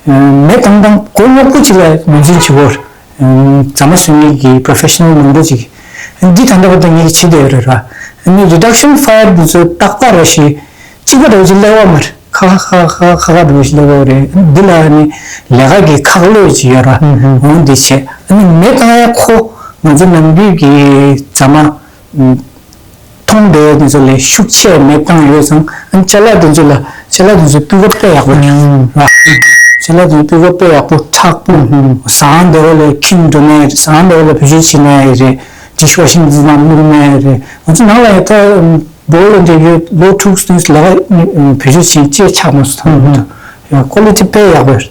མེ་བཏང་སྟངས་སྒོ་རྙོག་པོ་ཅིག་ལ་ངོས་འཛིན་བྱེད་བོར། རྫ་མ་བཟོ་མཁན་གྱི་professional་མང་པོ་ཅིག་འདི་ད་ལྟ་བར་དུ་ངས་བྱེད་བསྡད་ཡོད་རེད་ར། ཨ་ནི་reduction fire་འདི་ཚོ་རྟག་པར་ར་ཞིག་གཅིག་པ་འདྲ་བོ་ཅིག་སླེབས་པ་མ་རེད། ཁ་ཁ་ཁ་ཁ་ཁ་ཁ་འདྲ་བོ་ཞིག་སླེབས་པ་རེད། འདི་ལ་ཨ་ནི་ལས་ཀ་གི་ཁག་ལོས་ཅིག་ཡོད་ར། འོང་འདི་བྱས་ཨ་ནི་མེ་བཏང་ཡ་ཁོ་ང་ཚོ་ནམ་རྒྱུན་གྱི་རྫ་མ། མཐོང་བསྡད་དེ་ཚོ་ལས་ཤུགས་ཆེ་མེ་བཏང་ཡོད་ཙང་ཨ་ཅ་ལག་དེ་ཚོ་ལ་ཅ་ལག་དེ་ཚོ་སྤུས་ཀ་དཔེ་ཡག་པོ་རེད། ཅ་ལག་དེ་ཚོ་སྤུས་ཀ་དཔེ་ཡག་པོ་མཁྲེགས་པོ། ཟངས་འདྲ་བ་ལ་ཁྱིམ་འགྲོ་ནའི་རེད། ཟངས་འདྲ་བ་ལ་བེད་སྤྱོད་བྱེད་ནའི་རེད། dish washing་དེ་ནང་བླུགས་ནའི་རེད། ང་ཚོ་ནང་ལ་ཡ་ད་བོལ་འདྲ་བོ་ལོ་དྲུག་ཙམ་ལས་ཀ་བེད་སྤྱོད་བྱེད་ཅེས་ཆགས་མ་སོང་། ཐང་ཡ་quality་དཔེ་ཡག་པོ་རེད།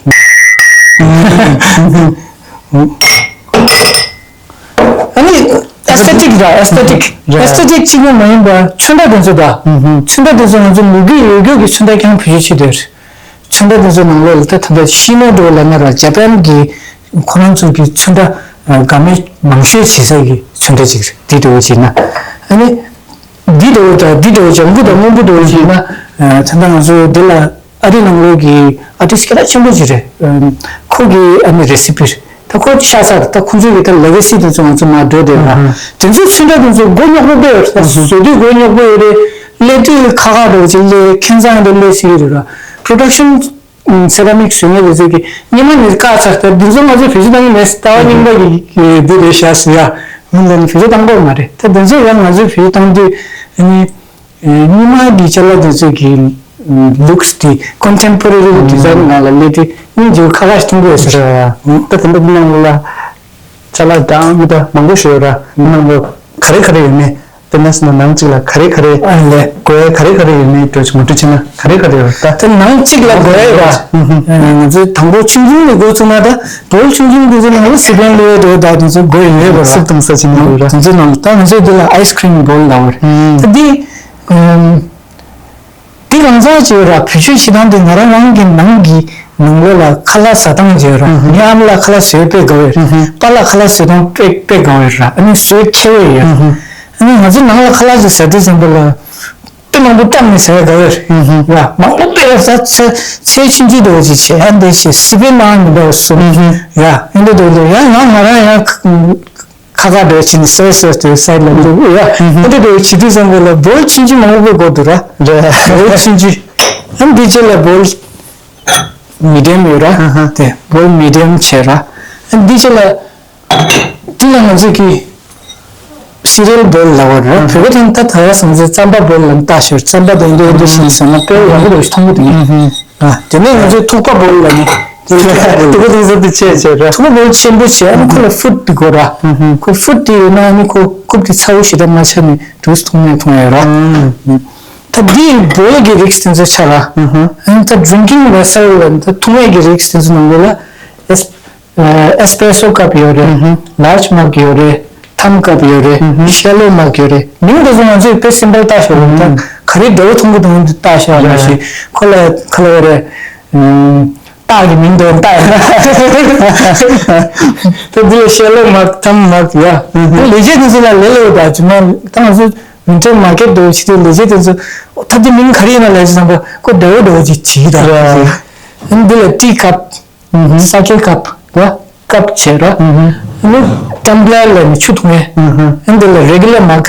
ཨ་ནི་aesthetic་ར། aesthetic་ར། aesthetic་གཅིག་པུ་མ་ཡིན་པར་ཚོན་ཁྲ་དེ་ཚོ་དང་། ཚོན་ཁྲ་དེ་ཚོ་ང་ཚོ་ལོ་རྒྱུས་ཡོད་རྒྱུ་གི་ཚོན་ཁྲ་ཀྱང་བེད་སྤྱོད་བྱེད་དེ་རེད། ཚོན་ཁྲ་དེ་ཚོ་ནང་ལོགས་ལ་ད་ད་ལྟ་ཤི་མོ་འདྲ་བོ་ལབ་ན་ར་ཇ་པན་གི་ཁོ་རང་ཚོ་གི་ཚོན་ཁྲ་དགའ་མོས་མང་ཤོས་བྱེད་ས་གི་ཚོན་ཁྲ་ཅིག་རེད། དེ་འདྲ་བོ་བྱས་ན་ཨ་ནི་འདི་འདྲ་བོ་དང་འདི་འདྲ་བོ་ལྗང་གུ་དང་སྔོན་པོ་འདྲ་བོ་བྱས་ན་ད་ལྟ་ང་ཚོ་འདི་ལ། ཨ་རི་ནང་ལོགས་ཀྱི་ཨར་ཊིསི་གལ་ཆེན་པོ་ཅིག་རེད། ཁོ་གི་ཨ་ནི་རེ་སི་པི་རེད། ད་ཁོ་ཤ་ཚ་རེད། ད་ཁོ་ཚོའི་གི་ད་ལེ་ག་སི་དེ་ཚོ་ང་ཚོ་མར་འགྲོ་བསྡད་ར། དེ་ཚོའི་ཚོན་ཁྲ་དེ་ཚོ་མགོ་རྙོག་པོ་དཔེ་ཡོད་རེད། ད་བཟོ་དུས་མགོ་རྙོག་པོ་ཡོད་རེད། སླེབས་དུས་ཁ་ཁ་འདྲ་བོ་ཅིག་སླེབས། ཁྱད་མཚར་འདྲ་སླེབས་སྲིད་ཀྱི་རེད་ར། པྲོ་ཌག་ཤན་སེ་ར་མིག་བཟོ་མཁན་དེ་ཚོ་གི་སྔོན་མ་ནས་བཀག་ཚར། ད་དེ་ཚོ་ང་ཚོས་བེད་སྤྱོད་གཏོང་གི་མེད། ཟླ་བ་རྙིང་པ་གི་འདི་རེད་ཤག་ཟེར་ཡ། མི་ལ་ནི་བེད་སྤྱོད་གཏོང་དགོས་མ་རེད། ད་དེ་ཚོ་ཡང་ང་ཚོས་བེད་སྤྱོད་གཏོང་དུས་ཨ་ནི། སྔོན་མ་གི་ཅ་ལག་དེ་ཚོ་གི་ལུགས་དེ་ཀོན་ཊེམ་པོ་རེ་རི་ཌི་ཛའིན་ནང་ལ་སླེབས་དུས་སྙིང་རྗེ་པོ་ཁ་ཁ་ཞིག་མཐོང་གི་ཡོད་ཟེར། ད་དེ་འདྲ་མི་ནང་ལ་ཅ་ལག་དང་མི་ད་མང་པོ་ཞིག་ཡོད་ར། མི་ནང་ལ་ག་རེ་ག་རེ་ཡོད་མེད། དཔེར་ན་ཟེར་ན་ནང་གཅིག་ལ་ག་རེ་ག་རེ་ཨ་ལས་དགོས་ཡ་ག་རེ་ག་རེ་ཡོད་མེད་འགྲོ་ཅིག་ངོ་སྤྲོད་བྱས་ན་ག་རེ་ག་རེ་ཡོད་ད། དེ་ནང་གཅིག་ལ་དགོས་ཡ་ར། ང་ཚོས་དང་པོ་ཆུང་ཆུང་ནས་འགོ་བཙུགས་ན་ད་བོལ་ཆུང་ཆུང་དེ་ཚོ་ནང་ལ་སི་པན་བླུགས་ཡ་འགྲོ་ད་དེ་ཚོ་དགོས་ཡོད་པ་ར། སིབ་གཏོང་ས་ཅིག་ནས་ཡོད་ར། དེ་ཚོ་ནང་ད་ང་ཚོས་དེ་ལ་ཨའི་སི་ཁི་རིམ་བོལ་ལབ་པ་རེད། ད་དེ། འདི་གང་ཟག་ཅིག་ར་བེད་སྤྱོད་བྱེད་སྟངས་དེ་ང་རང་རང་གི་ནང་གི་ནང་ལོགས་ལ་ཁ་ལག་ཟ་སྟངས་ཅིག་ར། ངའི་ཨ་མ་ལགས་ཁ་ལག་བཟོས་དཔེ་དགའ་བས། པཱ་ལགས་ཁ་ལག་བཟོས་སྟངས་དཔེ་དཔེ་དགའ་བས་ར། ཨ་ནི་བཟོས་ཁྱེར་བས་ཡོད། ཨ་ནི་ང་ཚོ་ནང་ལ་ཁ་ལག་ཅིག་ཟ་དུས་ཙམ་པ་ལ་དཔེ་མང་པོ་བཀྲམ་ནས་ཟ་ཡ་དགའ་བས་ར། མང་པོ་དཔེ་ར་ཟ་ཚེ་ཚེ་ཆུང་ཆུང་འདྲ་བོ་ཅིག་བྱས། ཨ་འདི་བྱས་སི་པན་ནང་མི་འདྲ་བ་བཟོ་ཡ་ཨ་འདི་འདྲ་འདྲ་ཡང་ང་ང་རང་ཡང་ཁ་ཁ་འདྲ་བྱས་ནས་སོ་སོ་སོ་སའི་ལ་འདུག་ཡ། ཨ་འདི་འདྲ་བྱེད་དུས་ཙམ་པ་ལ་བོལ་ཆུང་ཆུང་མང་པོ་དགོས་འདུག་ར། བོལ་ཆུང་ཆུང་། ཨ་འདི་རྗེས་ལ་བོལ་མི་ཌི་ཡམ་ཡོད་ར། དེ་བོལ་མི་ཌི་ཡམ་བྱས་ར། ཨ་འདི་རྗེས་ལ་འདི་ལ་ང་ཚོས་ཀྱི་སི་རི་ཡལ་བོལ་ལབ་པ་ར། བོད་པ་དང་ད་ད་ག་སང་ཚེ་རྩམ་པ་བོལ་ལ་ལྟ་ཞོར་རྩམ་པ་དང་འདི་འདི་བྱས་ནས་ཟ་ན་དཔེ་ཡག་པོ་འདུག་མཐོང་གི་འདུག་ཨ། དེ་ནས་ང་ཚོས་ཐུག་པ་བོལ་ལ་ནི། ཐུག་པ་དེ་ཚོ་དེ་ཆེ་ཆེ་ར། ཐུག་པ་བོལ་ཆེན་པོ་བྱས། ཨ་ནི་ཁོ་ལ་ཧུད་དེ་དགོས་ར། ཁོ་ཧུད་དེ་ཡོད་ན་ཨ་ནི་ཁོ་རྐུབ་དེ་ཚ་བོ་ཞེ་དྲག་མ་ཆགས་ནས་དུས་ཐུང་ནས་ཐུང་ཡོད་ར། ད་དེའི་བོལ་གྱི་རིགས་དེ་ཚོ་ཆགས་ར། ཨ་ནི་ད་drinking vessel་ལ་ད་འཐུང་བའི་གི་རིགས་དེ་ཚོ་ནང་ལོགས་ལ་ཨེས་ཨེས་པེ་སོ་ཀབ་ཡོད་རེད། ལར་ཇི་མག་ཡོད་རེད། ཨམ་ཀབ་ཡོད་རེད། ཤེ་ལོ་མག་ཡོད་རེད། མིང་དེ་ཚོ་ང་ཚོས་དཔེ་སིམ་པལ་བཏགས་ཤག་འོ་ད་ག་རེ་འདྲ་བོ་མཐོང་གི་འདུག་འདི་བཏགས་ཤག་མ་གཞི་ཁོ་ལ་ཁ་ལོ་རེད། སྟག་གི་མིང་དེ་བཏགས་ཡོད། ད་འདི་ལ་ཤེ་ལོ་མག་ཐམ་མག་ཡ། ད་ལས་བྱེད་དེ་ཚོ་ལ་ལས་སླ་བོ་ད་ཇི་མ་ད་ང་ཚོ་ཝིན་ཊར་མར་ཀེཊ་འདྲ་བོ་ཕྱི་དེ་ལས་བྱེད་དེ་ཚོ་ད་འདི་མིང་ག་རེ་ཡིན་ན་ལས་བྱེད་བསམ་པ་ཁོ་འདྲ་བོ་འདྲ་བོ་ཅིག་བྲིས་ད། འདི་ལ་ཏི་ཀབ། ས་ཀེ་ཀབ་ར། ཀབ་བྱས་ར། ཨ་ནི་ཏམ་བླར་ལ་ནི་ཆུ་འཐུང་ཡས། ཨ་ནི་དེ་ལ་རེ་གུ་ལར་མག་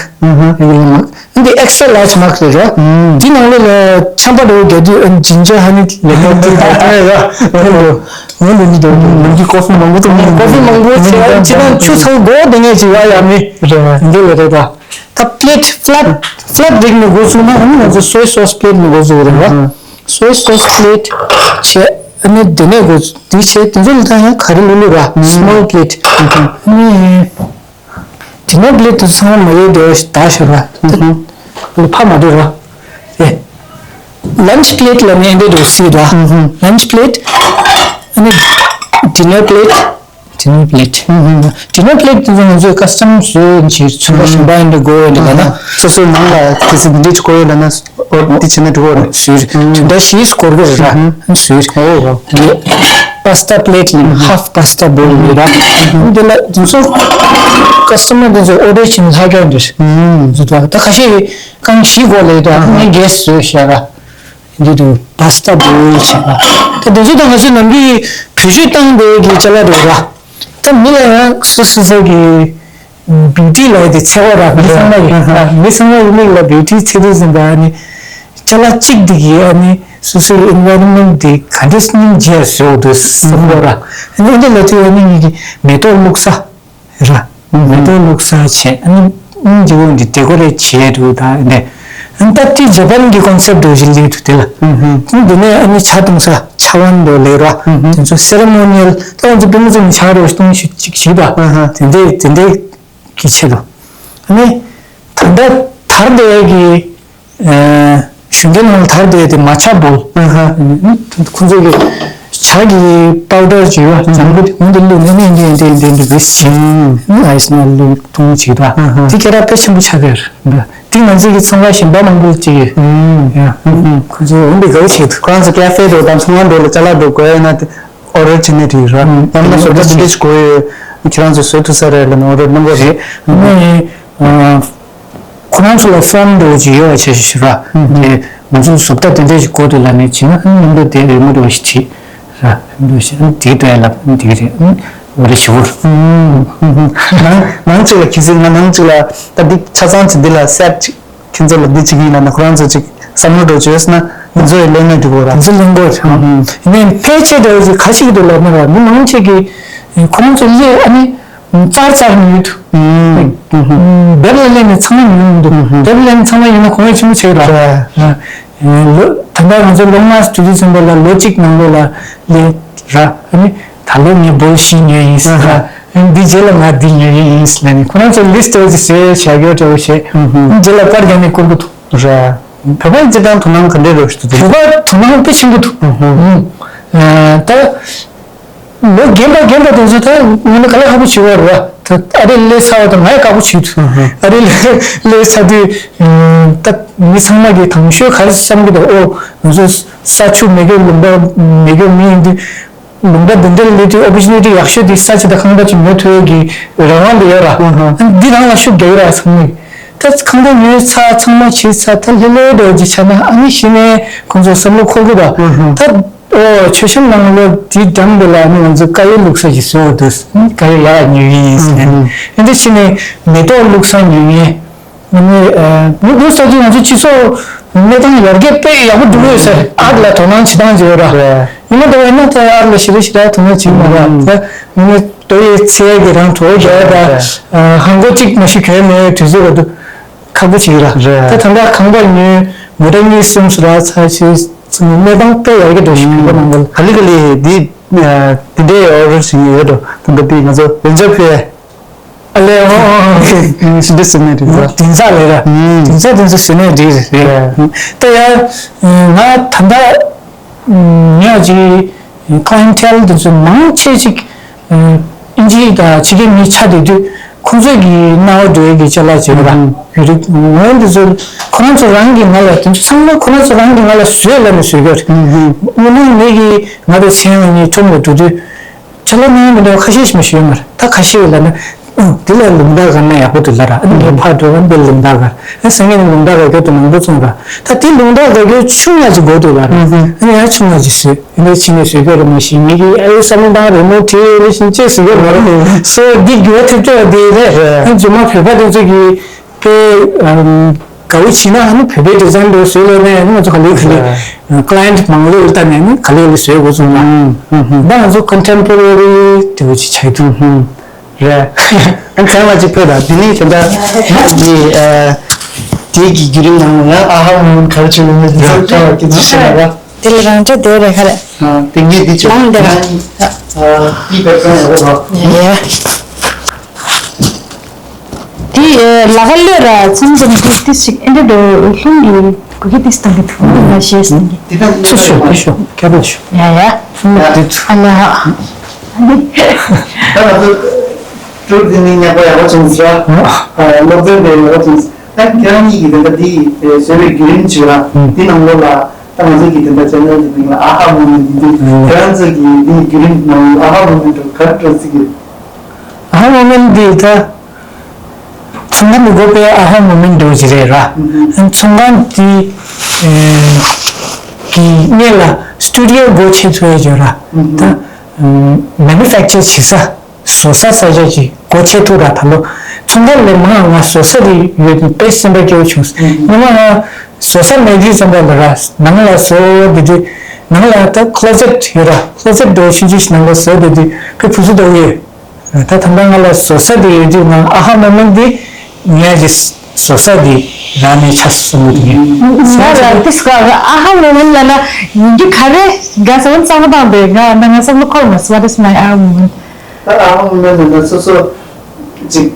རེ་གུ་ལར་མག་ཨ་ནི་དེ་ཨེག་སི་ཊ་ར་ལར་ཇི་མག་རེད་ར། དེ་ནང་ལོགས་ལ་ཆམ་པ་འདྲ་བོ་རྒྱག་དུས་ཨ་ནི་ཇིན་ཇར་ཧ་ནི་ལེ་མོན་ཊི་ལ་ཨ་ནི་ར། ཨ་ནི་འདི་འདྲ་འདུག་ནམ་རྒྱུན་ཀོ་ཧྥི་མང་པོ་འཐུང་ཀོ་ཧྥི་མང་པོ་བྱས་ཨ་ནི་ཕྱི་ནང་ཆུ་ཚང་སྒོ་དེ་ངས་ཅིག་ཡ་ཡ་མི་རེད། འདི་ལ་རེད་ད། ད་པི་ལེཊ་ཕ་ལཊ་ཕ་ལཊ་རིགས་ནས་འགོ་བཙུགས་ན་ཨ་ནི་ང་ཚོ་སོའི་སོ་སི་པི་ལེཊ་ནས་འགོ་བཙུགས་རེད་བ། སོའི་སོ་སི་པི་ལེཊ་བྱས་ཨ་ནི་དེ་ནས་འགོ་འདི་བྱས་དེ་ཚོ་ལ་ད་ཡང་ག་རེ་ལུག་ལུག་ར་སི་མོལ་པི་ལེཊ་ཨ་ནི་ཌི་ནར་པི་ལེཊ་དེ་ཚོ་ཚང་མ་མ་ཡོད་དེ་ད་ཞོར་ར་ལ་ཕ་མ་འདྲ་ར་ཨེ། ལན་ཆི་པི་ལེཊ་ལ་ནི་འདི་འདྲ་སི་ར་ལན་ཆི་པི་ལེཊ་ཨ་ནི་ཌི་ནར་པི་ལེཊ། ཌི་ནར་པི་ལེཊ། ཌི་ནར་པི་ལེཊ་དེ་ཚོ་ང་ཚོས་ཀ་སི་ཊམ་བཟོས་ཡིན་ཕྱིར་ཚོན་པ་གཞན་པ་ཡིན་འདྲ་དགོས་ཡོད་འདྲ་ལ་ན། སོ་སོའི་ནང་ལ་དེ་ཚོ་འདི་འདྲས་ཅིག་དགོས་ཡོད་ལ་ན་ཨོ་འདི་བྱས་ན་འགྲིག་གོ་རེད། སུས་དེ་འདྲ་ཞིག་སྐོར་གི་རེད་ར། སུས་ཨོ་པ་སི་ཏ་པི་ལེཊ་ལ་ཧ་ཕ་པ་སི་ཏ་བོལ་ལ་ར། འདི་ལ་དེ་ཚོ་ཀ་སི་ཊ་མར་དེ་ཚོ་ཨོ་ཌར་བྱེད་ན་ལྷག་ག་འདྲ་ཞིག་ད་ཁ་ཤས་རྐང་བཞི་དགོས་ལ་ཡོད་ད་ངས་རྒྱས་སུ་བཟོས་བཞག་ར། འདི་དུ་པ་སི་ཏ་བོལ་བྱས་པ། ད་དེ་ཚོ་དང་ང་ཚོའི་ནམ་རྒྱུན་བེད་སྤྱོད་བཏང་བསྡད་ཀྱི་ཅ་ལག་རེད་ར། ད་མི་ལ་ཡང་སོ་སོ་སོ་གི་བིའུ་ཊི་ལ་དེ་འཚེ་བ་ར་མི་ཚང་མ་ཡིན་ན་མི་ཚང་མ་ཡིན་མིག་ལ་བིའུ་ཊི་འཚེ་དུས་ཟིན་པ་ནི་ཅ་ལག་གཅིག་འདི་གི་ཨ་ནི་སོ་སོའི་ཨེན་ཝའི་རོན་མེན་ཊི་འདི་ག་འདྲས་སྙིང་རྗེ་བཟོ་འདུག་བསམ་གོ་ར། ཨ་ནི་འདི་ལ་དུས་ཨ་ནི་ངེད་ཀྱི་མེ་ཏོག་བླུགས་ས། ར། མེ་ཏོག་བླུགས་ས་བྱས་ཨ་ནི་སྙིང་རྗེ་བོ་འདི་ཌེ་ཀོ་རེ་ཊི་བྱས་འདུག་ད་འདི། ཨ་ནི་ད་ཏི་ཇ་པན་གྱི་ཀོན་སེབ་འདྲ་བོ་ཞིག་སླེབས་འདུག་དེ་ལ། ཨ་ནི་འདི་ནས་ཨ་ནི་ཇ་བཏུང་ས་ཇ་ཝན་འདྲ་བོ་ལེགས་ར། དེ་ཚོ་སེ་རེ་མོ་ནི་ཡལ་ད་ང་ཚོ་པུས་མོ་ཚོ་ནས་ཇ་འདྲ་བོ་ཞིག་བཏུང་ཞིག་ཅིག་བྱེད་པ། དེ་འདྲའི་དེ་འདྲའི་གི་ཆེད་དུ། ཨ་ནི་ད་ལྟ་དར་བསྡད་ཀྱི། གཞོན་སྐྱེས་ནང་ལ་དར་བསྡད་དེ་མ་ཆག་བོལ། ཁོང་ཚོ་གི་ཇ་གི་པའུ་ཌར་ཅིག་ཡོད་ལྗང་གུ་དེ་འོན་ཏེ་བླུགས་ནས་ནས་འདི་འདི་འདི་འདི་བེ་སི་ཨ་ཡི་སི་ནང་བླུགས་འཐུང་ཅིག་ད་དེ་ཁྱེད་རང་དཔེ་ཆེན་པོ་ཆགས་ཀྱི་རེད། དེ་ང་ཚོ་གི་ཚོང་ཁང་གཞན་པ་མང་པོ་ཅིག་ཡོད། ཁོང་ཚོ་འོན་ཏེ་དགའ་བོ་བྱེད་འདུག་ཁོ་རང་ཚོ་ཀ་ཧྥེ་འགྲོ་དང་ཚོང་ཁང་འགྲོ་ལ་ཅ་ལག་འགྲོ་དགོས་ཡོད་ན་དེ། ཨོ་ཌར་བྱེད་ནས་རེད་ར། ཡང་ན་བཟོ་ལྟ་འདི་འདྲ་ཞིག་དགོས་ཡོད། ཁྱེད་རང་ཚོས་བཟོ་ཐུབ་ས་རེད་ལབ་ནས་ཨོ་ཌར་གནང་གི་རེད། ནས་ཁོ་རང་ཚོ་ལ་ཕོམ་འདྲ་བོ་ཅིག་ཡོད་པ་བྱས་ཞུ་ར། དེ་ང་ཚོ་བཟོ་ལྟ་དེ་འདྲ་ཞིག་དགོས་འདུག་ལབ་ནས་བྱས་ན་ཨ་ནི་མཉམ་དུ་དེ་རི་མོ་འདྲ་བོ་ཞིག་བྲིས་ར། འདྲ་བོ་ཞིག་ཨ་ནི་དེ་ལྟ་ཡ་ལབ་ཨ་ནི་དེ་ག་རེད་ཨ་ནི་ཨོ་ཌར་ཞུ་བོར། ནང་ནང་གཅིག་ལ་གལ་སྲིད་ང་ནང་གཅིག་ལ་ད་འདི་ཆ་ཚང་ཅིག་འདི་ལ་སེཊ་ཅིག་ཁྱེད་ཚོ་ལ་འདི་གཅིག་ཡིན་ལབ་ན་ཁོ་རང་ཚོ་གཅིག་བསམ་བློ་འགྲོ་བཅོས་ན་ང་ཚོ་ཡི་ལས་ངན་འགྲིག་གོ་ར། ང་ཚོ་ལས་འགོ་ཆགས། ཡིན་ནའི་ཕལ་ཆེར་འདྲ་བོ་ཅིག་ག་ཞིག་འདུག་ལབ་ན་ར་མི་མང་ཆེ་གི་ཁོ་རང་ཚོ་ལས་ཨ་ནི་རྩར་རྩར་ཉོས་འདུག་བེབ་ལ་ལས་ནས་ཚང་མ་ཉོས་འདུག་བེབ་ལ་ལས་ནས་ཚང་མ་ཉོས་ན་གོང་ཡ་ཆེན་པོ་ཆེ་ར། ལོ་ད་ལྟ་ང་ཚོ་ལོ་ལྔ་དུས་ཚོད་ཚན་པ་ལ་ལོ་གཅིག་ནང་ལོགས་ལ་ལས་ར་ཨ་ནི་ད་ལོ་ངས་བོལ་བཞི་ཉོས་ཡིན་ཟེར་ར། འདི་རྗེས་ལ་ང་འདི་ཉོ་ཡི་ཡིན་ཟེར་ནས་ནི་ཁོ་རང་ཚོ་ལིས་ཊི་འདྲ་བོ་ཅིག་བཟོས་བཞག་ཡོད་འདྲ་བོ་བྱས། རྗེས་ལ་པར་རྒྱག་ནས་བསྐུར་གི་འདུག་ར། བོད་པའི་སྤྱིར་བཏང་དོ་སྣང་ག་འདྲས་རེད་ཞུ་དུས། བོད་པ་དོ་སྣང་དཔེ་ཆེན་པོ་འདུག་ད་ལོ་རྒན་པ་རྒན་པ་དེ་ཚོ་ད་ངོ་ནས་ག་ལ་ཁག་པོ་བྱེད་པ་རེད་བ། ད་ཨ་རི་སླེབས་ཚར་བ་དང་ང་ཡང་ཁག་པོ་བྱེད་འདུག་ཨ་རི་སླེབས་ཚར་དུས་ད་མི་ཚང་མ་གིས་དང་ཤོས་ག་རེ་བསམ་གི་འདུག་ཨོ་ང་ཚོ་ས་ཆུ་མེད་རྒྱུ་ལུང་པ་མེད་རྒྱུ་མི་ཡིན་དུས། ལུང་པ་འདི་འདྲ་ལས་དུས་ཨོ་པོར་ཅུ་ནི་ཊི་ཡག་ཤོས་དེ་ས་ཆ་དང་ཁང་པ་ཅིག་ཉོ་ཐུབ་ཡས་ཀྱི་རང་དབང་དེ་ཡོད་ར། ཨ་ནི་འདི་རང་ལ་ཤུགས་རྒྱག་གི་ར་ཚང་མས། ད་ཁང་པ་ཉོས་ཚར་ཚང་མ་བྱས་ཚར་ད་ལྷོད་ལྷོད་འདྲ་ཅིག་ཆགས་ན་ཨ་ནི་གཞི་ནས་ཁོང་ཚོ་བསམ་བློ་འཁོར་གི་ར། ད་ཨོ་མཆོད་གཤོམ་ནང་ལོ་དེའི་འགྲམ་དེ་ལ་ཨ་ནི་ང་ཚོ་དཀར་ཡོལ་བླུགས་ས་ཞིག་བཟོས་འདུག་དཀར་ཡོལ་ཡག་ཉོས་ཡིན་ཟེར་ནས་ཨ་འདི་ཕྱི་ནས་མེ་ཏོག་བླུགས་ས་ཉོས་ཡིན། ང་ནི་ཨ་མི་འདུག་ས་ཅིག་ང་ཚོ་སྤྱི་ཚོགས་གནས་སྟངས་ཡར་རྒྱས་དཔེ་ཡག་པོ་འགྲོ་གི་ཡོད་ས་རེད། ཨར་ལ་དོ་སྣང་བྱེད་སྟངས་ཅིག་ཡོད་ར། ཡིན་ན་ད་ཡིན་ན་ད་ཨར་ལ་ཞེ་དྲག་ཞེ་དྲག་དོ་སྣང་བྱེད་མ་ར། ད་ང་ནི་ལྟོ་ཡའི་ཚལ་གྱི་རང་གྲོགས་རྒྱག་ད་ཧང་གོ་གཅིག་མ་ཞིག་གས་མེད་དུས་ཚོད་ར་འདུག་ཁག་པོ་བྱེད་ཀྱི་ར། ད་ད་ལྟ་ཁང་པ་ཉོས་མོ་ཊ་གཉིས་གསུམ་སུ་ར་ཚ་ཞེས་གནས་སྟངས་དཔེ་ཡར་རྒྱས་འགྲོ་ཞིག་གི་པ་ནང་ལ། ག་ལེ་ག་ལེ་འདི་འདི་འདྲའི་ཨོ་རོ་ཞིག་ཡོད་འགྲོ། ད་ལྟ་དེ་ང་ཚོ་ལན་ཆབ་ཕེ། ཨ་ལས་ཨོ་ཨོ་ཨོ། ཞི་འདྲ་ཟེར་ནས་རེད་ཟ། དེང་སང་ལས་ར། དེང་སང་དེང་སང་ཟེར་ནས་རེད་རེད། ད་ཡ་ང་ད་ལྟ་ཉག་ཅིག་ཀ་ལི་ཡན་ཊེལ་དེ་ཚོ་མང་ཆེ་ཅིག་ཨིན་ཇི་དང་ཕྱི་རྒྱལ་མི་ཆགས་བསྡད་དུས་ ཁོང་ཚོས་ཀྱི་སྣང་བ་འགྲོ་ཡས་ཀྱི་ཅ་ལག་བྱེད་པ་དང་ཡོད་རིགས་ངོ་འདི་ཚོ་ཁོ་རང་ཚོ་རང་གི་ང་ལ་དེ་ཚོ་ཚང་མ་ཁོ་རང་ཚོ་རང་གི་ང་ལ་བཟོས་ལབ་ནས་བཟོས་ཀྱི་ཡོད་རེད། དངོས་གནས་ངེད་ཀྱི་ང་དང་མཚན་ལ་ངའི་ཁྲོམ་ལ་འགྲོ་དུས་ཅ་ལག་སྣང་བ་མི་འདྲ་བ་ཁ་ཤས་ཤིག་མ་ཞུས་མ་རེད། ད་ཁ་ཤས་ལ་ནི་འདི་ལ་ལུང་བསྟན་ག་ན་ཡག་པོ་འདུག་ལབ་ར། ཨ་ནི་ངས་ཕར་འགྲོ་བ་འདི་ལུང་བསྟན་ག་ཨ་སང་ཉིན་ལུང་བསྟན་ག་རྒྱབ་ཏུ་མང་པོ་བཙོང་ར། ད་དེ་ལུང་བསྟན་ག་རྒྱབ་ཆུང་ང་ཅིག་དགོས་འདུག་ལབ་ར། ཨ་ནི་ཡང་ཆུང་ང་ཅིག་བཟོས། ཡིན་ནའི་ཕྱི་ནས་བཟོས་ཀྱི་རེད་མ་གཞི་ངེད་ཀྱིས་ཨ་ཡོད་བསམ་བློ་བཏང་རེད་མོ་དེ་ཡོད་ནི་བཞིན་ཅེས་ཟེར་གྱི་མ་རེད། སོ་འདི་འགྱུར་བ་ཐེབས་ཀྱི་ཡོད་དེ་རེད། ཨ་རྗེས་མ་བོད་པ་དེ་ཚོ་གིས་དཔེ་དགའ་བོ་བྱས་ན་ཨ་ནི་བོད་པའི་ཌི་ཛའིན་འདྲ་བཟོས་ལས་ནས་ང་ཚོ་ག་ལེ་ག་ལེ་ཀ་ལི་ཡན་ཊི་མང་ལོས་ལྟ་ནས་ནི་ག་ལེ་ག་ལེ་བཟོས་དགོས་བྱུང་ལ། ད་ང་ཚོ་ཀོན་ཊེམ་པོ་རེ་རི་དེ་བོ་ཅིག་ཆགས་འདུག་རེད། ཨ་ཚང་མ་གཅིག་ཕེབས་དང་འདི་ནི་ད་ལྟ་འདི་དེའི་གི་བརྒྱུད་རིམ་ནང་ལ་ཡང་ཨ་ཧ་མོ་ག་རེ་བྱུང་ཡོད་མེད་འདི་ཚོ་ཁྱབ་པ་སྐད་ཆ་བཤད་ན་ར། དེ་ལ་རང་འདྲ་དེ་རེད་ཁ་རེད། དེ་ངས་འདི་ཆོག་ལང་དེ་ར། ཡི་བེ་ཀ་ཡག་པོ་ར། ཡ། དེ་ལ་ཁ་ལོས་ར་ཚང་ཚང་དེ་ཏི་ཞིག་ཨེ་འདྲ་དོ་ལྷུང་གི་གུ་གི་ཏི་སྟང་གི་ཐུག་ང་ཤེས་སྟང་གི། འདི་ད་ཏི་ཤོ་ཏི་ཤོ་ཁྱབ་པ་ཤོ། ཡ་ཡ། ཨ་ལ། ད་ང་ཚོ་ཀྲུག་འདི་ནི་ཉག་པ་ཡག་པོ་བྱུང་ཟེར་ར། སློབ་ཚན་དེ་ཡག་པོ་བྱུང་ཟེར། ད་ཁྱེད་རང་གཉིས་ཀྱིས་དེ་འདྲ་འདི་བཟོས་པའི་བརྒྱུད་རིམ་བྱོས་ར། འདི་ནང་ལོགས་ལ་ད་ང་ཚོ་གི་དེ་འདྲ་ཅེ་ནལ་གྱི་མིང་ལ་ཨ་ཧ་མོ་མེན་ཡིན་དུས་ཁྱེད་རང་ཚོ་གི་འདི་བརྒྱུད་རིམ་ནང་ལ་ཨ་ཧ་མོ་མེན་འགྲོ་ག་རེ་འགྲོ་སྲིད་ཀྱི། ཨ་ཧ་མོ་མེན་འདི་ད་ཚོང་ཁང་དུ་དགོས་པའི་ཨ་ཧ་མོ་མེན་འགྲོ་གི་རེད་ར། ཚོང་ཁང་འདི་གི་སྔོན་ལ་སི་ཊུ་ཌི་ཡོ་སྒོ་ཕྱེ་ཐུབ་ཡ་བྱོས་ར། ད་མེ་ནུ་ཕེག་ཅར་བྱེད་ས། བཟོ་ས་ས་ཆ་ཅིག་སྒོ་ཕྱེ་ཐུབ་ར། ད་ལོ་ཚོང་ཁང་ལས་མང་ང་བཟོ་ས་དེ་ཡོད་དེ་དཔེ་སེམས་པ་སྐྱོ་བོ་བྱུང་། ཉི་མ་ང་བཟོ་ས་མེད་དུས་ཙམ་པ་ལ་ར་ནང་ལ་བཟོ་བསྡད་དུས་ནང་ལ་ད་ཁློ་ཟེཊ་ཡོད་ར། ཁློ་ཟེཊ་འདྲ་བོ་ཆུང་ཆུང་ཞིག་ནང་ལ་བཟོ་བསྡད་དུས་དཔེ་ཕུ་སུ་འདྲ་བོ་ཡོད། ད་ད་ལྟ་ང་ལ་བཟོ་ས་དེ་ཡོད་དུས་ང་ཨ་ཧ་མོ་མེན་འདི་ངས་ཀྱི་བཟོ་ས་དེ་རང་ནས་ཆགས་སོང་གི་འདུག་ང་ལ་ཏིས་ཀ་ཨ་ཧ་མོ་མེན་ལ་ན་ཡིན་རྒྱུ་ག་རེ་དགའ་ས་བོ་གཙང་པོ་བཏང་འདུག་ང་ང་བསམ་བློ་འཁོར་མ་སོང་། What is my ཨ་ཧ་མོ་མེན། ད་ཨ་ཧ་མོ་མེན་ལ་ན་སོ་སོ་ཅིག་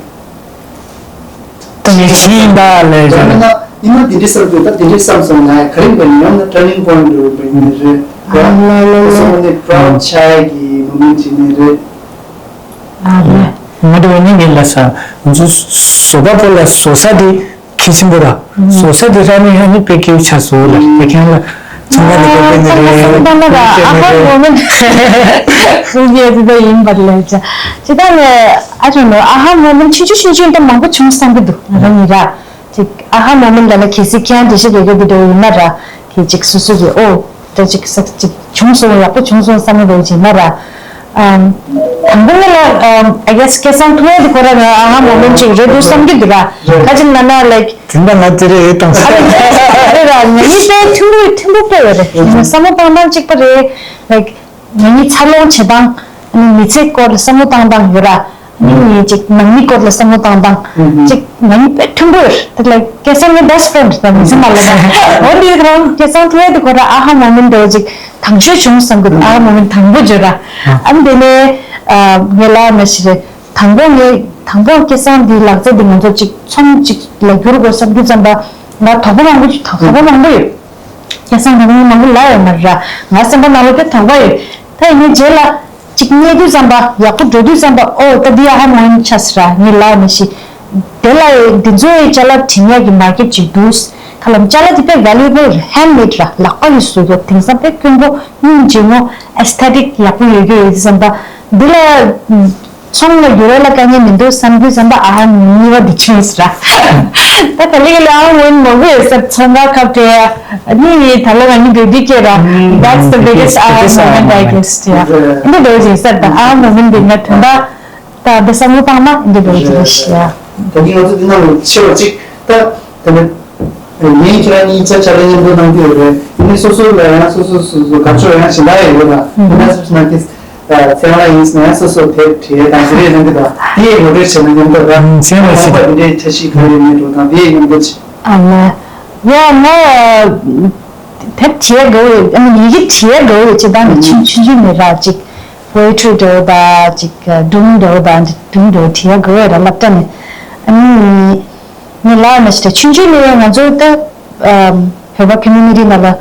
ད་ངས་བྱས་ཡིན་ད་ལས་ཀྱང་། ཉི་མ་འདི་འདྲའི་བསམ་དུས་ད་འདི་འདྲའི་བསམ་སོང་ང་ག་རེ་འབད་ནི་ཡང་ན་ཊར་ནིང་པོའིན་འདྲ་བོ་འབད་ནི་རེད། ཨ་ལ་ལ་ལ། སོང་ནས་པ་རའུཌ་ཆགས་ཀྱི་མོ་མེན་ཊི་ཅིག་ནི་རེད། ཨ་ལ། ང་འདྲ་བོ་ནི་ངས་ལ་ས་ང་ཚོ་བཟོ་པ་པོ་ལ་བཟོ་ས་དེ་གལ་ཆེན་པོ་ར། བཟོ་ས་དེ་ར་ནི་ཧ་ནི་དཔེ་སྐྱིད་ཆགས་སོ་ལ་དེ་ཁྱེད་ལ་ཚང་མ་ནི་དཔེ་དཔེ་ནི་རེད། ཚང་མ་ལ་ཨ་ཧ་མོ་མེན་ཧུ་ཡེ་དེ་ད་ཡིན་པར་ལས་ཅ་ཅི་ད་ནི་ཨ་ཅོ་ནོ་ཨ་ཧ་མོ་མེན་ཆུང་ཆུང་ཆུང་ཆུང་ད་མང་པོ་བྱུང་བསམ་གི་འདུག་ང་རང་ཉིད་ར། ཅིག་ཨ་ཧ་མོ་མེན་ལ་ན་གལ་སྲིད་ཁྱེད་རང་འགྲེལ་བཤད་རྒྱག་རྒྱུ་དེ་འདྲ་ཡོད་ན་ར། དེ་ཅིག་སོ་སོ་གི་ཨོ་ད་ཅིག་ས་ཅིག་བྱུང་སོང་ཡག་པོ་བྱུང་སོང་བསམ་བློ་འདྲ་བྱེད་ན་ར། ཨམ། དང་པོ་ཉིད་ལ་ཨམ། I guess་སྐལ་བཟང་ཐུབ་ཡ་དེ་ཁོ་ར་ང་ཨ་ཧ་མོ་མེན་ཅིག་རེད་འདུག་བསམ་གི་འདུག་ར། ཁ་ཅིག་ན་ན་ལའིཀ་དེ་འདྲ་ང་དེ་རེད་བཏང་ས་རེད་ར། ང་གཉིས་དཔེ་མཐུན་པོ་མཐུན་པོ་དཔེ་ཡོད་རེད། བསམ་བློ་བཏང་སྟངས་གཅིག་པ་རེད། ལའིཀ་ང་གཉིས་འཚར་ལོངས་བྱེད་སྟངས། ཨ་ནི་མི་ཚེ་སྐོར་ལ་བསམ་བློ་བཏང་སྟངས་ཡོད་ར། ཨ་ནི་ཅིག་ནང་མི་སྐོར་ལ་བསམ་བློ་བཏང་སྟངས། ཅིག་ང་གཉིས་དཔེ་མཐུན་པོ་ཡོད་རེད། དེ་ལ་སྐལ་བཟང་ངའི་best friend་རེད། ད་མི་ཚེ་ནང་ལ་ད་འོ་དེ་རང་སྐལ་བཟང་ཐུབ་ཡ་དེ་ཁོ་ར་ཨ་ཧ་མོ་མེན་འདྲ་བོ་ཅིག་དང་ཤོས་བྱུང་བསམ་གི་འདུག་ཨ་ཧ་མོ་མེན་དང་པོ་བརྗོད་ར། ཨ་ནི་དེ་ནས་ངས་ལབ་ན་ཞིག་རེད། དང་པོ་ངས་དང་པོ་སྐལ་བཟང་འདིའི་ལག་རྩལ་འདི་ང་ཚོ་ཅིག་ཚོང་ཅིག་ལ་བསྒྱུར་དགོས་བསམ་དུས་ཙམ་པ་ང་དོགས་པ་མང་པོ་དོགས་པ་མང་པོ་ཡོད། སྐལ་བཟང་དང་མི་མང་པོ་ལབ་ཡོད་མ་རེད་ར། ང་སེམས་པ་ནང་ལ་དེ་དོགས་པ་ཡོད། ད་ཡིན་ནའི་རྗེས་ལ་ཅིག་རྙེད་དུས་ཙམ་པ་ཡག་པོ་འགྲོ་དུས་ཙམ་པ་ཨོ་ད་འདི་ཨ་ཧ་མོ་མེན་ཆགས་སོང་ར་ངས་ལབ་ནས་ཤི། དེ་ལ་འདི་ཚོའི་ཅ་ལག་བྲིན་ཡག་གི་མར་ཀེཊ་ཅིག་འདུག་ཁ་ལམ་ཅ་ལག་དེ་དཔེ་valuable་རེད། handmade་ར་ལག་པ་གིས་བཟོས་ཡོད། དེང་སང་དཔེ་དཀོན་པོ་སྙིང་རྗེ་མོ་aesthetic་ཡག་པོ་ཡོད་རྒྱུ་ཡོད་དུས་ཙམ་པ་འདི་ལ། ཚོང་ལ་བསྒྱུར་བ་ལ་དཀའ་ངལ་མི་འདུག་བསམ་དུས་ཙམ་པ་ཨ་ཧ་མོ་མེན་གཉིས་པ་འདི་ཆགས་སོང་ར། ད་ག་ལེ་ག་ལེ་ཨ་ཧ་མོ་མེན་མང་པོ་ཡོད་ས། ཚོང་ཁང་ཁ་བྲལ་ཡ་ནི་ད་ལོ་ང་གཉིས་འགྲོ་དུས་སྐྱེས་ར། That's the biggest ཨ་ཧ་མོ་མེན་I guess ཡ། འདི་འདྲ་ཞིག་ས་ད་ཨ་ཧ་མོ་མེན་འདི་ང་དོན་དག་ད་འདི་བསམ་བློ་བཏང་ན་འདི་འདྲ་ཞིག་རེད་ཤག་ད་གིན་ང་ཚོ་འདི་ནང་ལ་ཆེ་བ་གཅིག་ད་དེ་ནས། ངས་ཁྱེད་རང་གཉིས་ཆ་ཆ་ལ་མཉམ་དུ་གནང་རྒྱུ་ཡོད་རེད། ཡིན་ནའི་སོ་སོ་ལ་ཡང་སོ་སོ་སོ་སོ་དགའ་ཕྱོགས་ཡང་གཞན་དག་ཡོད་ལ། ཡིན་ན་སོ་སོ་ནང་གི་ཚེ་རང་ལ་ཡིན་ཟེར་ན་ཡང་སོ་སོ་དེབ་བྲིས་དང་དེ་རེད་གནང་གི་འདུག་དེ་ཡི་ངོ་སྤྲོད་བྱས་ན་མཉམ་དུ་ར། མཚན་ལ་ཞིག་དང་དེ་འདྲའི་འཆར་གཞི་ག་རེ་མེད་འགྲོ་དང་དེ་ཡི་མཉམ་དུ་ཅི། ཨ་ལ། ཡ་ང་དེབ་བྲིས་དགོས་ཡོད། ཨ་ནི་ཡི་གེ་བྲིས་དགོས་ཡོད་ཅེས་དང་ནི་ཆུང་ཆུང་ཆུང་ནས་ར་ཅིག་poetry་འདྲ་བོ་དང་ཅིག་སྒྲུང་འདྲ་བོ་དང་སྒྲུང་འདྲ་བོ་བྲིས་དགོས་ཡོད་ར་སློབ་གྲྭ་ནས། ཨ་ནི། ངས་ལབ་ན་ཞིག་ཆུང་ཆུང་ནས་ང་ཚོ་ད་བོད་པ་community་ནང་ལ་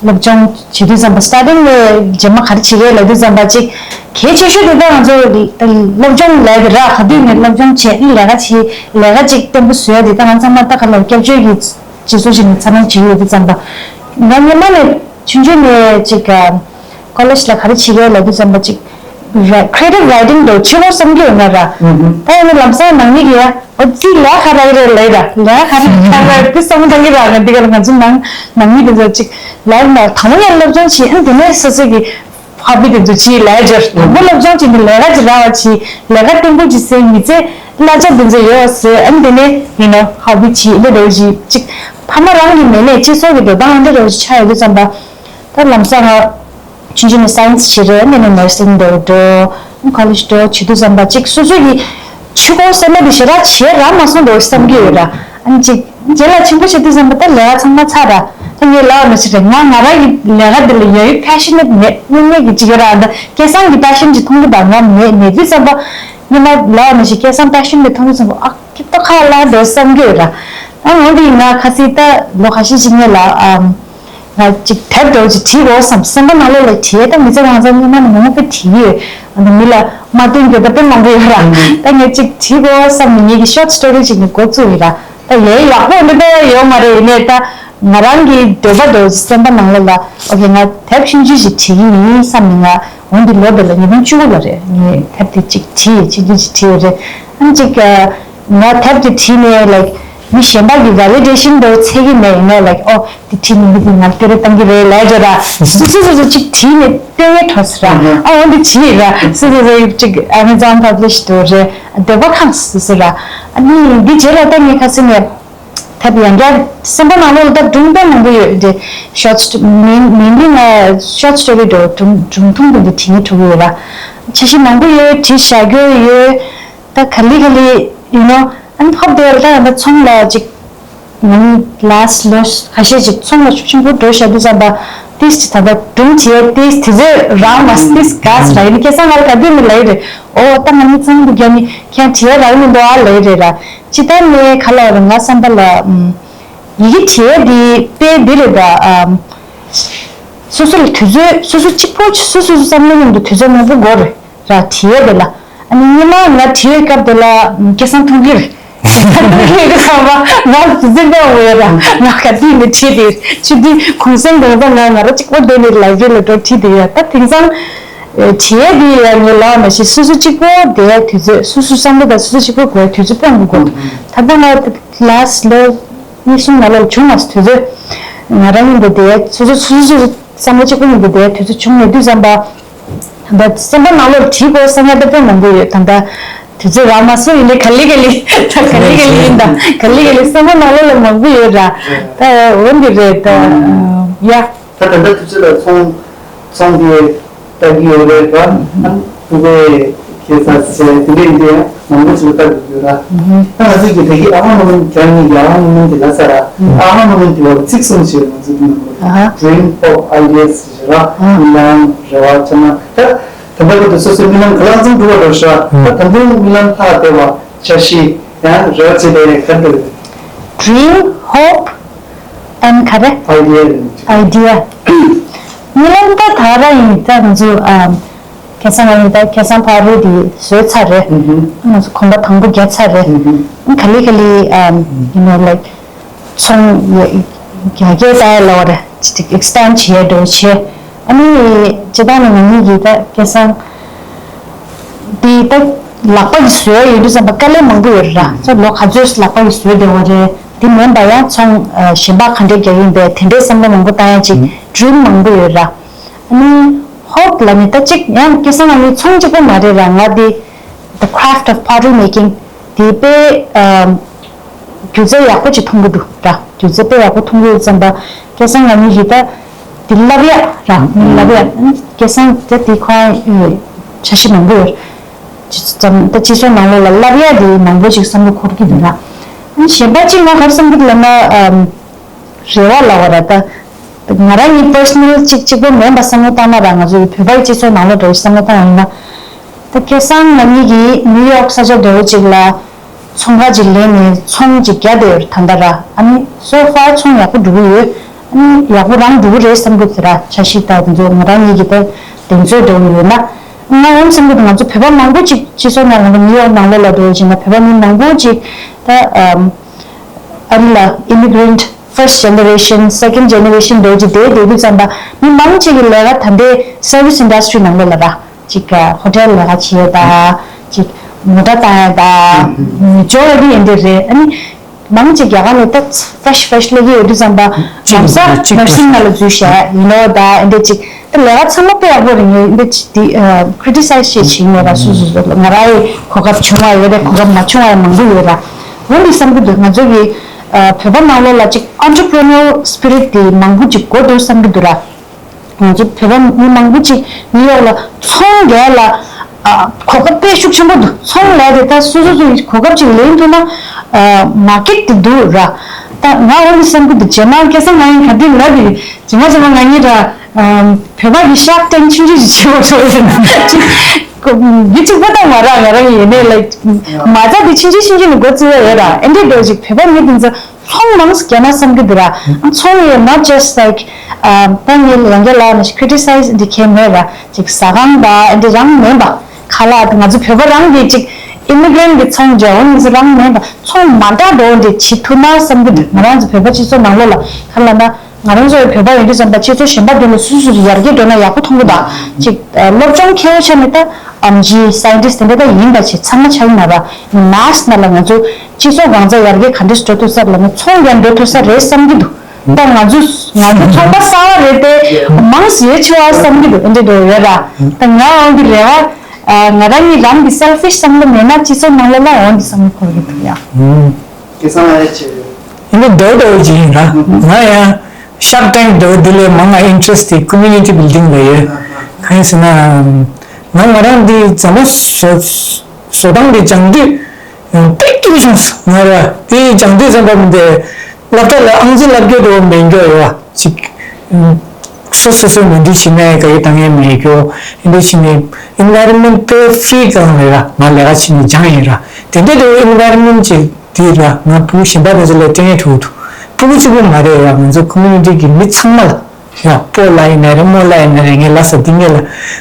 སློབ་སྦྱོང་བྱེད་དུས་ཙམ་པ་starting་ནས་རྗེས་མ་ག་རེ་བྱེད་ཀྱི་ཡོད་ལབ་དུས་ཙམ་པ་ཅིག་གལ་ཆེ་ཤོས་དེ་ད་ང་ཚོ་སློབ་སྦྱོང་ལས་དེ་ར་ག་དུས་ནས་སློབ་སྦྱོང་བྱས་ལས་ཀ་བྱེད་ལས་ཀ་ཅིག་བརྟན་པོ་བཟོས་དེ་ད་ང་ཚང་མ་ད་ག་ལ་སྐྱབས་བཅོལ་གྱི་སྤྱི་ཚོགས་ཤིག་ནས་འཚར་ལོངས་བྱེད་ཀྱི་ཡོད་དུས་ཙམ་པ་ང་སྔོན་མ་ནས་ཆུང་ཆུང་ནས་ཅིག་ཀོ་ལེཇ་ལ་ག་རེ་བྱེད་ཀྱི་ཡོད་ལབ་དུས་ཙམ་པ་ཅིག Creative writing་དུ་ཆེ་བོ་བསམ་གྱི་ཡོད་ན་ར། ད་ཡིན་ན་ལམ་སང་ནང་མི་གིས་ཡ་ཨོ་ཙི་ལས་ཁ་རག་རེད་ལས་ར་ལས་ཁ་རག་ཁ་རག་དེ་བསམ་བློ་གཏོང་གི་ར་ང་འདི་ག་ལ་ང་ཚོ་ནང་ནང་མི་དེ་ཚོ་ཅིག་ལས་ན་དང་པོ་ཡང་སློབ་སྦྱོང་བྱེད་ཨ་དེ་ནས་སོ་སོ་གི་ཧོ་བི་དེ་ཚོ་བྱེད་ལས་སྦྱོར་དང་པོ་སློབ་སྦྱོང་བྱེད་དེ་ལས་ཀ་ཅིག་རག་པ་བྱེད་ལས་ཀ་བརྟན་པོ་ཅིག་བཟོས་མི་ཚེ་གླ་ཆ་དེ་ཚོ་ཡོད་བཟོས་ཨ་དེ་ནས་ཡིན་ན་ཧོ་བི་བྱེད་ལས་རོ་བྱེད་ཅིག་ཕ་མ་རང་གི་མེད་ནས་སྤྱི་ཚོགས་ཀྱི་འགྲོ་སྟངས་ལས་རོ་བྱེད་ཆགས་ཡོད་དུས་ཙམ་པ། ད་ལམ་སང་ང་ཆུང་ཆུང་ནས་སའེན་སི་བྱེད་རེད། ཨ་ནི་ནར་སིང་འགྲོ་འགྲོ་ཁོ་ལེཇ་འགྲོ་བྱེད་དུས་ཙམ་པ་ཅིག་སོ་སོ་གི་ཆུ་ཁོལ་སེ་མ་དེ་ཞེ་དྲག་བྱེད་རག་མ་སོང་འགྲོ་བསམ་གྱི་ཡོད་ར། ཨ་ནི་ཅིག་རྗེས་ལ་ཆེན་པོ་བྱེད་དུས་ཙམ་པ་ད་ལས་ཀ་ཚང་མ་ཚར་ར། ད་ངས་ལབ་ན་ཞིག་རེད། ང་ང་རང་གི་ལས་ཀ་དེ་ལ་ཡ་ཡི་passionate་མེད། དངོས་གནས་ཀྱི་ཅིག་ཡོད་ར། ད་སྐལ་བཟང་གི་passion་ཅིག་མཐོང་གི་ད་ང་མེད་མེད་དུས་ཙམ་པ་ངས་མ་ལབ་ན་ཞིག་སྐལ་བཟང་passion་མེད་མཐོང་དུས་ཙམ་པ་ཨ་ཁྱི་ཏོ་ཁ་ལ་འགྲོ་བསམ་གྱི་ཡོད་ར། ཨ་འོན་ཏེ་ང་ཁ་སང་ད་ལོ་ཁ་ཤས་ཤིག་ངས་ལ་ཨམ། ང་ཅིག་དེབ་འདྲ་བོ་ཅིག་བྲིས་དགོས་བསམ། སེམས་པ་ནང་ལོགས་ལ་བྲིས་ཡས་ད་མི་ཚེ་གང་ཚང་སྔོན་མ་ནས་མང་པོ་བྲིས་ཡོད། ཨ་ནི་མི་ལ་མ་སྟོན་རྒྱུ་ད་དཔེ་མང་པོ་ཡོད་ར། ད་ངས་ཅིག་བྲིས་དགོས་བསམ་ནས་ངེད་ཀྱི་ཤོར་ཊི་སི་ཊོ་རི་ཅིག་ནས་འགོ་བཙུགས་ཡོད་ར། ད་ཡས་ཡག་པོ་འདི་ད་ཡོད་མ་རེད། ཡིན་ནའི་ད་ང་རང་གི་འདོད་པ་འདྲ་བོ་ཅིག་སེམས་པ་ནང་ལོགས་ལ་ཨོ་ཁེ་ང་དེབ་ཆུང་ཆུང་ཞིག་བྲིས་ཀྱི་ཡིན་བསམ་ནས་ང་འོན་ཏེ་ལོ་འདི་ལ་ཉིས་སྟོང་བཅུ་དགུ་ལ་རེད། ངས་དེབ་དེ་ཅིག་བྲིས་ཆུང་ཆུང་ཞིག་བྲིས་ཡོད་རེད། ཨ་ནི་ཅིག་ང་དེབ་དེ་བྲིས་ནས་ལའིག་མི་གཞན་པ་གི་ཝེ་ལི་ཌེ་ཤན་འདྲ་བོ་འཚོལ་གྱི་མེད། ཡིན་ནའི་ལའིག་ཨོ། དེ་བྲིས་ནས་མི་དེ་ང་སྐད་རེ་བཏང་གི་རེད་ལབ་བྱས་ར། སོ་སོ་སོ་སོ་ཅིག་བྲིས་ནས་སྟོན་ཡས་འགྲོ་ཟེར་ར། ཨ་འོ་འདི་བྲིས་ར། སོ་སོ་སོ་ཅིག་ཨེ་མ་ཛོན་པབ་ལི་ཤི་འདྲ་བོ་རེད། འདོད་པ་ཁེངས་སོ་སོ་ར། ཨ་ནི་འདི་རྗེས་ལ་ད་ངས་ཁ་སང་ནས་དེབ་ཡང་བསྐྱར་སེམས་པ་ནང་ལོགས་ལ་ད་སྒྲུང་དཔེ་མང་པོ་ཡོད་དེ། ཤོར་མིན་མིན་ལི་ང་ཤོར་ཊི་སི་ཊོ་རི་འདྲ་བོ་སྒྲུང་སྒྲུང་ཐུང་དེ་འདྲ་བྲིས་ནས་འགྲོ་གི་ཡོད་ར། འཆར་གཞི་མང་པོ་ཡོད། བྲིས་བཞག་རྒྱུ་ཡོད། ད་ག་ལེ་ག་ལེ་ཡིན་ནོ། ཨ་ནི་ཧོབ་དེ་ལ་ད་ཡང་ད་ཚོང་ལ་ཅིག་ང་ནི་ལཱ་སི་ལོ་ཁ་ཤས་ཅིག་ཚོང་ལ་ཤུགས་ཆེན་པོ་འགྲོ་བཞག་དུས་ཙམ་པ་ཏིས་ཅིག་ད་ལྟ་སྒྲུང་བྲིས་ཏིས་དེ་ཚོས་རང་མ་ཏིས་ག་ཟེར་ཡིན་ན་ཁ་སང་ང་ལ་ག་དུས་ནས་ལབ་ཡི་རེད། ཨོ་ད་ང་ནི་ཚང་དུ་རྒྱ་ནི་ཁྱེད་བྲིས་རག་མི་འདུག་ཨ་ལབ་ཡི་རེད་ར། ཅི་ད་ནས་ག་ལ་བ་རེད། ང་བསམ་པ་ལ་ཡི་གེ་བྲིས་དེ་དཔེ་འདི་རེད་ད། སོ་སོ་ལ་དུས་ཚོད་སོ་སོ་གཅིག་པོ་སོ་སོ་སོ་བསམ་བློ་གཏོང་དུས་དུས་ཚོད་མང་པོ་འགོར་ར་བྲིས་ཡས་དེ་ལ། ཨ་ནི་སྔོན་མ་ང་བྲིས་པའི་སྐབས་དེ་ལ་སྐལ་བཟང་མཐོང་གི་རེད། མཐོང་གི་རེད་ཟེར་བ་ང་དུས་ཚོད་སྤྲད་འོས་ར། ང་ག་དུས་ནས་བྲིས་ཏེ་ཆུ་དུས་གུང་སེང་དང་ད་ང་ང་རང་གཅིག་པོ་བསྡད་ནས་ལའི་བྷ་རི་ལ་འགྲོ་བྲིས་ཏེ་ཡོད། ད་དེང་སང་བྲིས་ཡས་དེ་ཡ་ངས་ལབ་ན་ཞིག་སོ་སོ་གཅིག་པོ་བསྡད་ཡས་དུས་ཚོད་སོ་སོ་བསམ་བློ་དང་སོ་སོ་གཅིག་པོ་དགོས་དུས་ཚོད་དཔེ་མི་དགོས། ད་ལྟ་ང་ལ་སི་ལོ་གཉིས་གསུམ་ནང་ལོགས་བྱུང་མ་སོང་དུས་ཚོད། ང་རང་ཡིན་པ་དེ་སོ་སོ་སོ་སོ་བསམ་བློ་གཅིག་པོ་ཡིན་པ་དེ་དུས་ཚོད་བྱུང་མེད་དུས་ཙམ་པ། ད་སེམས་པ་ནང་ལོགས་བྲིས་དགོས་བསམ་ཡ་ད་དཔེ་མང་པོ་ཡོད། ད་ལྟ་དུས་ཚོད་རག་མ་སོང་། ཡིན་ནའི་ག་ལེ་ག་ལེ་ད་ག་ལེ་ག་ལེ་ཡིན་ད་ག་ལེ་ག་ལེ་སེམས་པ་ནང་ལོགས་ལ་མང་པོ་ཡོད་ར། ད་འོན་ཏེ་རེད་ད་ཡ། ད་ད་ལྟ་དུས་ཚོད་ལ་ཚོང་ཚོང་དེ་ལྟ་གི་ཡོད་རེད་པ། ཨ་ནི་ཕྲུ་གུའི་ཁེ་ས་ཟེར་དེ་འདྲས་དེ་མང་པོ་ཞིག་ལྟ་དགོས་ཡོད་ར། ད་ང་ཚོ་གི་ད་གི་ཨ་ཧོ་མོ་མེན་ཁྱེད་རང་གཉིས་ཀྱི་ཨ་ཧོ་མོ་མེན་དེ་ལ་ས་ར། ཨ་ཧོ་མོ་མེན་དེ་བ་ཚིག་གསུམ་ཞིག་ང་ཚོ་གི་ནང་ལ་Dream, Hope, Ideas་ཞེས་ར། རྨི་ལམ། རེ་བ། བྱ་རྣམ། ད་ད་ལྟ་བར་དུ་སོ་སོའི་རྨི་ལམ་ག་ལ་ཚང་འགྲུབ་པ་འགྲོ་ཤག་ད་ད་དུང་རྨི་ལམ་ལྷག་བསྡད་པ་འཆར་གཞི་ཡང་རེ་བ་བྱེད་པའི་ག་འདྲ་ཡོད། Dream, Hope and་ག་རེ། Idea། Idea། རྨི་ལམ་ད་ད་ར་ཡིན་ད་ང་ཚོ་ཨམ། ཁ་སང་ང་ཡིན་ད་ཁ་སང་ཕ་རོལ་དེ་བཟོས་ཚར་རེད། ང་ཚོ་གོམ་པ་དང་པོ་བརྒྱབ་ཚར་རེད། ག་ལེ་ག་ལེ་ཨམ། you know like་ཚོང་རྒྱ་སྐྱེད་ད་ལ་བ་རེད་ཅིག་expand་བྱེད་འགྲོ་བྱེད། ཨ་ནི་སྤྱི་བཏང་ནས་ང་གཉིས་ཀྱིས་ད་ཁ་སང་དེ་ད་ལག་པ་གིས་བཟོས་ཡོད་དུས་ཙམ་པ་དཀའ་ལས་མང་པོ་ཡོད་རེད་ར། ཚོ་ལོ་ག་ཚོད་ལག་པ་གིས་བཟོས་བསྡད་པ་རེད། དེ་མིན་པ་ཡང་ཚོང་གཞན་པ་ག་འདྲས་རྒྱག་ཡིན་པས་དེ་འདྲའི་བསམ་བློ་མང་པོ་བཏང་ཡ་ཅིག་dream་མང་པོ་ཡོད་ར། ཨ་ནི་Hope་ལ་ནི་ད་ཅིག་ཡང་ཁ་སང་ང་གཉིས་ཚོང་གཅིག་པོ་མ་རེད་ར། ང་དེ་the craft of pottery making་དེ་དཔེ་ཨམ། སྒྱུ་རྩལ་ཡག་པོ་ཅིག་མཐོང་གི་འདུག་ར། སྒྱུ་རྩལ་དཔེ་ཡག་པོ་མཐོང་གི་ཡོད་ཙམ་པ་ཁ་སང་ང་གཉིས་ཀྱིས་ད་དེ་བསླབ་ཡག་ར་མི་བསླབ་ཡག་ཁ་སང་ད་དེ་ཁོ་འཆར་གཞི་མང་པོ་ཡོད། ཅི་ཙམ་ད་སྤྱི་ཚོགས་ནང་ལོགས་ལ་བསླབ་ཡག་དེ་མང་པོ་ཅིག་བསམ་བློ་འཁོར་གྱི་འདུག་ར། གཞན་པ་ཅིག་ང་ག་རེ་བསམ་གྱི་འདུག་ལབ་ན་ཨམ། རེ་བ་ལབ་པ་ར་ད། ང་རང་གི་personal་གཅིག་གཅིག་པོ་མིན་པ་བསམ་བློ་བཏང་ན་ར་ང་ཚོའི་བོད་པའི་སྤྱི་ཚོགས་ནང་ལོགས་འདྲ་བོ་བསམ་བློ་བཏང་ཡིན་ན། ད་ཁ་སང་ང་གཉིས་ཀྱིས་ནིའུ་ཡོག་ས་ཆ་འདྲ་བོ་ཅིག་ལ་ཚོང་ཁང་ཅིག་ལེན་ནས་ཚོང་ཅིག་རྒྱག་བསྡད་ཡོད་རེད་ད་ལྟ་ར། ཨ་ནི་so far་ཚོང་ཡག་པོ་འགྲོ་གི་ཡོད། ཨ་ནི་ཡག་པོ་རང་འགྲོ་གི་རེད་བསམ་གི་འདུག་ར། འཆར་གཞི་ལྟར་དེ་ཚོ་ང་རང་ཉིད་ཀྱི་ད་གདེང་ཚོད་འགྲོ་གི་ཡོད་ན། ང་འོང་བསམ་གི་འདུག་ང་ཚོ་བོད་པ་མང་པོ་ཅིག་སྤྱི་ཚོགས་ནང་ལ་ནིའུ་ཡོག་ནང་ལོགས་ལ་འགྲོ་བཞིན་ན་བོད་པ་མི་མང་པོ་ཅིག་ད་ཨ་རི་ལ་immigrant first generation, second generation འགྲོ་གི་དེ་དེ་དུས་ཙམ་པ་མི་མང་ཅིག་གི་ལས་ཀ་ད་ལྟའི་service industry ནང་ལོགས་ལ་ར། ཅིག་ཧོ་ཊེལ་ལས་ཀ་བྱེད་ཡས་དང་། ཅིག་མོ་ཊ་བཏང་ཡས་དང་། མི་འཇོག་ཡས་འདི་འདི་རེད། ཨ་ནི་མང་ཅིག་རྒྱ་གར་ལ་ད་fresh fresh སླེབས་ཀྱི་ཡོད་དུས་ཙམ་པ་ལམ་སང་ཅིག་nursing ནང་ལ་འཛུལ་བྱས་ཡིན་ནོ་ད། ཨ་འདི་ཅིག་ད་ལས་ཀ་ཚང་མ་དཔེ་ཡག་པོ་རེད། ངས་འདི་ཅིག་འདི་criticize བྱེད་བྱེད་ཀྱི་མེད་ར། སོ་སོ་སོ་ང་རང་ཡི་གོ་སྐབས་བྱུང་བ་ཡོད་རེད། གོ་སྐབས་མ་བྱུང་བ་ཡང་མང་པོ་ཡོད་ར། འོ་འདི་བསམ་གྱི་འདུག་ང་ཚོ་གི་བོད་པ་ནང་ལོགས་ལ་ཅིག་entrepreneurial spirit དེ་མང་པོ་ཅིག་དགོས་འདུག་བསམ་གྱི་འདུག་ར། ང་ཚོ་བོད་པ་མི་མང་པོ་ཅིག་ནིའུ་ཡོག་ལ་ཚོང་ལས་ལ་ཨ་གོ་སྐབས་དཔེ་ཤུགས་ཆེན་པོ་འདུག་ཚོང་ལས་དེ་ད་སོ་སོ་སོ་ཡི་གོ་སྐབས་ཅིག་ལེན་ཐུབ་ན་ཨ་མར་ཀེཊ་དེ་འདུག་ར། ད་ང་འོ་ནི་བསམ་གི་འདུག་རྗེས་མ་ཁ་སང་ང་ཡིན་ག་དུས་ལབ་ཡིན། རྗེས་མ་རྗེས་མ་ང་གཉིས་ད་ཨ་བོད་པ་གི་ཤར་ཏེང་ཆུང་ཆུང་ཞིག་བྱེད་དགོས་ཚོད་ཡིན་ཅིག་འདི་གཅིག་པོ་ད་ང་རང་ང་རང་ཡིན་ནའི་ལ་མ་རྩ་དེ་ཆུང་ཆུང་ཆུང་ཆུང་ནས་འགོ་བཙུགས་ཡ་ཡོད་ར། ཨེ་འདྲའི་འདྲ་ཅིག་བོད་པ་མི་དེ་ཚོ། ཚོང་མང་ཙམ་རྒྱག་ན་བསམ་གྱི་འདུག་ར། ཚོང་ཡོད་not just like ད་ངས་ཡང་བསྐྱར་ལབ་ན་criticize འདི་གས་མེད་ར། ཅིག་ཟ་ཁང་དང་འདི་རང་མིན་པ། ཁ་ལག་དང་ང་ཚོ་བོད་པ་རང་གི་ཅིག་immigrant གི་ཚོང་རྒྱག་འོ་ནི་ཚོ་རང་མིན་པ། ཚོང་མ་འདྲ་འདྲ་འདི་བྱེད་ཐུབ་ན་བསམ་གྱི་འདུག་ང་རང་ཚོ་བོད་པ་སྤྱི་ཚོགས་ནང་ལོགས་ལ་ག་ལབ་ན་ང་རང་ཚོ་བོད་པ་ཡིན་དུས་ཙམ་པ་སྤྱི་ཚོགས་གཞན་པ་དེ་ལ་སུ་སུ་ཡར་རྒྱས་འགྲོ་ན་ཡག་པོ་མཐོང་གི་འདུག་ཅིག་སློབ་སྦྱོང་མཁས་པོ་ཆགས་ནས་ད་ཨམ་ཆི་scientist དེ་འདྲ་ད་ཡིན་པ་བྱེད་ཚང་མ་ཆགས་ཀྱི་མ་རེད། mass ནང་ལ་ང་ཚོ་སྤྱི་ཚོགས་གང་ཚ་ཡར་རྒྱས་ག་འདྲས་འགྲོ་ཐུབ་ས་རེད་ལབ་ན་ཚོང་རྒྱག་འགྲོ་ཐུབ་ས་རེད་བསམ་གྱི་འདུག་ད་ང་ཚོ་ང་ཚོ་ཚོང་པ་གསར་པ་རེད་དེ་མང་ཟེར་ཆེ་བ་བསམ་གྱི་འདུག་ཨེ་འདྲ་འདྲ་ཡོད་ར། ད་ང་འོང་གི་རེ་བ་ང་རང་གི་རང་གི་selfish བསམ་བློ་མེད་ན་སྤྱི་ཚོགས་ནང་ལོགས་ལ་འོང་གི་བསམ་བློ་འཁོར་གྱི་འདུག་ཡ། ཁྱེད་ཚང་ལ་ཡ་ཆེ་ཡོད། ཨེ་འདྲ་འདྲ་འདྲ་ཅིག་ཡིན་ར། ང་ཡང་Shark Tank འདྲ་འདི་ལས་མང་ང་interest དེ་community building ལ་ཡོད། གང་ཡིན་ཟེར་ན་ང་ང་རང་འདི་འཛམ་བུ་གླིང་བཟོ་སྟངས་འདི་སྦྱང་དུས། དཔེ་སྐྱིད་པོ་བྱུང་སོང་ང་ར། དེ་སྦྱང་དུས་ཙམ་པ་མི་འདི་སློབ་གྲྭ་ལ་ཨང་རྩིས་བསླབ་རྒྱུ་དེ་མེད་རྒྱུ་ཡོད་པ་ཅིག་སོ་སོ་སོའི་མི་འདི་ཤི་ནའི་ག་གི་བཏང་ཡས་མེད་རྒྱུ། ཨེ་འདྲ་ཤི་ནའི་environment དཔེ་free གང་རེད་ར། ང་ལས་ཀ་བྱེད་ནས་སྦྱང་ཡིན་ར། དེ་འདྲ་དེ་environment ཅིག་དེ་ར་ང་ཕྲུ་གུ་གཞན་པ་དེ་ཚོ་ལ་སྟོན་ཡས་ཐུབ་ཐུབ། ཕྲུ་གུ་གཅིག་པུ་མ་རེད་ར། ང་ཚོ་community གི་མི་ཚང་མ་ལ། ཡ་སྤོ་ལ་ཡིན་ན་རེད། རྨོ་ལ་ཡིན་ན་རེད། ངའི་ལ་ས་འདི་ངེད་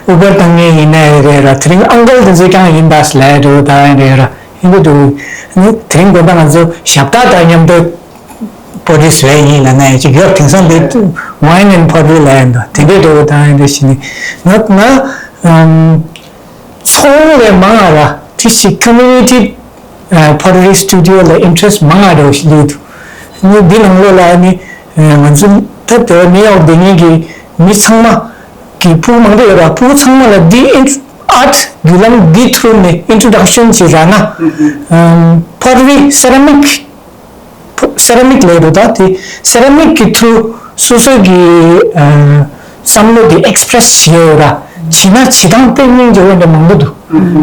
ལ་Uber བཏང་མཁན་ཡིན་ན་རེད་ར། དེ་རིང་uncle དེ་ཚོ་ཀྱང་ཡིན་ད་ལས་འགྲོ་ད་རེད་ར། ཡིན་དུ་འདུག་ནི་དེ་རིང་དགོན་པ་ང་ཚོ་ཞབས་བཏགས་དང་མཉམ་དུ་pottery བཟོས་ཡིན་ལ་ན་ཡ་ཅིག་ཡོད། དེང་སང་འདི་wine and pottery ལ་ཡིན་ད་དེ་འདྲས་འགྲོ་ད་རེད་ཞེས་ནི་ང་ང་ཚོང་ལས་མང་ང་ར་དེ་ཞིག་community pottery studio ལ་interest མང་ང་ར་ཞིག་ལུས་འདུག་ནི་འདི་ནང་ལོགས་ལ་ནི་ང་ཚོ་ད་དེ་བ་ནི་ཡག་འདི་ངེད་ཀྱི་མི་ཚང་མ་གི་ཕྲུ་གུ་མང་པོ་ཡོད་ར། ཕྲུ་གུ་ཚང་མ་ལ་འདི་ཨིན་ཨར་ཊི་བརྒྱུད་ལམ་འདི་ཐུག་ནས་introduction ཅིག་རག་ན་pottery ceramic ceramic ལས་རུ་ད་དེ་ceramic གི་ཐུག་སོ་སོ་གི་བསམ་བློ་དེ་express བྱེད་ཡོད་ར། བྱེད་ན་བྱེད་སྟངས་དཔེ་སྙིང་རྗེ་བོ་འདྲ་མང་པོ་འདུག་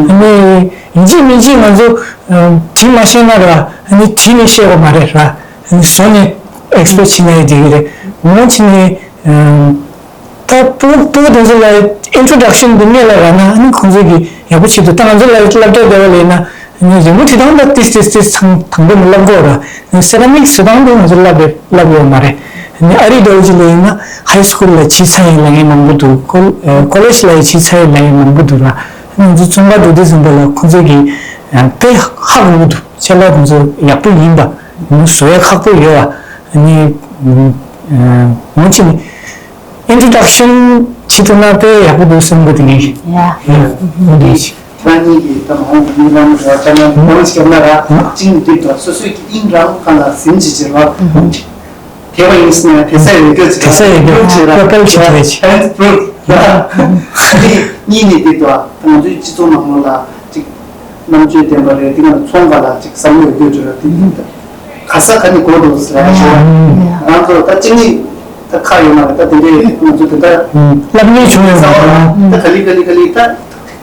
ཨ་ནི་ཡིན་གཅིག་མིན་གཅིག་ང་ཚོ་བྲིས་མ་ཤེས་ན་ར། ཨ་ནི་བྲིས་ནས་ཤེས་པ་མ་རེད་ར། ཨ་ནི་བཟོ་ནས་express བྱེད་ན་ཡི་དེ་གི་རེད། ངོ་ཕྱི་ནས་ད་ཕྲུ་གུ་ཕྲུ་གུ་དེ་ཚོ་ལ་introduction འདི་སྔོན་ལ་རག་ན་ཨ་ནི་ཁོང་ཚོ་གི་ཡག་པོ་བྱེད་འདུག་ད་ང་ཚོ་ལ་སློབ་གྲྭ་བསྡད་པ་ལས་ན། ནི་རི་མོ་བྲིས་སྟངས་ལ་ཏིས་ཏིས་ཏིས་ཚང་དང་པོ་ནས་བསླབ་དགོས་ར། ནི་ceramic བཟོ་སྟངས་དེ་ང་ཚོ་བསླབ་ཡོད་བསླབ་ཡོད་མ་རེད། ནི་ཨ་རི་འདྲ་བོ་ཅིག་ལ་ཡིན་ན་high school ལ་བྱས་ཚར་ཡིན་ལབ་མཁན་མང་པོ་འདུག་ཁོ་ཨ་college ལ་ཡི་བྱས་ཚར་ཡིན་ལབ་མཁན་མང་པོ་འདུག་ར། ནི་ང་ཚོ་ཚོང་པ་འགྲོ་དུས་ཙམ་པ་ལ་ཁོ་ཚོ་གིས་ཨ་དཔེ་ཧ་གོ་གི་འདུག་ཅ་ལག་དེ་ཚོ་ཡག་པོ་ཡིན་པ། ནི་བཟོ་ཡ་ཁག་པོ་ཡོད་པ། ནི་ཨ་ངོ་ཕྱི་ནས། introduction བྱེད་ཐུབ་ན་དཔེ་ཡག་པོ་འདུག་བསམ་གི་འདུག་ངས། ཡ། ཡ། འདི་ཞིག་ཁྱེད་རང་གཉིས་ཀྱིས་ད་མ་འོངས་པ་མི་རང་ར་ཅ་ལག་མང་ཆེ་བ་ལ་ར་གཅིག་ནས་འདི་འདྲ་སོ་སོའི་གི་དབྱིངས་རང་ཁ་ལ་ཟིན་བྱེད་བྱེད་རོགས། དེ་བ་ཡིན་ཟེར་ན་དེ་ས་ཡོད་སྐྱོ་ཅིག་ལ་proof བྱེད་ར། proof བྱེད་ར་ཅིག hands proof ར། འདི་གཉིས་ནས་འདི་འདྲ་ད་ང་ཚོའི་སྤྱི་ཚོགས་ནང་ལོགས་ལ་ཅིག་རྣམ་དཔྱོད་ལྡན་པ་རེད། དེ་ག་ཚོང་པ་ལ་ཅིག་བསམ་བློ་ཡོད་རྒྱུ་རེད། དེ་ག་ས་ག་ནས་གོ་འདུག་ཟེར་ཡ་ཞོག་ང་ཚོ་ད་གཅིག་ནི་ད་ཁ་ཡོད་མ་རེད། ད་དེ་འདྲའི་ང་ཚོ་དེ་ལྟར་སློབ་གཉེར་བྱུང་ཡོད་མ་རེད། ད་ག་ལེ་ག་ལེ་ག་ལེ་ད་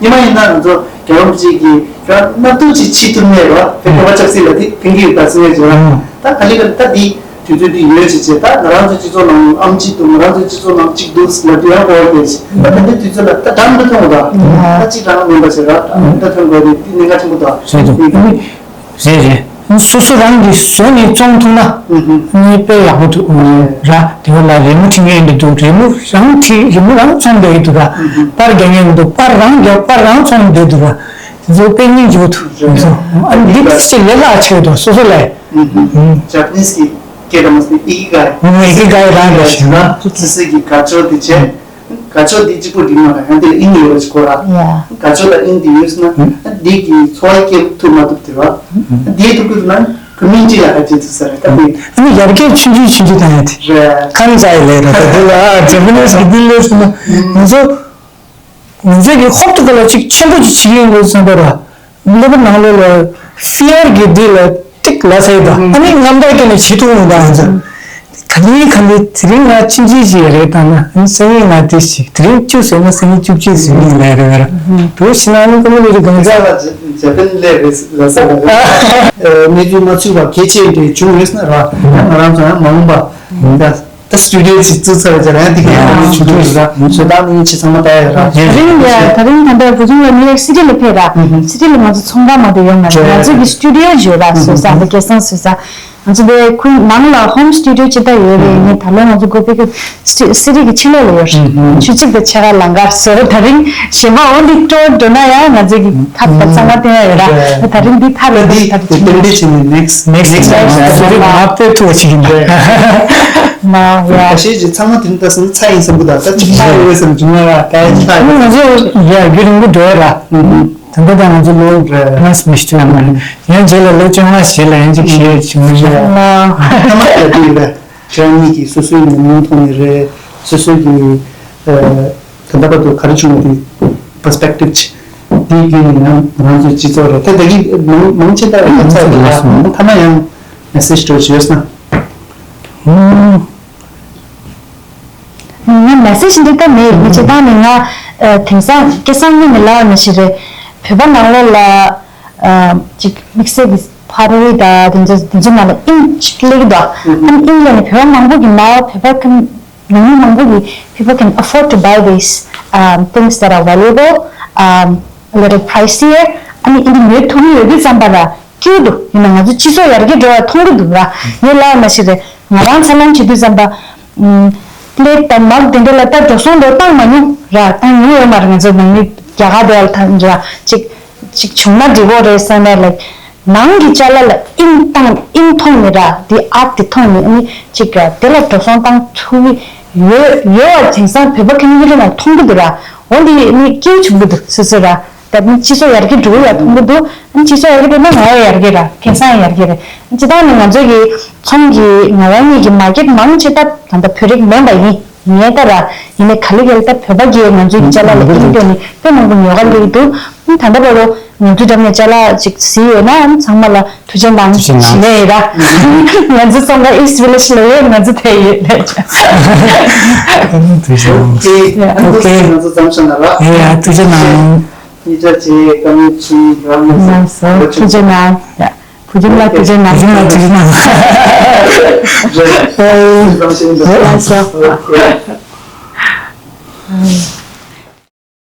ཉི་མ་ཡིན་ན་ང་ཚོ་རྒྱལ་བ་རིན་པོ་ཆེ་གིས་རང་སྣ་ཐུག་ཅིག་ཕྱི་ཐུབ་མེད་རོ་དེ་གོ་བ་ཆབ་སྲིད་ལ་དེ་ཕན་གྱི་ཡོད་ད་ཟེར་ཡ་ཞོག་ད་ག་ལེ་ག་ལེ་ད་དེ། དུས་ཚོད་འདི་ཡོད་ཅེས་བྱས་ད་ང་རང་ཚོའི་སྤྱི་ཚོགས་ནང་ཨམ་ཆི་འདུག་ང་རང་ཚོའི་སྤྱི་ཚོགས་ནང་གཅིག་འདུག་ཟེར་ལབ་དུས་ཡང་གོ་བ་བསྡད་ཅིང་ད་ད་ལྟའི་དུས་ཚོད་ལ་ད་འགྲམ་དུ་མཐོང་དང་ད་གཅིག་རང་མིན་པ་ཞིག་ར་ད་མཐོང་དགོས་རེད། འདི་གནད་འགག་ཆེན་པོ་དང་། རེད་རེད། སོ་སོ་རང་གིས་བཟོས་ནས་བཙོང་ཐུབ་ན་ཨུ་ཧུ། ནི་དཔེ་ཡག་པོ་འདུག་ར། དེ་བ་ལ་རི་མོ་འབྲི་མཁན་འདི་འདུག་རི་མོ་རང་འབྲི་རི་མོ་རང་བཙོང་བསྡད་ཀྱི་འདུག་ར། ཨུ་ཧུ། པར་རྒྱག་མཁན་འདུག་པར་རང་རྒྱག་པར་རང་བཙོང་བསྡད་འདུག་ར། དེ་ཚོ་དཔེ་སྙིང་རྗེ་པོ་འདུག་རེད། དེ་ཚོ་ཨ་ནི་འདི་ཏི་སི་ལས་ལ་ཆེ་འདུག་སོ་སོ་ལས། ཨུ་ཧུ། ཇ་པ་ནིས་ཀྱི་སྐད་དང་མ་སོང་ཨི་ཀི་ག་ཨི་ཀི་ག་རང་རེད་ཞེ་ན། སོ་སོ་གི་དགའ་ཕྱོགས་དེ་བྱས། དགའ་ཕྱོགས་འདི་གཅིག་པོ་འགྲིག་མ་རེད། ཡང་དེ་ལ་དབྱིངས་ཡོད་པ་ཞིག་དགོས་ར། ཡ། དགའ་ཕྱོགས་དང་དབྱིངས་འདི་ཡོད་ཟེར་ན་འདི་གི་འཚོ་བ་སྐྱེལ་ཐུབ་མ་ཐུབ་དེ་ར། འདི་ཐུབ་ཀྱི་འདུག་ན་ཁོ་མིང་གཅིག་ལ་ཧ་ཅིག་ཐུབ་ས་རེད་ད་དེ། ཨ་ནི་ཡར་རྒྱས་ཆུང་ཆུང་ཆུང་ཆུང་བཏང་ཡ་དེ། རེད། ཁམས་ཙའི་ལས་ར་ད་དེ་ལ་ཇ་པ་ནིས་གི་འདི་ལས་ཟེར་ན་ང་ཚོ་ང་ཚོ་གི་ཧོབ་ཏེ་ག་ལ་ཅིག་ཆེན་པོ་ཅིག་བྱེད་ཀྱི་ཡོད་འདུག་བསམ་པ་ར། སློབ་གྲྭ་ནང་ལོགས་ལ་ཕི་ཡར་གྱི་འདི་ལ་ཏིག་ལབ་ས་ཡོད་པ། ཨ་ནི་རྔམ་སྟག་སྐྱེས་ནས་བྱེད་ཐུབ་འོང་ད་ང་ཚོ། ག་ལེ་ག་ལེ་དེ་རིང་ང་ཕྱིན་ཆད་ཅིག་རེད་བཏང་ན་ཨ་ནི་སང་ཉིན་ང་དེ་ཞིག་དེ་རིང་བཅུ་ཟེར་ན་སང་ཉིན་བཅུ་གཅིག་ཟེར་ནི་ལས་རེད་བ། དུ་ཕྱི་ནང་ནི་ཀོ་མི་ལི་ཏི་གང་ཟག་ལ་ཇ་པན་ལས་རེད་ལ་ས་རེད། གནས་ཚུལ་མ་ཚུད་པ་གལ་ཆེ་འདྲ་བྱུང་ཡོད་ན་ར་ང་རང་ཚོ་ཡང་མ་འོངས་པ་ད། ད་སི་ཊུ་ཌི་ཡོ་ཅིག་བཙུགས་ཚར་བྱས་ལ་ཡང་དེ་གའི་ཨ་ནི་ཆུ་ཚོད་ར་བཟོ་ལྟ་མི་ཆེ་ཚང་མ་ལྟ་ཡ་ར། ད་རིང་ཡ་ད་རིང་ད་ལྟ་བུ་ཆུང་ལ་ནིའུ་ཡོག་སི་ཊི་ལ་ཕེབས་ར། སི་ཊི་ལ་ང་ཚོ་ཚོང་ཁང་མ་གཏོགས་ཡོད་མ་རེད། ང་ཚོ་གི་སི་ཊུ་ཌི་ཡོ་ཡོད་ར་བཟོ་ས་ད་སྐལ་བཟང་བཟོ་ས། ང་ཚོ་དེ་ཁུལ་ནང་ལ་ཧོམ་སི་ཊུ་ཌི་ཡོ་ཅི་ལྟ་ཡོད་རེད་ཡིན་ད་ལོ་ང་ཚོ་གོ་པི་ཀི་སི་ཊི་གི་ཕྱི་ལོགས་ལ་ཡོད་རེད། ཆུ་ཚིགས་དང་ཕྱེད་ཀ་ལམ་ཁར་བཟོ་ད་རིང་གཞན་པ་འོ་འདི་སྤྲོ་འགྲོ་ན་ཡང་ང་ཚོ་གི་ཁ་ད་ཚང་མ་བསྟན་ཡ་ཡོད་ར། ད་རིང་འདི་ཐག་རེད་འདི་ད་རིང་ཆེ་ནི་ནེག་སི་ནེག་སི་ནེག་སི་ནེག་སི་ནེག་སི་མ་དཔེ་ཐུ་བ་ཞིག་ཡིན་པ། མ་ཡ། ཁ་ཤས་ཀྱིས་ཚང་མ་དེ་འདྲ་ཟེར་ན་ཚ་ཡིན་བསམ་གི་འདུག་ད་ཅིག་ཚ་ཡོད་བསམ་བྱུང་ང་ར་ད་ཡ་ཚ་ཡོད། ང་ཚོ་ཡ་རྒྱུན་རིང་པོ་འགྲོ་ཡ་ར། དེ་འདྲ་ད་ང་ཚོ་ལོ་ལྔ་སུ་མི་ཤི་ཐུབ་ཡ་མ་རེད། ཡང་རྗེས་ལ་ལོ་བཅོ་ལྔ་ཞིག་ལ་ཡང་ཅིག་ཤི་ཡ་བྱུང་རེད། ཨ་མ་ཡ་དེ་ཡོད་ར། ཁྱེད་རང་གཉིས་ཀྱིས་སོ་སོའི་ཉམས་མྱོང་ཐོག་ནས་རེད། སོ་སོའི་གི་ཨ་ད་ལྟ་བར་དུ་ག་རེ་བྱུང་བ་དེ་པར་སི་པེག་ཊིབ་ཅིག་དེའི་བརྒྱུད་ནས་ཡང་ང་རང་ཚོའི་སྤྱི་ཚོགས་རེད་ད་ལྟ་གི་མང་མང་ཆེ་ད་ལ་ཚ་དེ་ལ་མཐའ་མ་ཡང་མེ་སེ་ཇི་འདྲ་བོ་ཞིག་ཡོད་ན། ང་མེ་སེ་ཇི་འདི་ལྟ་མེད་ཡིན་ཅེ་ད་ནི་ང་དེང་སང་སྐལ་བཟང་གཉིས་ནས་ལབ་པ་ནང་བཞིན་རེད། བོད་པ་ནང་ལོགས་ལ་ཅིག་དམིགས་བསལ་གྱི་ཕ་རོལ་ད་དེ་ཚོ་དེ་ཚོ་ནང་ལ་ཨིན་ཅིག་སླེབས་ཀྱི་འདུག་ཨ་ནི་ཨིན་སླེབས་ནས་བོད་པ་མང་པོ་གི་མ་བོད་པ་ཁམས། ནང་མི་མང་པོ་གིས་people can afford to buy these um, things that are valuable, um, a little pricier. ཨ་ནི་ཨིན་དེ་ཉོ་ཐུབ་ཀྱི་ཡོད་དུས་ཙམ་པ་ལ་སྐྱིད་པོ་འདུག་ཡིན་ན་ང་ཚོ་སྤྱི་ཚོགས་ཡར་རྒྱས་འགྲོ་བ་མཐོང་གི་འདུག་ར། ངས་ལབ་ན་ཞིག་རེད། ང་རང་ཚ་ལམ་བྱེད་དུས་ཙམ་པ་ཨུམ། པི་ལེ་ཊི་དང་མག་དེ་འདྲ་ལ་ད་འགྲོ་སོང་འདྲ་བཏང་མ་མྱོང་ར། བཏང་མྱོང་ཡོད་མ་རེད། ང་ཚོ་ནང་མི་རྒྱ་གར་དེ་ལ་ད་འདྲ་ཅིག་ཅིག་བྱུང་ན་འགྲིག་གོ་རེད་བསམ་ནས་ལ། ནང་གི་ཅ་ལག་ལ་ཨིན་བཏང་ཨིན་མཐོང་ནས་ར་དེ་ཨར་ཊི་དེ་མཐོང་ནས་ཨ་ནི་ཅིག་ག་དེ་ལ་འགྲོ་སོང་བཏང་ཐུབ་ཀྱི་ཡོད་ཡོད་པ་དེང་སང་བོད་པ་ཁ་ཉིན་རེ་ལ་མཐོང་གི་འདུག་ར། འོ་འདི་ནི་སྐྱིད་པོ་བྱུང་གི་འདུག་སོ་སོ་ར། ད་ནི་སྤྱི་ཚོགས་ཡར་རྒྱས་འགྲོ་གི་ཡ་མཐོང་གི་འདུག་ཨ་ནི་སྤྱི་ཚོགས་ཡར་རྒྱས་འགྲོ་ན་ང་ཡང་ཡར་རྒྱས་ར་ཁེ་སང་ཡང་ཡར་རྒྱས་རེད། ཨ་ནི་སྤྱི་བཏང་ནི་ང་ཚོ་གི་ཚོང་གི་ང་རང་ཉིད་ཀྱི་མར་ཀེ་ཊི་མང་ཆེ་ད་ད་ལྟ་བོད་རིགས་མིན་པ་ཡིན། ངས་ད་ར་ཡིན་ནའི་ག་ལེ་ག་ལེ་ད་བོད་པ་གིས་ང་ཚོའི་ཅ་ལག་ལ་ཨིན་སྟོན་ནི་དཔེ་མང་པོ་ཉོ་ག་སླེབས་འདུག་ཨ་ནི་ད་ལྟ་བར་དུ་ང་ཚོའི་འགྲམ་ནས་ཅ་ལག་ཅིག་གཟིགས་ཡོད་ན་ཨ་ནི་ཚང་མ་ལ་ཐུགས་རྗེ་གནང་ཞུ་ནས་ཡིན་ར། ང་ཚོ་ཚོང་ཁང་ཨིསི་ཊི་ཝི་ལེ་ཇི་ལ་ཡོད། ང་ཚོ་དེ་ཡོད་ལས་ཅ། ཐུགས་རྗེ་གནང་། ཨོ་ཁེ། ང་ཚོ་ཙམ་ཞིག་ན་ར། ཡ་ཡ་ཐུགས་རྗེ་གནང་། ཉིན་ཆ་ཅིག་བཀའ་མོལ་ཅིག་རག་མ་སོང་། ཐུགས་རྗེ་གནང་། ཡ། བུ་ཆུང་ལགས་ཐུགས་རྗེ་གནང་། བུ་ཆུང་ལགས་ཐུགས་རྗེ་གནང་། རེད། ཨོ། ཙམ་ཞིག་འདུག་ལགས་སོ། ཨོ་ཁེ།